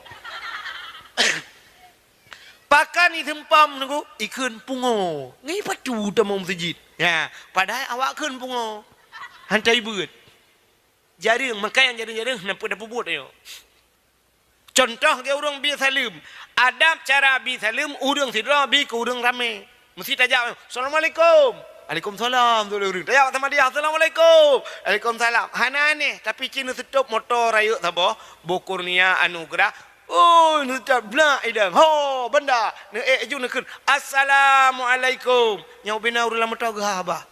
Pakon i seumpom Teungku, ikheun pungo. Ngon ipatu tamong meuseujid. Ya, padahai awak kheun pungo. Hantai beuet. Jareueng, maka nyang jareueng-jareueng hana peue tapeubuet nyoe. Contoh lagée ureuëng bi saleuem. Adab cara bi saleuem, ureuëng sidroe bi keu ureuëng ramé. Meusi tajak, "Assalamualaikum." "Waalaikumsalam," tu ureuëng. Tajak bak Samadiyah, "Assalamualaikum." "Waalaikumsalam." Hana aneh, tapi cit neuseutôb moto rayeuk saboh, boh Kurnia Anugerah. Oh, neuseutôb blak idang. Ho, banda. Neuék ju neukheun, "Assalamualaikum." Nyang ubena ureuëng lam moto geuhah bah.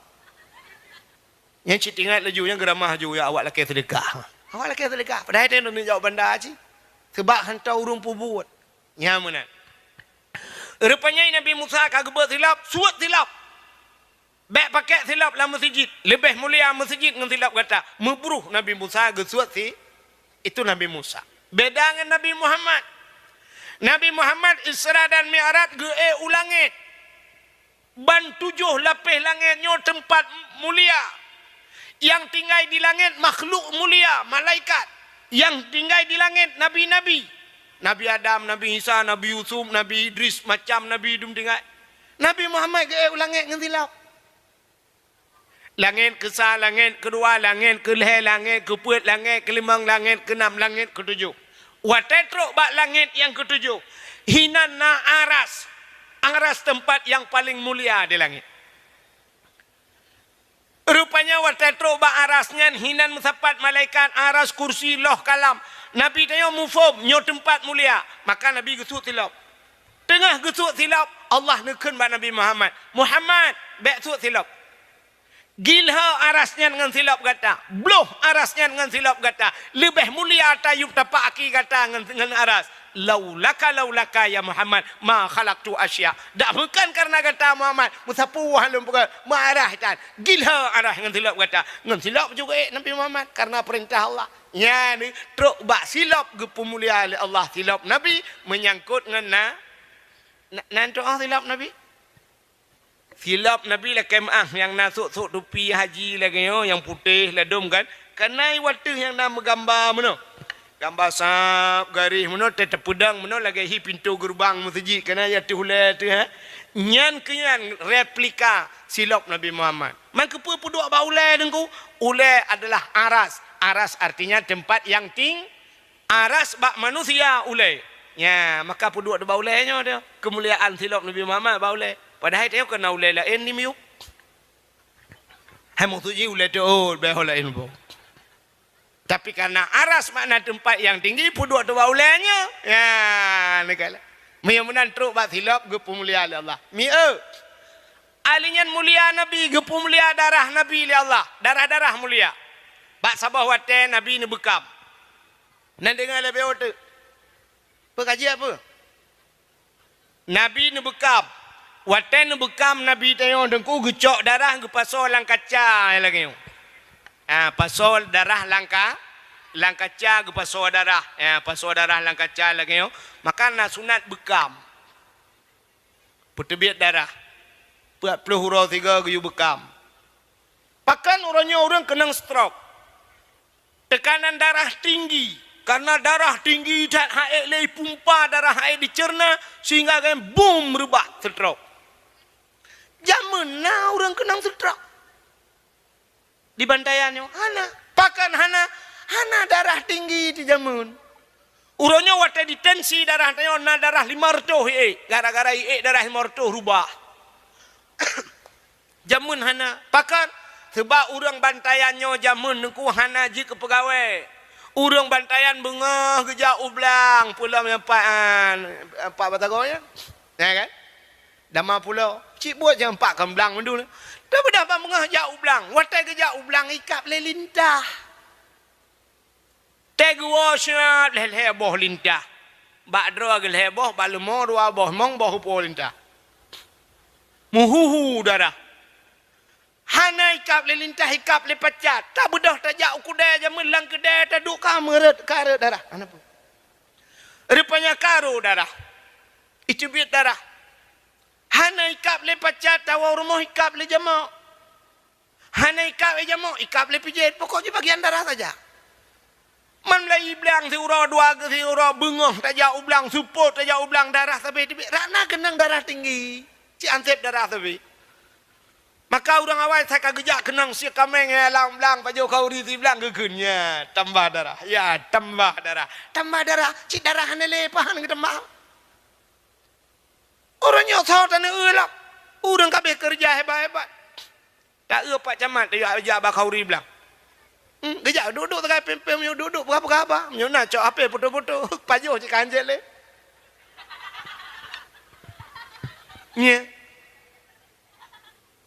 Nyang cit ingat laju, nyang geuramah laju, ya awak lakée seudeukah. Awak lakée seudeukah. Padahai tanyoe neujaweueb banda cit. Sebab hantom ureuëng peubuet. Nya meunan. Rupanya Nabi Musa ka geubeuet silop, suet silop. Bék pakai silop lam meuseujid. Leubeh mulia meuseujid ngon silop gata. Meubruh Nabi Musa geusuet si, itu Nabi Musa. Beda ngon Nabi Muhammad. Nabi Muhammad Isra dan Mi'raj geuék u langét. Ban tujoh lapéh langét nyoe teumpat mulia. Nyang tinggai di langét makhluk mulia, malaikat. Nyang tinggai di langét nabi-nabi. Nabi Adam, Nabi Isa, Nabi Yusuf, Nabi Idris, macam nabi dum tinggai. Nabi Muhammad geuék u langét ngon silop. Langét keusa, langét keudua, langét keulhée, langét keupeuet, langét keulimong, langét keunam, langét keutujoh. Watée trok bak langét nyang keutujoh, hinan na aras. Aras teumpat nyang paleng mulia di langét. Rupanya watée trok bak aras nyan hinan meusapat malaikat, aras, kursi, loh, kalam. Nabi tanyoe muphom nyoe teumpat mulia, maka Nabi geusuet silop. Teungoh geusuet silop, Allah neukheun bak Nabi Muhammad, "Muhammad, bék suet silop." Gilho aras nyan ngon silop gata, bloh aras nyan ngon silop gata, leubeh mulia tayub tapak aki gata ngon, ngon aras. Laulaka, laulaka ya Muhammad, ma khalaqtu asya. Dak bukan karena gata Muhammad, meusapeue lôn peugah, meuaras tan. Gilho aras ngon silop gata. Ngon silop juga ék Nabi Muhammad karena perintah Allah. Nyan trok bak silop geupeumulia lé Allah, silop Nabi menyangkut ngon na, na, nan tu'oh silop Nabi. Silop Nabi lakée meuáh nyang na sôk-sôk tupi haji lagée nyoe, nyang putéh ladôm kan. Kana i wateuh nyang na meugamba meunoe. Gamba sab garéh meunoe, teupeudong meunoe lagée hi pintoe geureubang meuseujid, kana i ateueh ulée teuh, ha. Nyan keuh nyan replika silop Nabi Muhammad. Man keupeue peuduek bak ulée Teungku? Ulée adalah aras. Aras artinya tempat yang ting-, aras bak manusia ulée. Nya, maka peuduek bak ulée nyoe teuh. Keumuliaan silop Nabi Muhammad bak ulée. Padahai tanyoe kana ulée laén di miyueb. Hai maksud jih ulée teuôt, bèk ho laén boh. Tapi karena aras makna tempat yang tinggi, peuduek teuh bak ulée nyoe. Ya, neukalon. Meunyoe meunan trok bak silop geupeumulia lé Allah. Mieu. Ahli nyan mulia Nabi, geupeumulia darah Nabi lé Allah. Darah-darah mulia. Bak saboh watée Nabi neubeukam. Nan deungoe lé beo teuk. Peu ka jeuet peue? Nabi neubeukam. Watée neubeukam Nabi tanyoe Teungku geucok darah geupasoe lam kaca lagée nyoe. Ha, pasoe darah lam ka-, lam kaca geupasoe darah. Ha, pasoe darah lam kaca lagée nyoe. Maka na sunat beukam. Peuteubiet darah. Peuet ploh uroe sigoe geuyue beukam. Pakon uroe nyoe ureuëng keunong stroke. Teukanan darah tinggi. Karena darah tinggi that, han ék lé ipumpa darah, han ék diceurna, sehingga geuh bum reubah stroke. Jameun na ureuëng keunong stroke. Di Bantayan nyoe hana. Pakon hana? Hana darah tinggi di jameun. Uroe nyoe watée ditensi darah tanyoe na darah limong reutôh iék. Gara-gara iék darah limong reutôh reubah. Jameun hana. Pakon? Sabab ureuëng Bantayan nyoe jameun Teungku hana jeuet keu peugawée. Ureuëng Bantayan beungoh geujak u blang, pulo nyang pat, ah, pat batagong nyan. Ya kan? Dama pulo. Cit buet nyang pat kon blang mandum. Tapi dah ban beungoh jak u blang. Watée geujak u blang ikab lé lintah. Tée geuwoe siat lhée-lhée boh lintah. Bak droe geulhée boh, bak leumo dua boh, limong boh upo lintah. Meuhu-hu darah. Hana ikab lé lintah, ikab lé pacat. Tabeudôh tajak u keudée jameun lam keudée taduek ka meureuet, ka reuet darah. Hana peue. Rupanya ka rô darah. Iteubiet darah. Hana ikab lé pacat, tawoe rumoh ikab lé jamok. Hana ikab lé jamok, ikab lé pijet. Pokok jih bagian darah saja. Man mulai blang siuroe dua, siuroe beungoh tajak u blang, seupôt tajak u blang, darah sabe teubiet. Rot na keunong darah tinggi. Cit anseb darah sabe. Maka ureuëng awai sa ka geujak keunong sie kaméng nyang lam blang, pajoh khauri siblang geukheun, ya, tambah darah. Ya, tambah darah. Tambah darah, cit darah hana lé, pahan geutambah. Ureuëng nyoe soe taneueu lom. Ureuëng ka abéh keureuja hebat-hebat. Taeu Pak Camat, tajak, jak bak khauri blang. Hmm, geujak duek-duek sagai pém-pém nyoe, duek-duek peugah-peugah haba. Meunyoe na cok H P foto-foto, pajoh cit ka hanjeuet lé. Nyan.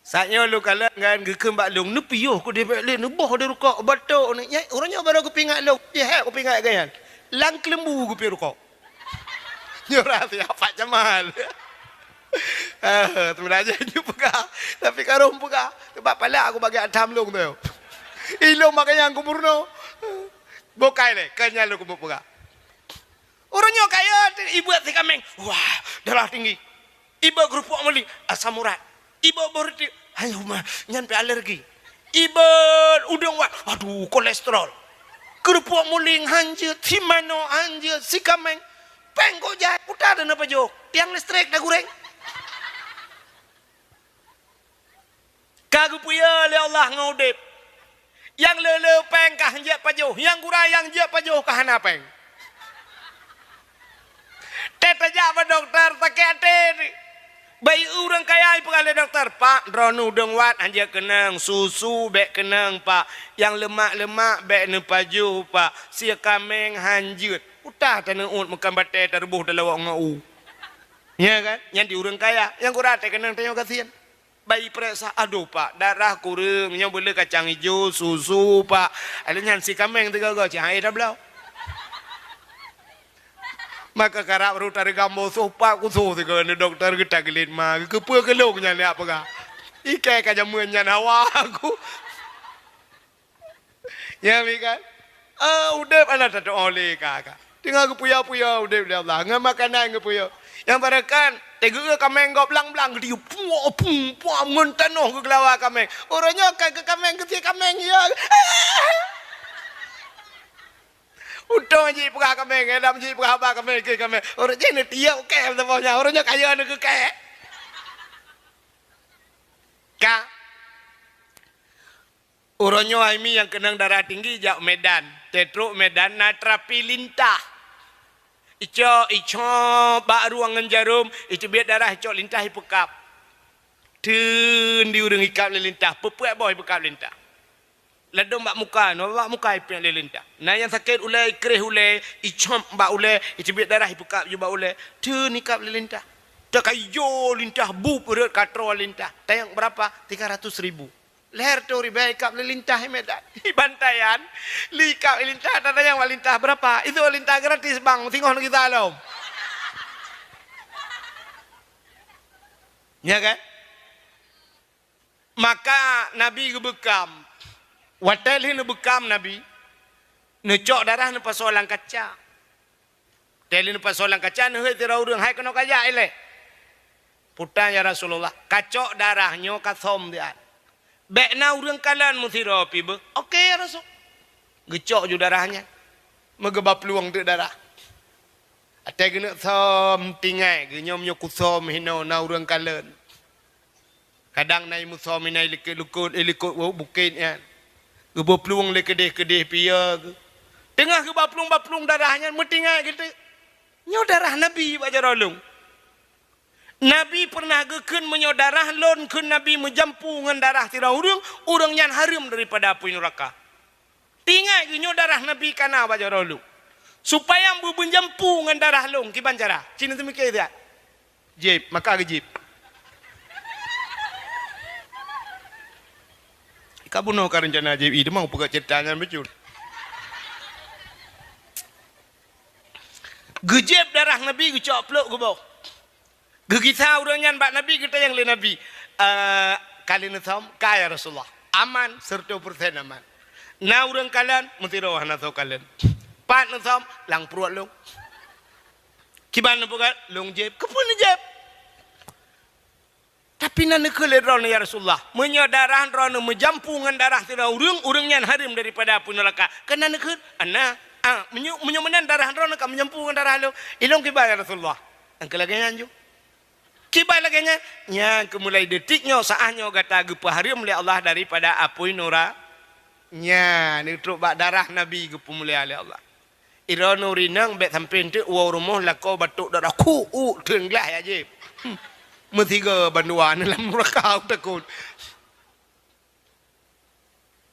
Saat nyoe lôn kalon ngon geukheun bak lôn, neupiôh keudéh bék lé, neuboh di rukok, batok ni. Nyan, uroe nyoe barô geupeuingat lôn, jihek geupeuingat gobnyan. Lam keuleumbu geupiôh rukok. Nyoe rahsia Pak Camat. Ah, sebenarnya nyoe peugah, tapi ka rhom peugah. Sebab palak aku bagi atam lôn tu. Ilôn makanya aku murno. Bukai lé, kan nyan lôn keumeung peugah. Ureuëng nyoe kaya teuh, ibeuet sie kaméng. Wah, darah tinggi. Ibeuet keurupuk muling, asam urat. Ibeuet boh reuteuek, hai huma, nyan pih alergi. Ibeuet udeueng wat, aduh, kolesterol. Keurupuk muling hanjeuet, sie manoe hanjeuet, sie kaméng. Péng kok jai, uta teuh neupajoh, tiang listrik teuguréng. Ka geupeue lé Allah ngon udeb. Nyang le-le péng ka hanjeuet pajoh, nyang gura nyang jeuet pajoh ka hana péng. Teuh tajak bak dokto sakét até. Bak ureuëng kaya ipeugah lé dokto, "Pak, droeneuh udeueng wat hanjeuet keunong, susu bék keunong, Pak. Nyang leumak-leumak bék neupajoh, Pak. Sie kaméng hanjeuet." Uta taneuôt meukan batée tareuboh talawok ngon u. Ya kan? Nyan di ureuëng kaya. Nyang gura teuh keunong tanyoe gasien. Bak ipeuriksa, "Adoh, Pak, darah kureueng, nyoe beuleueh kacang ijo, susu, Pak." Lheueh nyan sie kaméng teuga-ga, cit han éh tabloe. Maka karab rot tareugam boh soh, Pak, kusoh sigoe neu dokto geuta geulet ma, keupeue keu lôn nyan jak peugah. Ikai ka jameun nyan hawa aku. Ya, mi kan? Ah, udeb hana tatu'oh lé ka, ka. Teungoh geupuya-puya udeb lé Allah. Ngon makanan geupuya. Nyang baroe kan, Teugeu kaméng gob blang-blang geutiup, puak, pum, puak, ngon tanoh geugeulawa kaméng. Uroe nyoe ka keu kaméng, keu si kaméng, ya. Untông jih peugah kaméng, eh, dam jih peugah haba kaméng, keu kaméng. Uroe jih neutiup kèe saboh nyan, uroe nyoe kaya neukeu kèe. Ka. Uroe nyoe hai mi nyang keunong darah tinggi jak Medan. Teutrok Medan na terapi lintah. Icok, icok bak ruang ngon jarom, iteubiet darah, icok lintah ipeukab. Teun di ureuëng ikab lé lintah, peue-peue boh ipeukab lé lintah. Ladôm bak muka, nyoe bak muka ipeuet lé lintah. Na nyang sakét ulèe, ikréh ulèe, icop bak ulèe, iteubiet darah ipeukab ju bak ulèe. Teun ikab lé lintah. Teukayo lintah, bup rhot katroe lintah. Tanyong berapa? Tiga ratus ribu. Lhèe reutôh ribèe ikab lé lintah i Medan. Iban tayan, lé ikab lé lintah, tatanyong bak lintah, "Berapa?" "Itu lintah gratis, Bang, singoh neugisa lom." Nya kan? Maka Nabi geubeukam. Watèe lheueh neubeukam Nabi, neucok darah neupasoe lam kaca. Teuh lheueh neupasoe lam kaca, neuhôi sidroe ureuëng, "Hai keunoe kajak ilèe." "Peue tan, ya Rasulullah?" "Kacok darah nyoe kasöm siat. Bèk na ureuëng kalon meusidroe pih beuh." "Oke, ya Rasul." Geucok ju darah nyan. Meugeuba plueng teuk darah. Watèe geuneuk söm, tinggai geuh, "Nyoe meunyoe kusöm hinoe na ureuëng kalon." Kadang na i musöm, na i likot-likot, i likot bukét nyan. Geubeuba plueng lé keudeh-keudeh pih ya geuh. Teungoh geuba plueng, ba plueng darah nyan meutinggai geuh teuk. Nyoe darah Nabi bak jaroe lôn. Nabi peureunah geukheun, "Meunyoe darah lôn," kheun Nabi, "meujampu ngon darah sidroe ureuëng, ureuëng nyan hareuem daripada apui nuraka." Tinggai geuh nyoe darah Nabi ka na bak jaroe lôn. Supaya beumeujampu ngon darah lôn, kiban cara? Ci neuseumiké siat. Jieb, maka geujieb. Ka bunoe ka reuncana jieb, ih, teuma peugah ceurita nyan bacut. Geujieb darah Nabi, geucok plôk geuboh. Geugisa ureuëng nyan bak Nabi, geutanyong lé Nabi, "Eh, ka lheueh neusöm?" "Ka, ya Rasulullah." "Aman, seureutôh peureusén aman. Na ureuëng kalon?" "Meusidroe hana soe kalon." "Pat neusöm?" "Lam pruet lôn." "Kiban neupeugah?" "Lôn jieb." "Keupeue neujieb?" "Tapi na neukheun lé droeneuh, ya Rasulullah, meunyoe darah droeneuh meujampu ngon darah sidroe ureuëng, ureuëng nyan hareuem daripada apui neuraka." "Keu na neukheun?" "Ana." "Ah, meunyoe, meunyoe meunan darah droeneuh ka meujampu ngon darah lôn, ilôn kiban, ya Rasulullah?" "Nyang keu lagèe nyan ju." "Kiban lagèe nyan?" "Nyang keu mulai detik nyoe, saát nyoe gata geupeuhareuem lé Allah daripada apui nura-, nyan neutrok bak darah Nabi geupeumulia lé Allah. Droeneuh ureuëng inong bèk sampoe teuk woe rumoh lakoe batok darah, khu, u, teungglah ya jieb. Hmm. Meusigoe bandua neuh lam nuraka, takot.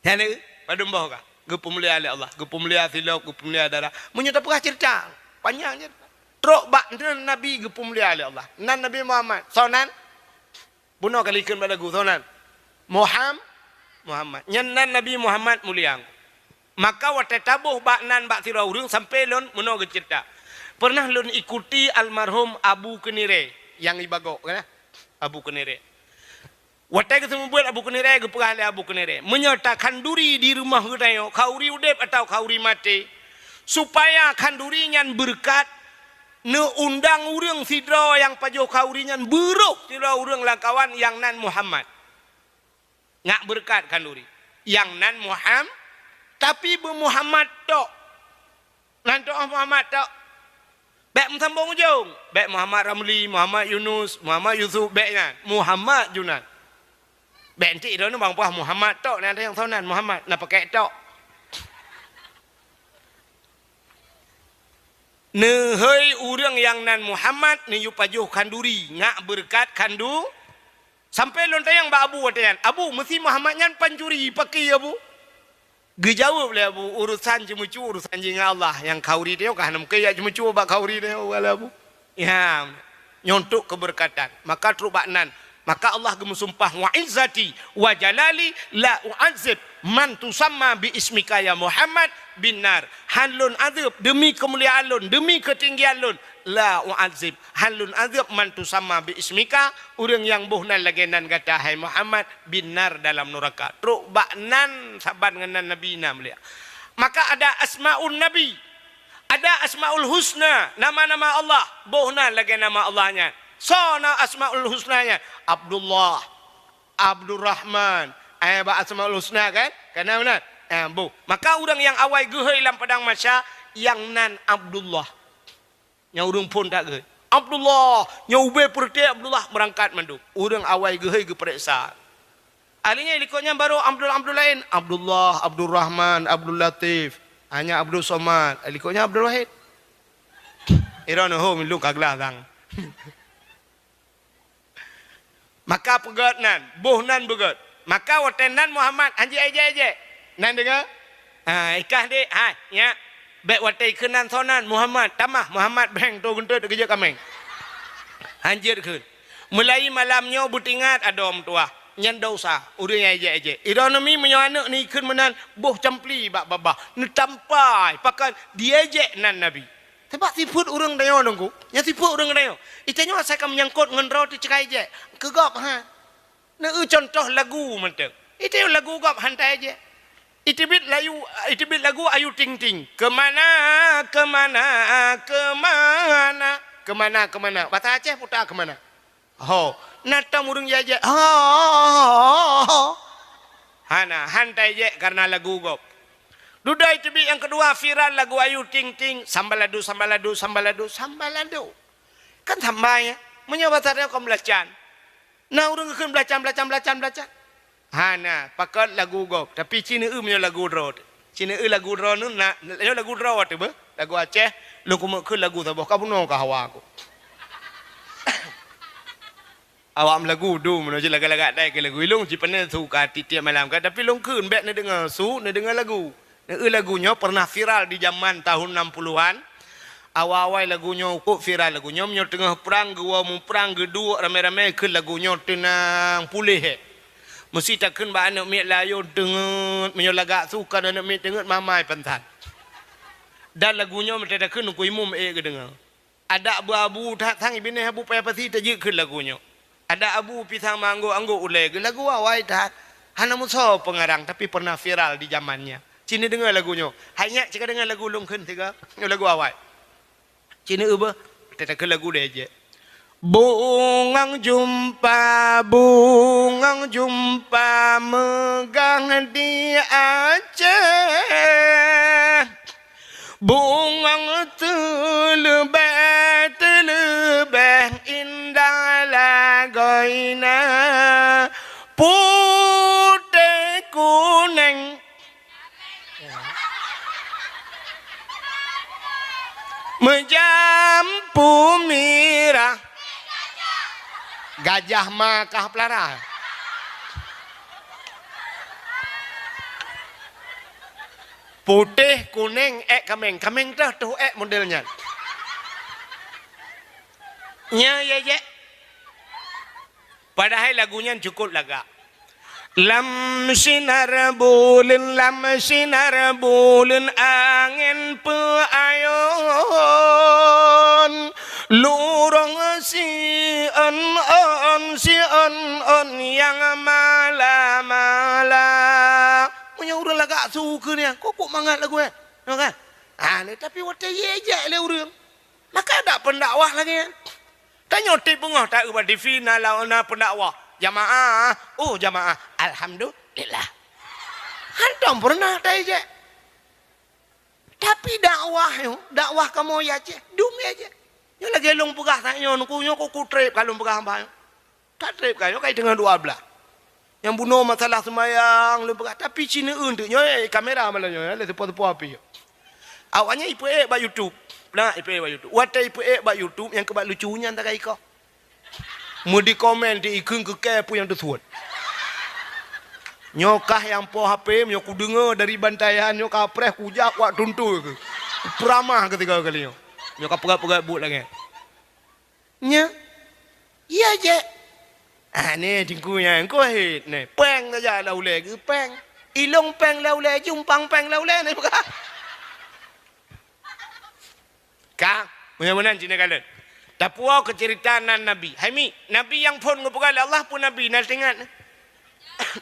Nyan, padum boh ka? Geupeumulia lé Allah, geupeumulia silop, geupeumulia darah. Meunyoe tapeugah ceurita, panyang ceurita. Trok bak nan Nabi geupeumulia lé Allah. Nan Nabi Muhammad, soe nan? Bunoe ka likheun bak lagu, soe nan? Muham-, Muhammad. Nyan nan Nabi Muhammad mulia. Maka watèe taboh bak nan bak sidroe ureuëng, sampoe lôn meunoe geuceurita. Peureunah lôn ikuti almarhum Abu Keunirée nyang i Bagok, kan? Abu Keunirée. Watèe geuseumeubeuet Abu Keunirée, geupeugah lé Abu Keunirée, "Meunyoe takhanduri di rumoh geutanyoe, khanduri udeb atawa khanduri maté, supaya khanduri nyan beureukat, neuundang ureuëng sidroe nyang pajoh khanduri nyan, beuroh sidroe ureuëng lam kawan nyang nan Muhammad. Ngak beureukat khanduri nyang nan Muham-, tapi beu Muhammad tok." Nan teu'oh Muhammad tok. Bèk meusambong ujong. Bèk Muhammad Ramli, Muhammad Yunus, Muhammad Yusuf, bèk nyan. Muhammad ju nan. Bèk entik droeneuh bang peugah Muhammad tok, na nyang soe nan Muhammad, na pakèk tok. Neuhôi ureuëng nyang nan Muhammad, neuyue pajoh khanduri, ngak beureukat khandu-, Sampoe lôn tanyong bak Abu watèe nyan, "Abu, meusi Muhammad nyan pancuri, pakri Abu?" Geujaweueb lé Abu, "Urosan ceumeucue, urosan jih ngon Allah. Nyang khanduri tanyoe ka hana mungken jak ceumeucue bak khanduri tanyoe," kheun lé Abu. Ya, nyoe untuk keubeureukatan. Maka trok bak nan. Maka Allah geumeusumpah, "Wa izzati wa jalali la u'adzib man tusamma bi ismika ya Muhammad bin nar." Han lôn azeueb, deumi keumuliaan lôn, deumi keutinggian lôn, la u'adzib, han lôn azeueb man tusamma bi ismika, ureuëng nyang boh nan lagèe nan gata, hai Muhammad, bin nar, dalam nuraka. Trok bak nan saban ngon nan Nabi na mulia. Maka ada asmaun Nabi, ada asmaul husna, nama-nama Allah, boh nan lagèe nama Allah nyan. Soe na Asmaul Husna nyan? Abdullah, Abdurrahman. Eh, bak Asmaul Husna kan? Kana meunan? Eh, boh. Maka ureuëng nyang awai geuhôi lam padang mahsyar, nyang nan Abdullah. Nyang ureuëng phon that geuhôi. Abdullah, nyang ubé peureute Abdullah meurangkat mandum. Ureuëng awai geuhôi geupareksa. Ahli nyan likot nyan barô Abdul, Abdul laén. Abdullah, Abdurrahman, Abdul Latif. Hanya Abdul Somad. Likot nyan Abdul Wahid. Ira neuhom lôn ka glah sang. Maka peugét nan, boh nan beugét. Maka watée nan Muhammad hanjeuet éjek-éjek. Nan deungoe? Ha, ikah dek, hai, nyak. Bék watée ikheun nan soe nan, Muhammad, tamah, Muhammad beng to geuntot geujek kaméng. Hanjeuet kheun. Meulayi malam nyoe beutingat adoe meutuwah. Nyan dosa, ureuëng nyang éjek-éjek. Ironomi meunyoe aneuëk ni ikheun meunan, boh campli bak babah. Neutampai, pakon diéjek nan Nabi. Sabab sifeuet ureuëng tanyoe Teungku, nyang sifeuet ureuëng tanyoe. I tanyoe asai ka meunyangkot ngon droe teuh ceukai jek. Keu gob ha. Neu-eu cuntoh lagu mantong. I tanyoe lagu gob han ta éjek. Iteubiet layu, iteubiet lagu Ayu Ting Ting. Kemana, kemana, kemana? Kemana, kemana? Bahasa Aceh puta kemana? Ho, na tom ureuëng jijak. Ho, ho, ho, ho. Hana, han ta éjek karena lagu gob. Dudoe teubiet nyang keudua viral lagu Ayu Ting Ting, sambaladu, sambaladu, sambaladu, sambaladu. Kan sambai, ya? Meunyoe bahasa dia kon belacan. Na ureuëng geukheun belacan, belacan, belacan, belacan. Hana, pakon lagu gob, tapi ci neu-eu meunyoe lagu droe teuh. Ci neu-eu lagu droe nyoe na, nyoe lagu droe teuh beuh, lagu Aceh, lôn keumeuk kheun lagu saboh, ka bunoe ka hawa ku. Awak meulagu dum, meunyoe ci lagak-lagak dai keu lagu ilong, ci pane suka tiep-tiep malam ka, tapi lôn kheun bék neudeungoe su, neudeungoe lagu. Neu-eu lagu nyoe pernah viral di jaman tahun enam puluhan. Awai-awai lagu nyoe, kok viral lagu nyoe, meunyoe teungoh prang, geuwoe muprang, geuduek ramé-ramé kheun lagu nyoe teunang puléh, eh. Meusi takheun bak aneuëk miet layôn teungeut, meunyoe lagak su kon aneuëk miet teungeut mamai pansan. Dan lagu nyoe meuteutakheun Teungku Imum ék geudeungoe. Adak beu abu that sang binéh Abu Paya Pasi tajeuet kheun lagu nyoe. Adak abu pisang manggo anggô ulée geuh lagu awai that. Hana meusoe peungarang tapi pernah viral di jamannya. Ci neudeungoe lagu nyoe. Hai nyak ci ka deungoe lagu lôn kheun sigoe. Nyoe lagu awai. Ci neu-eu beuh. Teutakheun lagu deh jeh. Bungong jumpa, bungong jumpa meugah di Aceh. Bungong teuleubeh, teuleubeh indah lagoina, putéh kuneng, meujampu mirah. Gajah ma kah peulara. Putéh, kuneng, ék kaméng. Kaméng teuh, teuh ék model nyan. Nya, ya, ya. Padahai lagu nyan cukôp lagak. Lam sinar buleuen, lam sinar buleuen angén peuayon, lurông siôn-ôn, siôn-ôn nyang mala-mala. Meunyoe ureuëng lagak su keu nyan, kok, kok mangat lagu nyan, kan? Ah, tapi watée jijak lé ureuëng, maka dak pendakwah lagée nyan. Tanyoe tieb beungoh ta-eu bak T V na la-, na pendakwah. Jamaah, oh jamaah, alhamdulillah. Hantom pernah ta-ijak. Tapi dakwah nyoe, dakwah kamoe ya ceh, dum ya ceh. Nyoe lagée lôn peugah tanyoe, nyoe ku, nyoe ku, ku treb ka lôn peugah hamba nyoe. Ka treb ka nyoe, ka teungoh dua belas. Nyang bunoe masalah seumayang lôn peugah, tapi ci neu-eu teuk nyoe, eh, kamera malam nyoe, eh, lé seupôt-seupôt api. Awaknyan ipeuék bak YouTube. Nah, ipeuék bak YouTube. Watée ipeuék bak YouTube, nyang keubat lucu nyan takai ikoh. Meudi komen di ikheun keu kée peue nyang teusuet. Nyoe kah nyang po H P, nyoe kudeungoe dari bantaian, nyoe ka preh kujak wak tuntui keu. Peuramah keu tiga kali nyoe. Nyoe ka peugah-peugah buet lagée. Nya. Iya jeh. Ah, ni Teungku nyan, engko hit ni. Péng saja lam ulée geuh péng. Ilong péng lam ulée, jumpang péng lam ulée ni bukan. Ka, meunan-meunan cit neukalon. Tapuwoe keu ceurita nan Nabi. Hai mi, Nabi nyang phon geupeugah lé Allah peue Nabi, na teuingat?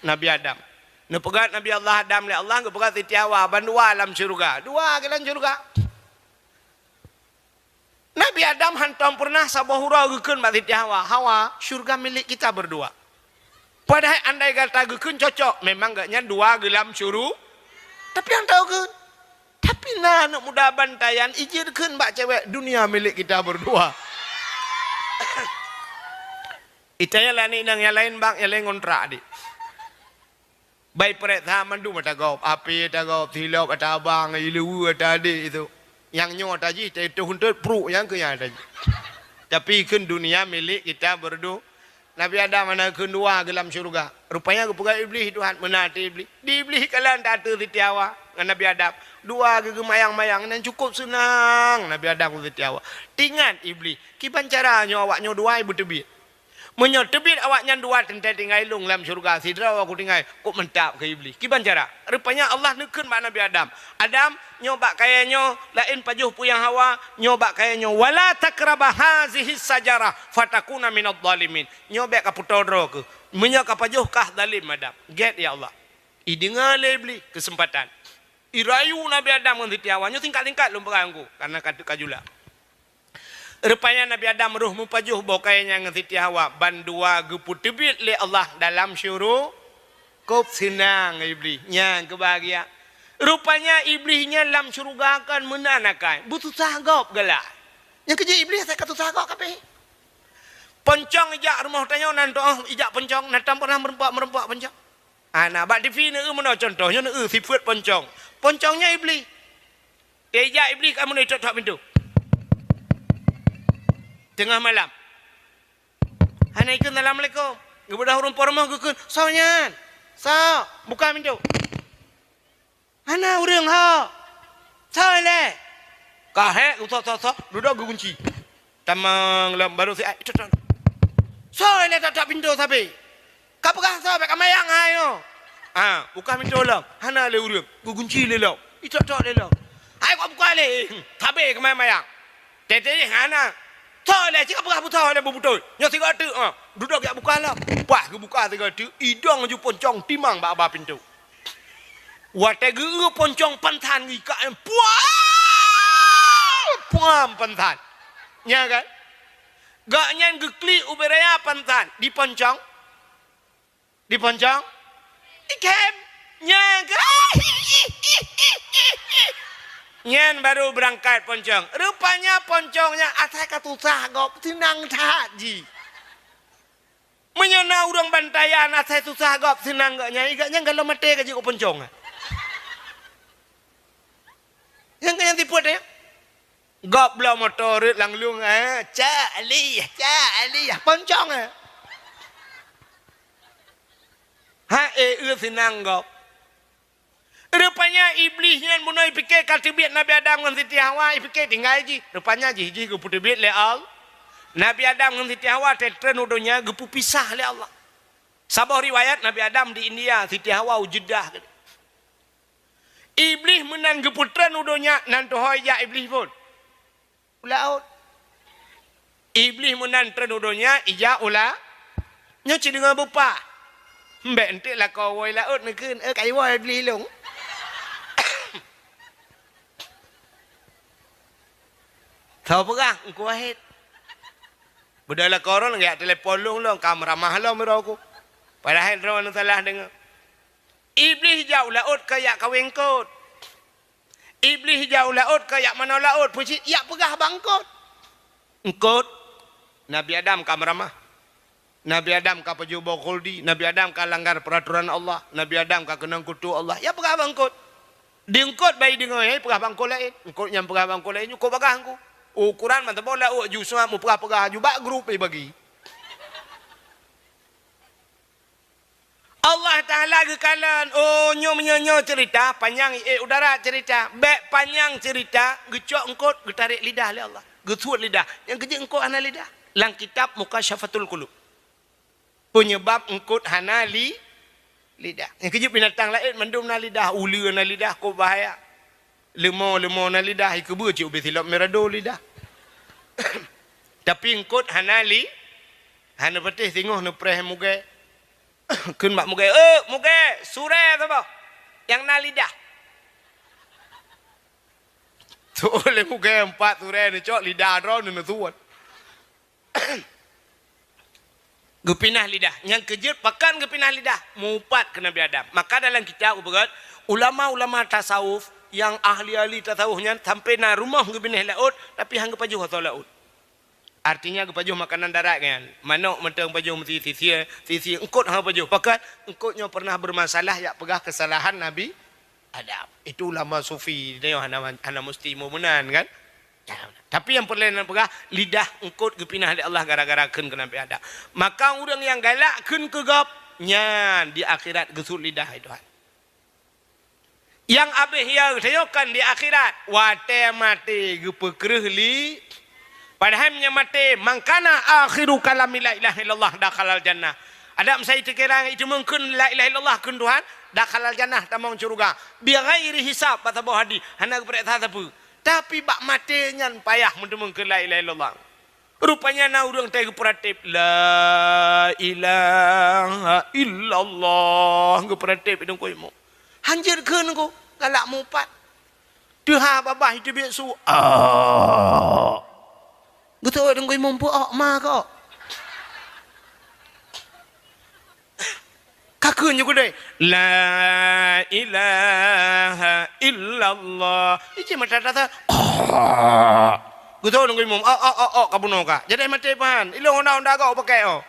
Nabi Adam. Neupeugah Nabi Allah Adam lé Allah, geupeugah Siti Hawa, bandua lam syeuruga. Dua keu lam syeuruga. Nabi Adam hantom pernah saboh uroe geukheun bak Siti Hawa, "Hawa, syurga milik kita berdua." Padahai andai gata geukheun cocok, memang gobnyan dua geulam syuru-, tapi han tao kheun. Tapi na aneuk muda bantayan ijeuet kheun bak cewek, "Dunia milik kita berdua." Itanya lah aneuk inong nyang laén bak, nyang laén ngontrak adik. Bai prek that mandum ata gob, api ata gob, silop ata abang, ileue ata adek itu. Nyang nyoe ata jih, teuh huntot pruk nyang keu nyang ata jih. Tapi kheun dunia milik kita berdua. Nabi Adam hana kheun dua geulam syurga. Rupanya geupeugah Iblih Tuhan, meunan até Iblih. Di Iblih kalan ta ateueh Siti Hawa ngon Nabi Adam. Dua geumayang-mayang nan cukup seunang Nabi Adam ngon Siti Hawa. Tingat Iblih, kiban cara nyoe awak nyoe dua beuteubiet. Meunyoe teubiet awaknyan dua teuntée tinggai lôn lam syeuruga, sidroe ku tinggai, kok mantap keu Iblih. Kiban cara? Rupanya Allah neukheun bak Nabi Adam, "Adam, nyoe bak kayée nyoe, laén pajoh peue nyang hawa, nyoe bak kayée nyoe, wala taqraba hazihi sajarah fatakuna minadh dhalimin." Nyoe bék kapeutoe droe keuh. Meunyoe kapajoh kah zalim Adam. Gét ya Allah. Ideungoe lé Iblih keuseumpatan. Irayu Nabi Adam ngon Siti Hawa, nyoe singkat-singkat lôn peugah ngon ku, karena ka, ka jula. Rupanya Nabi Adam roh meupajoh boh kayée nyan ngon Siti Hawa, bandua geupeuteubiet lé Allah dalam syuru-, kop seunang Iblih, nyan keubahagia. Rupanya Iblih nyan lam syeuruga kon meunan akai, beususah gob galak. Nyang keujeuet Iblih asai ka susah gob kabeh. Poncong ijak rumoh tanyoe nan toh, ijak poncong, nan tam pernah meureumpok-meureumpok poncong. Hana, bak T V neu meunoe contoh, nyoe neu sifeuet poncong. Poncong nyan Iblih. Teuh ijak Iblih ka meunoe tok-tok pintoe. Teungoh malam. Hana ikheun, "Assalamualaikum." Geubeudôh ureuëng po rumoh geukheun, "Soe nyan? Soe? Buka pintoe." "Hana ureuëng ho." "Soe lé?" Ka hék, geusoe-soe-soe, dudoe geugunci. Tamong lom, barô siat, "Tok-tok." "Soe lé tok-tok pintoe sabe?" "Kapeugah soe, bék kamayang hai nyoe." "Ah, buka pintoe lom." "Hana lé ureuëng." Geugunci lé lom. Itok-tok lé lom. "Hai, kok buka lé?" "Sabe keumayang-mayang." Teuh-teuh hana. "Soe lé, cit kapeugah soe lé beubeutôi. Nyoe sigoe teuk, ah." Dudoe jak buka lom. Pas geubuka sigoe teuk, idong ju poncong timang bak aba pintoe. Watée geu-eu poncong pansan geuikat nyan, puam! Puam pansan. Nya kan? Gobnyan geuklik ubé raya pansan, di poncong. Di poncong? Di kem. Nya kan? Nyan baru beurangkat poncong. Rupanya poncong nyan asai ka susah gob, seunang that jih. Meunyoe na ureuëng bantayan asai susah gob seunang gobnyan, gobnyan galom maté ka jeuet keu poncong. Nyang keu nyang sifeuet nyan. Gob bloe moto rot lam lueng, eh, cak lih, cak lih, poncong, eh. Ha, eh, eu seunang gob. Rupanya Iblih nyan bunoe ipike ka teubiet Nabi Adam ngon Siti Hawa, ipike tinggai jih. Rupanya jih, jih geupeuteubiet lé Allah. Nabi Adam ngon Siti Hawa teuh treun u donya geupeupisah lé Allah. Saboh riwayat Nabi Adam di India, Siti Hawa u Jeddah. Iblih meunan geupeutreun u donya, nan tuho ijak Iblih phon. U laôt. Iblih meunan treun u donya, ijak u la-, nyoe cit deungon beupah. Mbek enteuk lakoe woe laôt neukheun, "Eh, kai woe Iblih lôn." Tho peugah, Teungku Wahid. Beudôh lakoe droe geujak telepon lôn, lôn ka meuramah lom droe ku. Padahai droe neusalah deungoe. Iblih jak u laôt ka jak kawé eungkôt. Iblih jak u laôt ka jak manoe laôt, peue cit jak peugah bak eungkôt. Eungkôt, Nabi Adam ka meuramah. Nabi Adam ka pajoh boh khuldi, Nabi Adam ka langgar peuratoran Allah, Nabi Adam ka keunong kutu Allah. Jak peugah bak eungkôt. Di eungkôt bai deungoe, eh, peugah bak eungkôt laén. Eungkôt nyang peugah bak eungkôt laén, nyoe kok bagah eungkôt. Ukuran mantong boh laôt ju seuhat meupeugah-peugah ju bak grup, eh, bagi. Allah Taala geukalon, oh, nyoe meunyoe nyoe ceurita, panyang, eh, u darat ceurita, bék panyang ceurita, geucok eungkôt, geutarek lidah lé Allah, geusuet lidah. Nyang keujeuet eungkôt hana lidah. Lam kitab Mukasyafatul Qulub. Peunyeubab eungkôt hana li-, lidah. Nyang keujeuet binatang laén mandum na lidah, uleue na lidah, kok bahaya. Leumo-leumo na lidah, ikeubeue cit ubé silop mirado lidah. Tapi eungkôt hana li-, hana patéh singoh neupreh mugée. Kheun bak mugée, "Eh, mugée, surée saboh nyang na lidah." Tuh lé mugée empat turée neucok lidah droe neuneusut. Geupinah lidah. Nyang keujeuet pakon geupinah lidah? Mupat keu Nabi Adam. Maka dalam kitab ubeugét, ulama-ulama tasawuf nyang ahli-ahli tasawuf nyan sampai na rumoh geubinéh laôt, tapi han geupajoh asoe laôt. Artinya geupajoh makanan darat nyan. Manok mantong pajoh meusi sisi, sisi eungkot han pajoh. Pakon eungkot nyoe pernah bermasalah yak peugah kesalahan Nabi Adam. Itu ulama sufi, dia hana, hana mesti ilmu meunan kan? Tapi nyang peureulée neupeugah, lidah eungkot geupinah lé Allah gara-gara kheun keu Nabi Adam. Maka ureuëng nyang galak kheun keu gob, nyan di akhirat geusut lidah, hai Tuhan. Nyang abéh ya geutanyoe kan di akhirat, watée maté geupeukreueh li. Padahai meunyoe maté, "Man kana akhiru kalami la ilaha illallah dakhalal jannah." Adak meusai teukeurang itu mungkin la ilaha illallah kheun Tuhan, dakhalal jannah, tamong syeuruga. Bighairi hisab, bak saboh hadih, hana geupeuriksa sapeue. Tapi bak maté nyan payah meuteumong keu la ilaha illallah. Rupanya na ureuëng teuh geupeuratéb, "La ilaha illallah," geupeuratéb i Teungku Imum. Hanjeuet kheun ku, galak mupat. Teuha babah itu biek su, "Ah." Geutawai Teungku Imum, "Peu-ok ma kok?" Ka kheun nyoe keudeh, "La ilaha illallah." Ije mata tasa. Geutawai Teungku Imum, "Ok, ok, ok, ok, ka bunoe ka. Jadi maté pahan. Ilong honda-honda gok pakai, oh."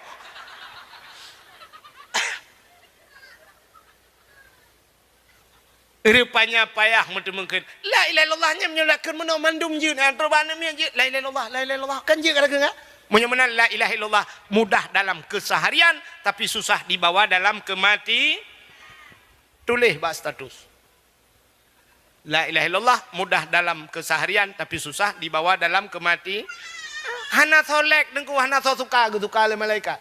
Rupanya payah meuteumongkeun. La ilaha illallah nyan meunyoe lakon meunoe mandum jeuet, eh, troh bak aneuk miet jeuet. La ilaha illallah, la ilaha illallah. Kan jeuet ka lakon, kan? Meunyoe meunan la ilaha illallah mudah dalam keseharian, tapi susah dibawa dalam kemati. Tuléh bak status. La ilaha illallah mudah dalam keseharian, tapi susah dibawa dalam kemati. Hana soe lek Teungku, hana soe suka, geusuka lé malaikat.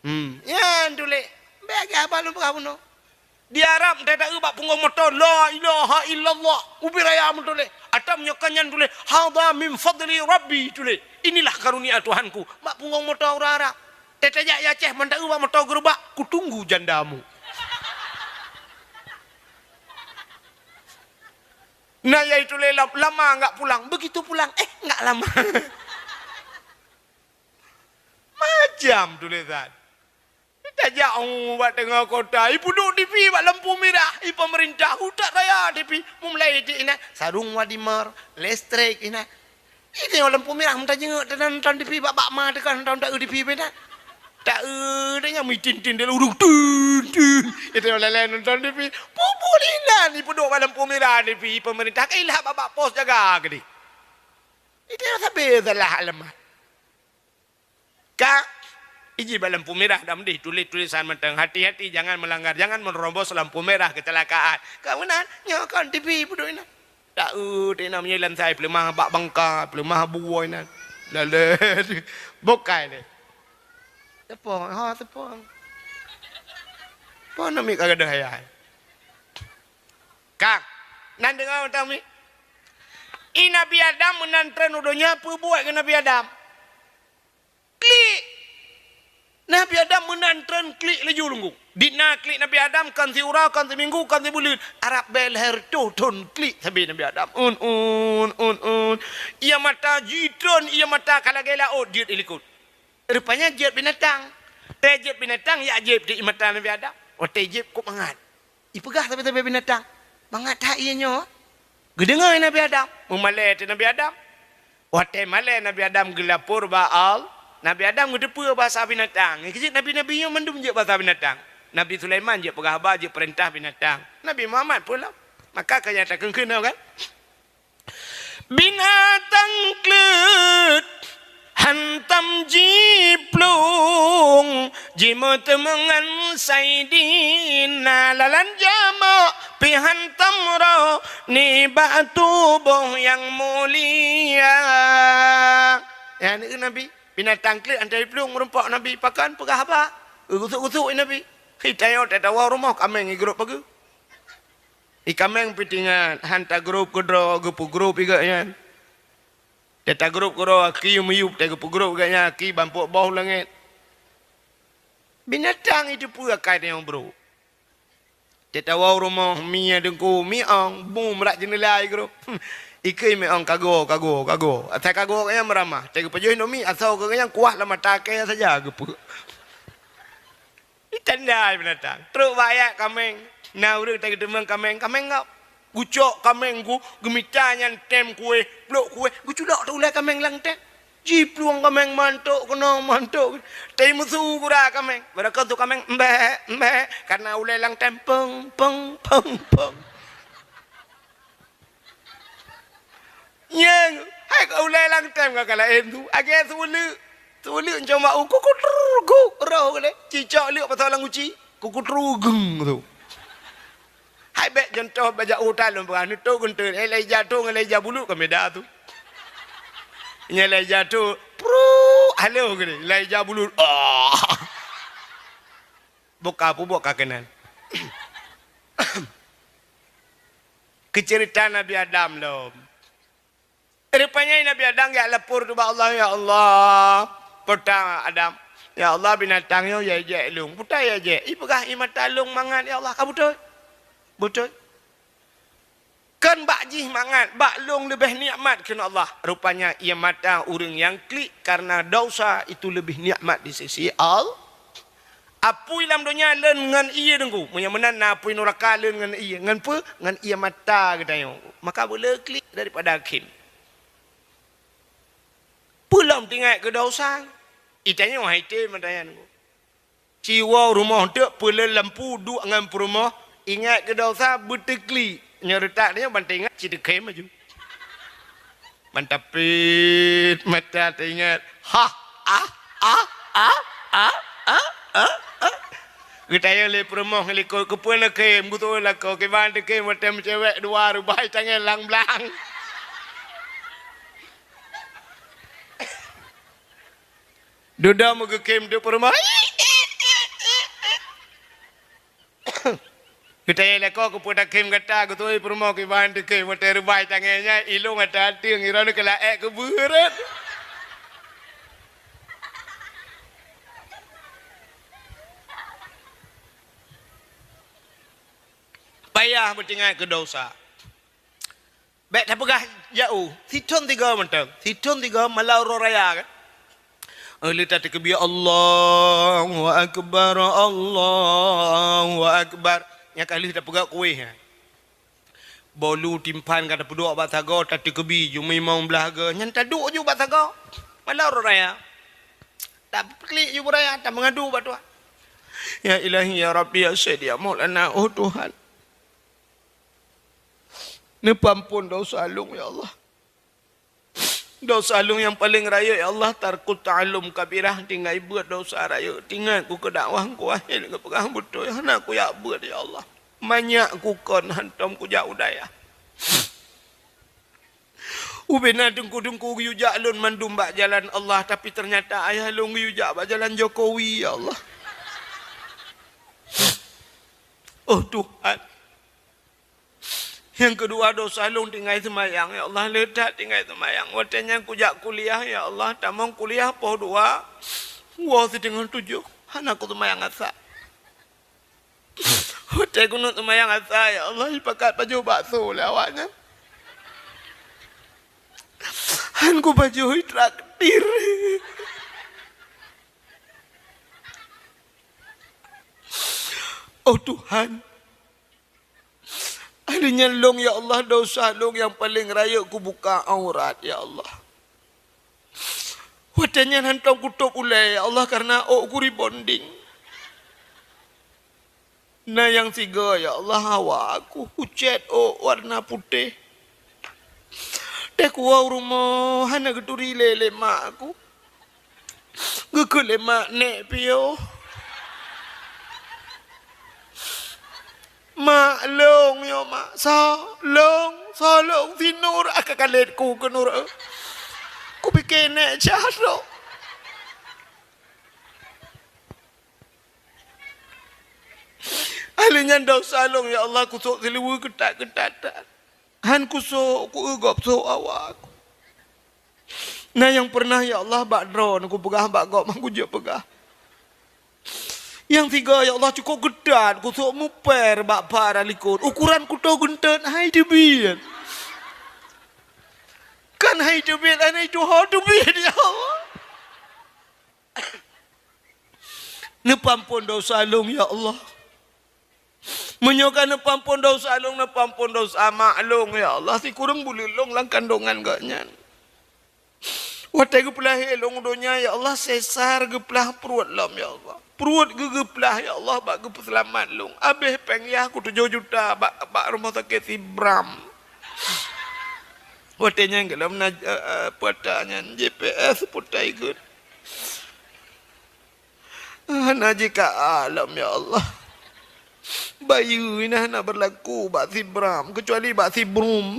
Hmm, nyan tuléh. Bék lagée haba lôn peugah bunoe. Di Arab, teuta eu bak punggong moto, "La ilaha illallah." Ubé raya meutuléh. Atam nyoe ka nyan tuléh, "Hadha min fadli Rabbi," tuléh. "Inilah karunia Tuhanku." Bak punggong moto ureuëng Arab. Teuta jak i Aceh, mantong eu bak moto geurubak, "Kutunggu jandamu." Nah, yaitu lé lam-, lama enggak pulang. Begitu pulang, eh, enggak lama. Macam tulisan. Tajak, oh, bak teungoh kota, ipeuduek T V bak lampu mirah, i pemerintah utak raya T V, meumulai di inan, sarung wadimor, listrik inan. Itu yang lampu mirah, meutajenguk, teunan nonton T V bak, bak ma teuka nonton, tak eu T V bak inan. Tak eu, dia nyang mitin-tin, dia ureuëng tin, tin. Itu yang lain nonton T V. Pupuk inan, ipeuduek bak lampu mirah T V, pemerintah, kailah bak, bak pos jaga keudeh. Itu yang sabe salah alamat. Ka, iji bak lampu mirah dam deh, tulis-tulisan mantong. Hati-hati, jangan melanggar, jangan menerobos lampu merah, kecelakaan. Ka meunan, nyoe kon T V peuduek inan. Tak eu, inan meunyoe lam sai peuleumah bak bangka, peuleumah buwoi inan. Lalet. Bukai deh. Tepong, ha, tepong. Pon nami ka gadoh ayah. Kang, nan deungoe tau mi? I Nabi Adam meunan treun u donya, peubuet keu Nabi Adam? Klik! Nabi Adam meunan treun klik laju lunggu. Di na klik Nabi Adam, kon siuroe, kon siminggu, kon sibuleuen. Arab bèe lhèe reutôh thon klik sabe Nabi Adam. Un, un, un, un. Ia mata jitreun, ia mata ka lagèe laôt jeuet i likot. Rupanya jeuet binatang. Watèe jeuet binatang, jak jieb di mata Nabi Adam. Watèe jieb kok mangat. Ipeugah sabe-sabe binatang, "Mangat that ie nyoe." Geudeungoe Nabi Adam, meumalèe teuh Nabi Adam. Watèe malèe Nabi Adam geulapor bak Allah, Nabi Adam geuteupeue bahasa binatang. Nyan keuh jeuet nabi-nabi nyoe mandum jeuet bahasa binatang. Nabi Sulaiman jeuet peugah haba, jeuet peurintah binatang. Nabi Muhammad peue lom. Maka ka nyang takheun-kheun kan? Binatang kleuet hantom jiplueng, jimeuteumèe ngon Saidina, lalan jameuk pih hantom roh nibak tuboh nyang mulia. Nyan keuh Nabi, binatang kleuet hantom jiplueng meurumpok Nabi, pakon peugah haba, geugusuk-gusuk Nabi. Hi tanyoe tatawoe rumoh kaméng igrôp pageue. I kaméng pih teuingat, han tagrôp keudroe, geupeugrôp i gobnyan. Tatagrôp keudroe, aki meuyueb, tageupeugrôp i gobnyan, aki bampok boh u langèt. Binatang iteupeue akai tanyoe brôk. Tatawoe u rumoh, mi nyang teungku, mi ong, bum rot jeuneula igrôp. Ikeu meu'ong kago, kago, kago. Asai kago gobnyan meuramah. Teuka geupajoh Indomie, asoe gobnyan kuah lam mata kèe saja geupeu. Itandai binatang. Trok bak ayat kaméng. Na ureueng teuka geuteumèe kaméng, kaméng ngap. Geucok kaméng geuh, geumita nyan tem kuéh, plôk kuéh, geuculok teuh ulèe kaméng lam tem. Jiplueng kaméng mantok keunoe, mantok. Teuh meusu gura kaméng. Barô keu su kaméng, mbek, mbek. Karena ulèe lam tem, peng, peng, peng, peng. Nyang, hai ka ulèe lam tem ka laén tu. Agèe su uleuk. Su uleuk cuma u kukutru guk roh geuh. Cicok leuk pasang lam guci. Kukutru geung tu. Hai bèk contoh bajak utan lôn peugah, neutok geunteuen, eh, Elijah tu ngon Elijah bulut ka beda tu. Nyan Elijah tu, pru, halo geuh. Elijah bulut, ah. Boh ka peubuet ka keunan. Keu ceurita Nabi Adam lom. Rupanya Nabi Adam geujak lapor keu Allah, "Ya Allah, peue ta Adam, ya Allah, binatang nyoe jijak lôn. Peue ta jijak? Ipeugah ie mata lôn mangat, ya Allah, ka beutôi." Beutôi. Kan bak jih mangat, bak lôn leubeh nikmat kheun Allah. Rupanya ie mata ureueng nyang klik karena dosa itu lebih nikmat di sisi Allah. Apui lam donya lôn ngon ie Teungku. Meunyoe meunan na apui nuraka lôn ngon ie. Ngon peue? Ngon ie mata geutanyoe. Maka beu le klik daripada kheun. Peue lom teuingat keu dosa? Geutanyoe hai tem mata nyan Teungku. Ci woe rumoh teuk peuleueh lampu duek ngon peurumoh, ingat keu dosa beuteuklik. Nyoe reutak nyoe ban teuingat ci teukhem laju. Ban tapit mata teuingat. Hah, ah, ah. Geutanyong lé peurumoh ngon likot, "Keupeue neukhem?" Geutoe lakoe, "Kiban teukhem watèe meucewek dua reubai tangai lang-blang." Dudoe meugeukhem teuk peurumoh. Geutanyong lakoe, "Keupeue takhem gata?" Geutoe peurumoh, "Kiban teukhem watèe reubai tangai nyan, ilôn ata ateueng, droeneuh keu laék keu beureuen." Payah beuteuingat keu dosa. Bèk tapeugah jaoh, sithôn tiga mantong. Sithôn tiga malam uroe raya kan. Eh, lheueh tateukeubie, "Allahu Akbar, Allahu Akbar." Nyan ka lheueh tapeugah kuéh nyan. Bolu timphan ka tapeuduek bak sagoe, tateukeubie ju mimong blah goe. Nyan taduek ju bak sagoe. Malam uroe raya. Tapeukeulek ju beuraya, tameungadu bak Tuhan. Ya Ilahi, ya Rabbi, ya Sayyidi, ya Maulana, oh Tuhan. Neupeuampon dosa lôn, ya Allah. Dosa lôn nyang paleng rayeuk, ya Allah, tarkut ta'allum kabirah, tinggai beuet dosa rayeuk. Teuingat ku keu dakwah ku akhé geupeugah beutôi, hana kujak beuet, ya Allah. Manyak ku kon hantom kujak u dayah. Ubena teungku-teungku geuyue jak lôn mandum bak jalan Allah, tapi teunyata ayah lôn geuyue jak bak jalan Jokowi, ya Allah. Oh Tuhan. Nyang keudua, dosa lôn tinggai seumayang, ya Allah, le that tinggai seumayang. Watèe nyan kujak kuliah, ya Allah, tamong kuliah poh dua, woe siteungoh tujoh, hana kuseumayang Asa. Watèe keuneuk seumayang Asa, ya Allah, jipakat pajoh bakso lé awaknyan. Han kupajoh, jitraktir. Oh Tuhan, Akhé nyan lôn, ya Allah, dosa lôn nyang paleng rayeuk kubuka aurat, ya Allah. Watèe nyan hantom kutôb ulèe, ya Allah, kareuna ôk ku rebonding. Na nyang sigoe, ya Allah, hawa ku, kucét ôk warna putéh. Teukuwoe u rumoh hana geuturi lé, lé mak ku. Geukheun lé mak, "Nèk piôh." "Mak, lôn nyoe, Mak." "Soe?" "Lôn." "Soe lôn?" "Si Nur." "Ah, ka kalét ku keu Nur, eh. Kupike nèk cah lôn." Akhé nyan dosa lôn, ya Allah, kusôk siluweue keutat-keutat that. Han kusôk, kueu gob sôk awak. Na nyang peureunah, ya Allah, bak droeneuh kupeugah bak gob, han kujeuet peugah. Nyang sigoe, ya Allah, cukôp keutat kusôk mupèr bak para likot. Ukoran kutoh geunteut hai teubiet. Kan hai teubiet, hai tuho teubiet, ya Allah. Neupeuamphon desya lôn, ya Allah. Meunyoe ka neupeuamphon desya lôn, neupeuamphon desya mak lôn, ya Allah. Sikureueng buleuen lôn lam kandongan gobnyan. Watée geupeulahé lôn donya, ya Allah, sesar geuplah pruet lom, ya Allah. Pruet geu-, geuplah, ya Allah, bak geupeuseulamat lôn. Abéh péng yah ku tujoh juta bak, bak rumoh sakét Sibram. Watée nyan gohlom na, eh, eh, puata nyan J P S putai geuet. Hana jika alam, ya Allah. Bayeue nyan hana berlaku bak Sibram, kecuali bak Sibrum.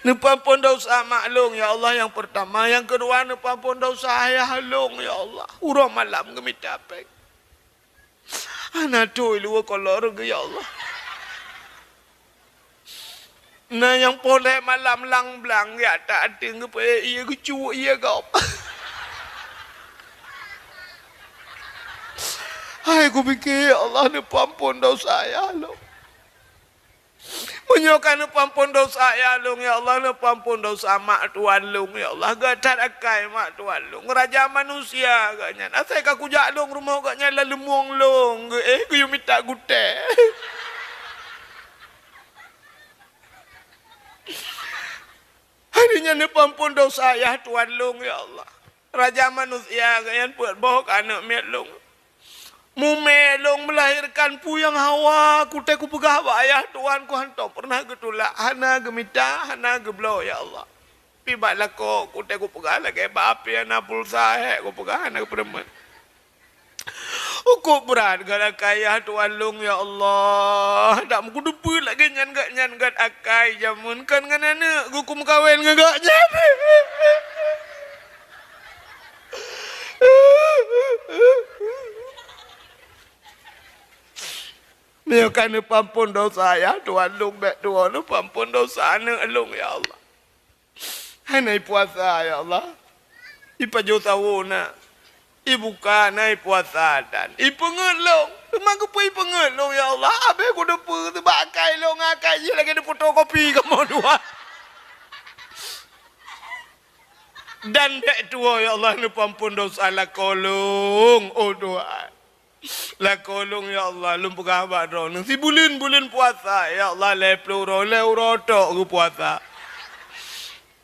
Neupeuamphon desya mak lôn, ya Allah, nyang peurtama. Nyang keudua, neupeuamphon desya ayah lôn, ya Allah. Uroe malam geumita péng. Hana tho iluwa kolor geuh, ya Allah. Na nyang poh lhée malam lang blang, ya, tak ateueng geupeuék ié geucuk ié gob. Hai kupike, ya Allah, neupeuamphon desya ayah lôn. Meunyoe ka neupeuamphon desya ayah lôn, ya Allah, neupeuamphon desya mak tuan lôn, ya Allah, gata akai mak tuan lôn, raja manusia gobnyan. Asai ka kujak lôn rumoh gobnyan lam leumueng lôn geuh, eh, geuyue mita gutée. Hai nyan neupeuamphon desya ayah tuan lôn, ya Allah. Raja manusia gobnyan peuet boh keu aneuk miet lôn. Mumé lôn meulahirkan peue nyang hawa, kutée kupeugah bak ayah tuan ku hántom peureunah geutulak, hana geumita, hana geubloe, ya Allah. Pi bak lakoe kutée kupeugah lagée bak api hana pulsa, hék kupeugah hana geupeureumeun. Ukuk brat gata kayah tuan lôn, ya Allah. Dak meukudeupeue lagée nyan gobnyan gata akai jameun kon ngon aneuk geuh kumeukawen ngon gobnyan. Meunyoe ka neupeuamphon desya ayah tuan lôn, bék tuwoe neupeuamphon desya aneuk lôn, ya Allah. Hana ipuasa, ya Allah. Ipajoh sawo na. Ibuka na, ipuasa dan ipeungeut lôn. Teuma keupeue ipeungeut lôn, ya Allah? Abéh kudeupeue seubab akai lôn ngon akai jih lagée neufotokopi kamoe dua. Dan bék tuwoe, ya Allah, neupeuamphon desya lakoe lôn, oh Tuhan. Lakoe lôn, ya Allah, lôn peugah bak droeneuh, sibuleuen-buleuen puasa, ya Allah, lhée ploh uroe, lhée uroe tok geupuasa.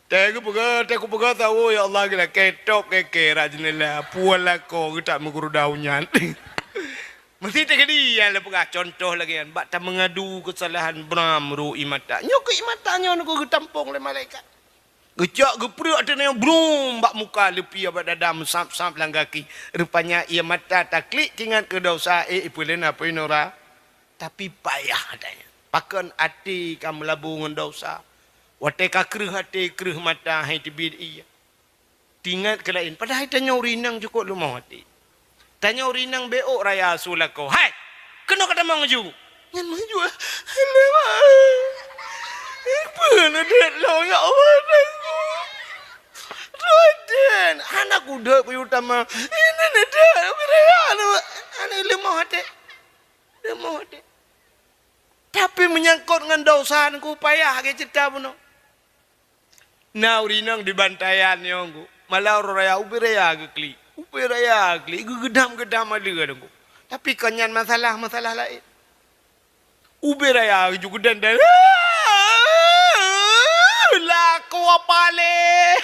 Tée geupeugah, tée kupeugah sawo, ya Allah, geulakée tok kée-kée rot jeuneula, puwan lakoe geutak meuguruda u nyan. Meusti teukeudi nyang lôn peugah contoh lagée nyan, bak tameungadu keusalahan bram ru ié mata. Nyoe keuh ié mata nyoe geuh geutampong lé malaikat. Geucok geupreuek ateueh nyoe brum bak muka, leupie bak dada, meusab-sab lam gaki. Rupanya ié mata taklik teuingat keu desya, eh, ipeuleueh na peue nura. Tapi payah ata nyan. Pakon até ka meulabu ngon desya. Watée ka kreueh até, kreueh mata, hai teubiet ié. Teuingat keu laén, padahai tanyoe ureueng inong cukôp leumoh até. Tanyoe ureueng inong beu ôk raya su lakoe. Hai! Keunoe ka tamong laju! Nyan maju, eh. Lewat. Eh, peue neudeuk lôn, ya Allah, Tuhan ku. Tuhan, hana kudeuek kuyue tamong. Ini neudeuk, ubé raya lôn. Hana leumoh até. Leumoh até. Tapi meunyangkot ngon desya, ku payah lagée ceurita bunoe. Na ureueng inong di bantaian nyoe, Teungku. Malam uroe raya, ubé raya geuklik. Ubé raya geuklik, geugeudam-geudam aleue, Teungku. Tapi kon nyan masalah, masalah laén. Ubé raya geujok geudan dan lakoe paléh.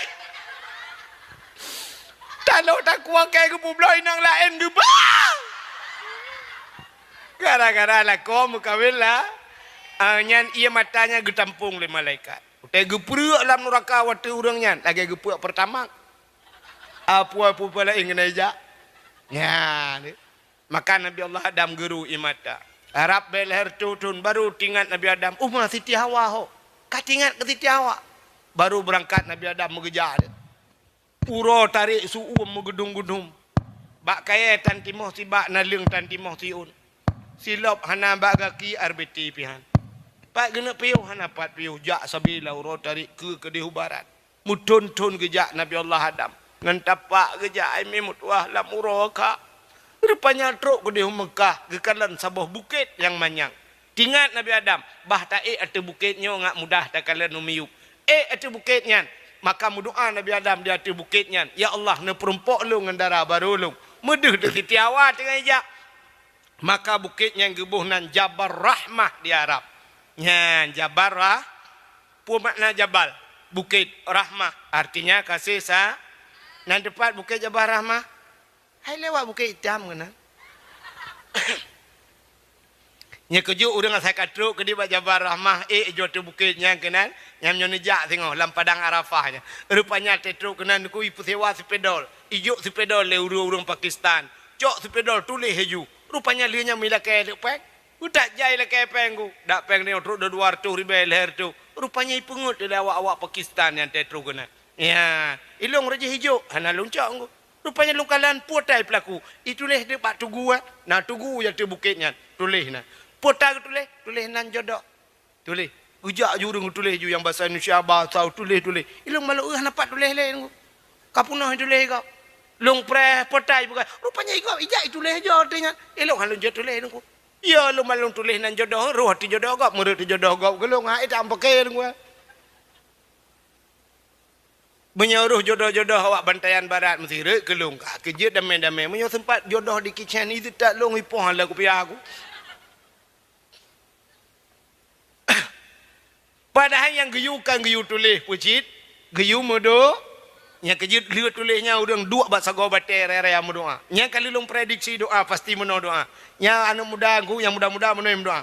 Taloh takue kée geupeubloe inong laén geubah. Gara-gara lakoe meukawen la, ah, nyan ié mata nyan geutampong lé malaikat. Watée geupreuek lam nuraka watée ureueng nyan lagée geupreuek Pertamax. Apui-apui laén keuneuk jak. Nyan. Maka Nabi Allah Adam geuru ié mata. Rab bée lhée reutôh thon baru teuingat Nabi Adam, uma Siti Hawa ho. Ka teuingat keu Siti Hawa. Baru beurangkat Nabi Adam meugeujak. Uroe tarék su uem meugeudum-geudum. Bak kayée tan timoh sibak, naleueng tan timoh siôn. Silop hana bak gaki, R B T pih han. Pat geuneuk piôh hana pat piôh, jak sabe lam uroe tarék keue keudeh u barat. Meuthon-thon geujak Nabi Allah Adam. Ngon tapak geujak, ai mé meutuah lam uroe ka. Rupanya trok keudeh u Meukah, geukalon saboh bukét nyang manyang. Teuingat Nabi Adam, bah taék ateueh bukét nyoe ngat mudah takalon u miyueb. Ék ateueh bukét nyan, maka meudoá Nabi Adam di ateueh bukét nyan, "Ya Allah, neupeurumpok lôn ngon dara barô lôn." Meudeuh di Siti Hawa teungoh ijak. Maka bukét nyan geuboh nan Jabal Rahmah di Arab. Nyan Jabal Rah-, peue makna jabal? Bukét. Rahmah, artinya kasih sa-, nan teupat bukét Jabal Rahmah. Hai lewat Bukét Itam keunan. Nyoe keujeuet ureuëng asai ka trok keudéh bak Jabal Rahmah, ék ijok ateueh bukét nyan keunan, nyan nyoe neujak singoh lam padang Arafah nyan. Rupanya teutrok keunan nyoe ipeusewa seupedol, ijok seupedol lé ureuëng-ureuëng Pakistan. Cok seupedol tuléh laju. Rupanya lheueh nyan meulakée lé péng. Utak jai lakée péng ku. Dak péng nyoe trok dua ratus ribée lhée reutôh. Rupanya ipeungeut lé awak-awak Pakistan nyan teutrok keunan. Ya, ilong raja hijok, hana lôn cok ku. Rupanya lôn kalon peue ata peulaku. Ituléh di bak tugu, eh. Na tugu nyang ateueh bukét nyan. Tuléh na. Peue ata geutuléh? Tuléh nan jodoh. Tuléh. Geujak ju ureuëng tuléh ju nyang basa Indonesia, basa tuléh-tuléh. Ilong malu, eh, hana pat tuléh lé nyoe. Ka peunoh tuléh gob. Lôn preh peue ata bukai. Rupanya igob ijak ituléh jo teuh nyan. Ilong hana lôn jeuet tuléh nyoe. Ya lôn malu tuléh nan jodoh, roh ateueh jodoh gob, meureuet ateueh jodoh gob. Geulong hai tak ampake nyoe. Meunyoe roh jodoh-jodoh awak Bantayan Barat meusti rhot keu lôn ka keujeuet damé-damé. Meunyoe seumpat jodoh di Kitchen itu tak lôn ipoh lam kupiah aku. Padahai nyang geuyue kan geuyue tuléh peue cit, geuyue meudo-, nyang keujeuet lheueh tuléh nyan ureuëng duek bak sagoe batée raya-raya meudoá. Nyang ka lheueh lôn prediksi doá pasti meunoe doá. Nyang aneuëk muda ku, nyang muda-muda meunoe meudoá.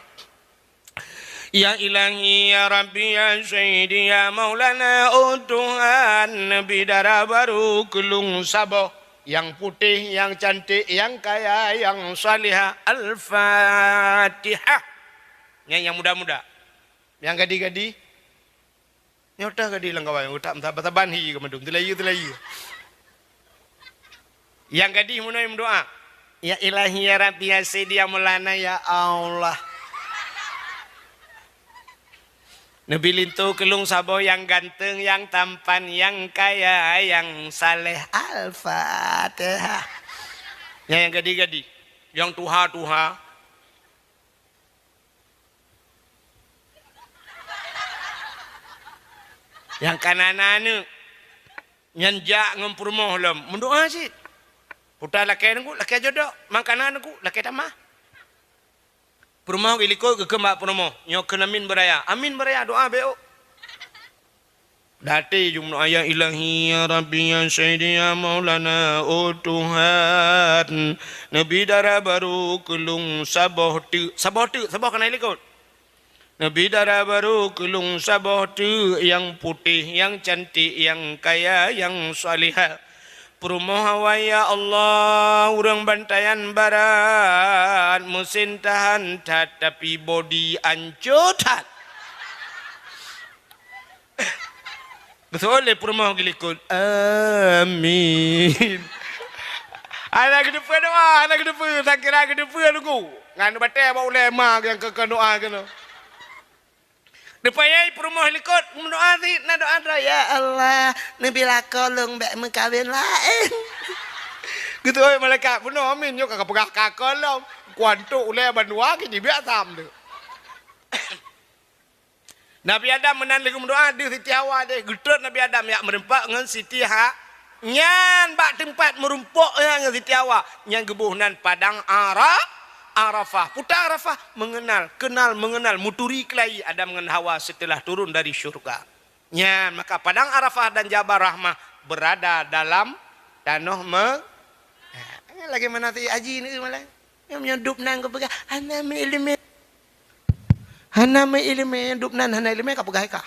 Ya Ilahi, ya Rabbi, ya Sayyidi, ya Maulana, oh Tuhan, neubi dara barô keu lôn saboh, nyang putéh, nyang cantik, nyang kaya, nyang salihah. Al-Fatihah. Nyang, nyang muda-muda. Nyang gadih-gadih. Nyoe teuh gadih lam kawan, utak meusaban-saban hi keu mandum, teulayu-teulayu. Nyang gadih meunoe meudoá, "Ya Ilahi, ya Rabbi, ya Sayyidi, ya Maulana, ya Allah. Neubi linto keu lôn saboh nyang ganteng, nyang tampan, nyang kaya, nyang saleh." Al-Fatihah. Nyang, nyang gadih-gadih, nyang tuha-tuha. Nyang ka na aneuëk, nyan jak ngon peurumoh lom, meudoá cit. Peue ata lakée nyoe ku, lakée jodoh, mangkana nyoe ku, lakée tamah. Peurumoh geulikot geukheun bak peurumoh, nyoe kheun amin beuraya. Amin beuraya, doá bék. Di até ju meudoá, "Ya Ilahi, ya Rabbi, ya Sayyidi, ya Maulana, oh Tuhan, neubi dara barô keu lôn saboh teuk." Saboh teuk, saboh ka na ilikot. "Neubi dara barô keu lôn saboh teuk, nyang putéh, nyang cantik, nyang kaya, nyang salihah." Peurumoh awai, "Ya Allah, ureuëng Bantayan Barat, meusin tahan that, tapi bodi ancô that." Geuseuôt lé peurumoh geulikot, "Amin." Hana geuteupeue doá, hana geuteupeue, sangkira geuteupeue lugu. Ngon batée bak ulée ma nyang keu-keu doá keunoe. Depan yai peurumoh likot, meudoá cit, na doá droe, "Ya Allah, neubi lakoe lôn bék meukawen laén." Geuseuôt malaikat, "Bunoe amin, nyoe ka peugah ka kolom. Kuantok ulée bandua keu jibiak sam tu." Nabi Adam meunan lheueh meudoá deuh Siti Hawa deh, geutrok Nabi Adam jak meurumpok ngon Siti Ha-, nyan bak teumpat meurumpok nyan ngon Siti Hawa, nyan geuboh nan padang Ara-, Arafah. Peue ata Arafah, mengenal, kenal mengenal, meuturi keulayi Adam ngon Hawa setelah turun dari syurga. Nyan maka padang Arafah dan Jabal Rahmah berada dalam tanoh me-, lagi mana si haji ni malah. Nyang meunyoe dub nan geupeugah, "Hana meuileumé." Hana meuileumé, dub nan hana ileumé, ka peugah ka.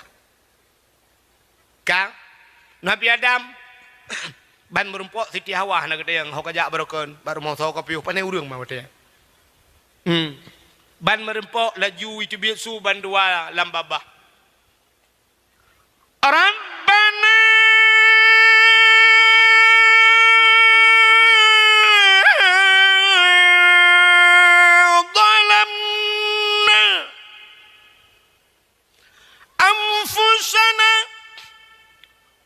Ka, Nabi Adam, ban meurumpok Siti Hawa hana geutanyoe, ho ka jak barokon, bak rumoh soe ka piôh, pane ureuëng ma watée. Hmm. Ban meurumpok laju iteubiet su bandua lam babah. Rabbana zalamna anfusana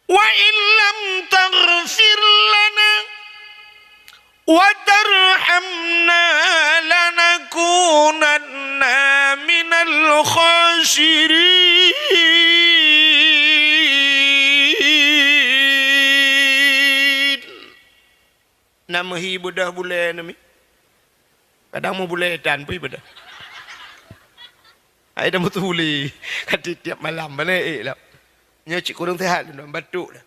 wa in lam taghfir lana wa tarhamna lanakunanna minal الخاسرين. Na meuhi beudôh bulèe nami. Kadang meubulèe tan pih beudôh. Hai dah meutuléh. Ka tiep-tiep malam bana ék lom. Nyoe cit kureueng seuhat lom, batuk dah.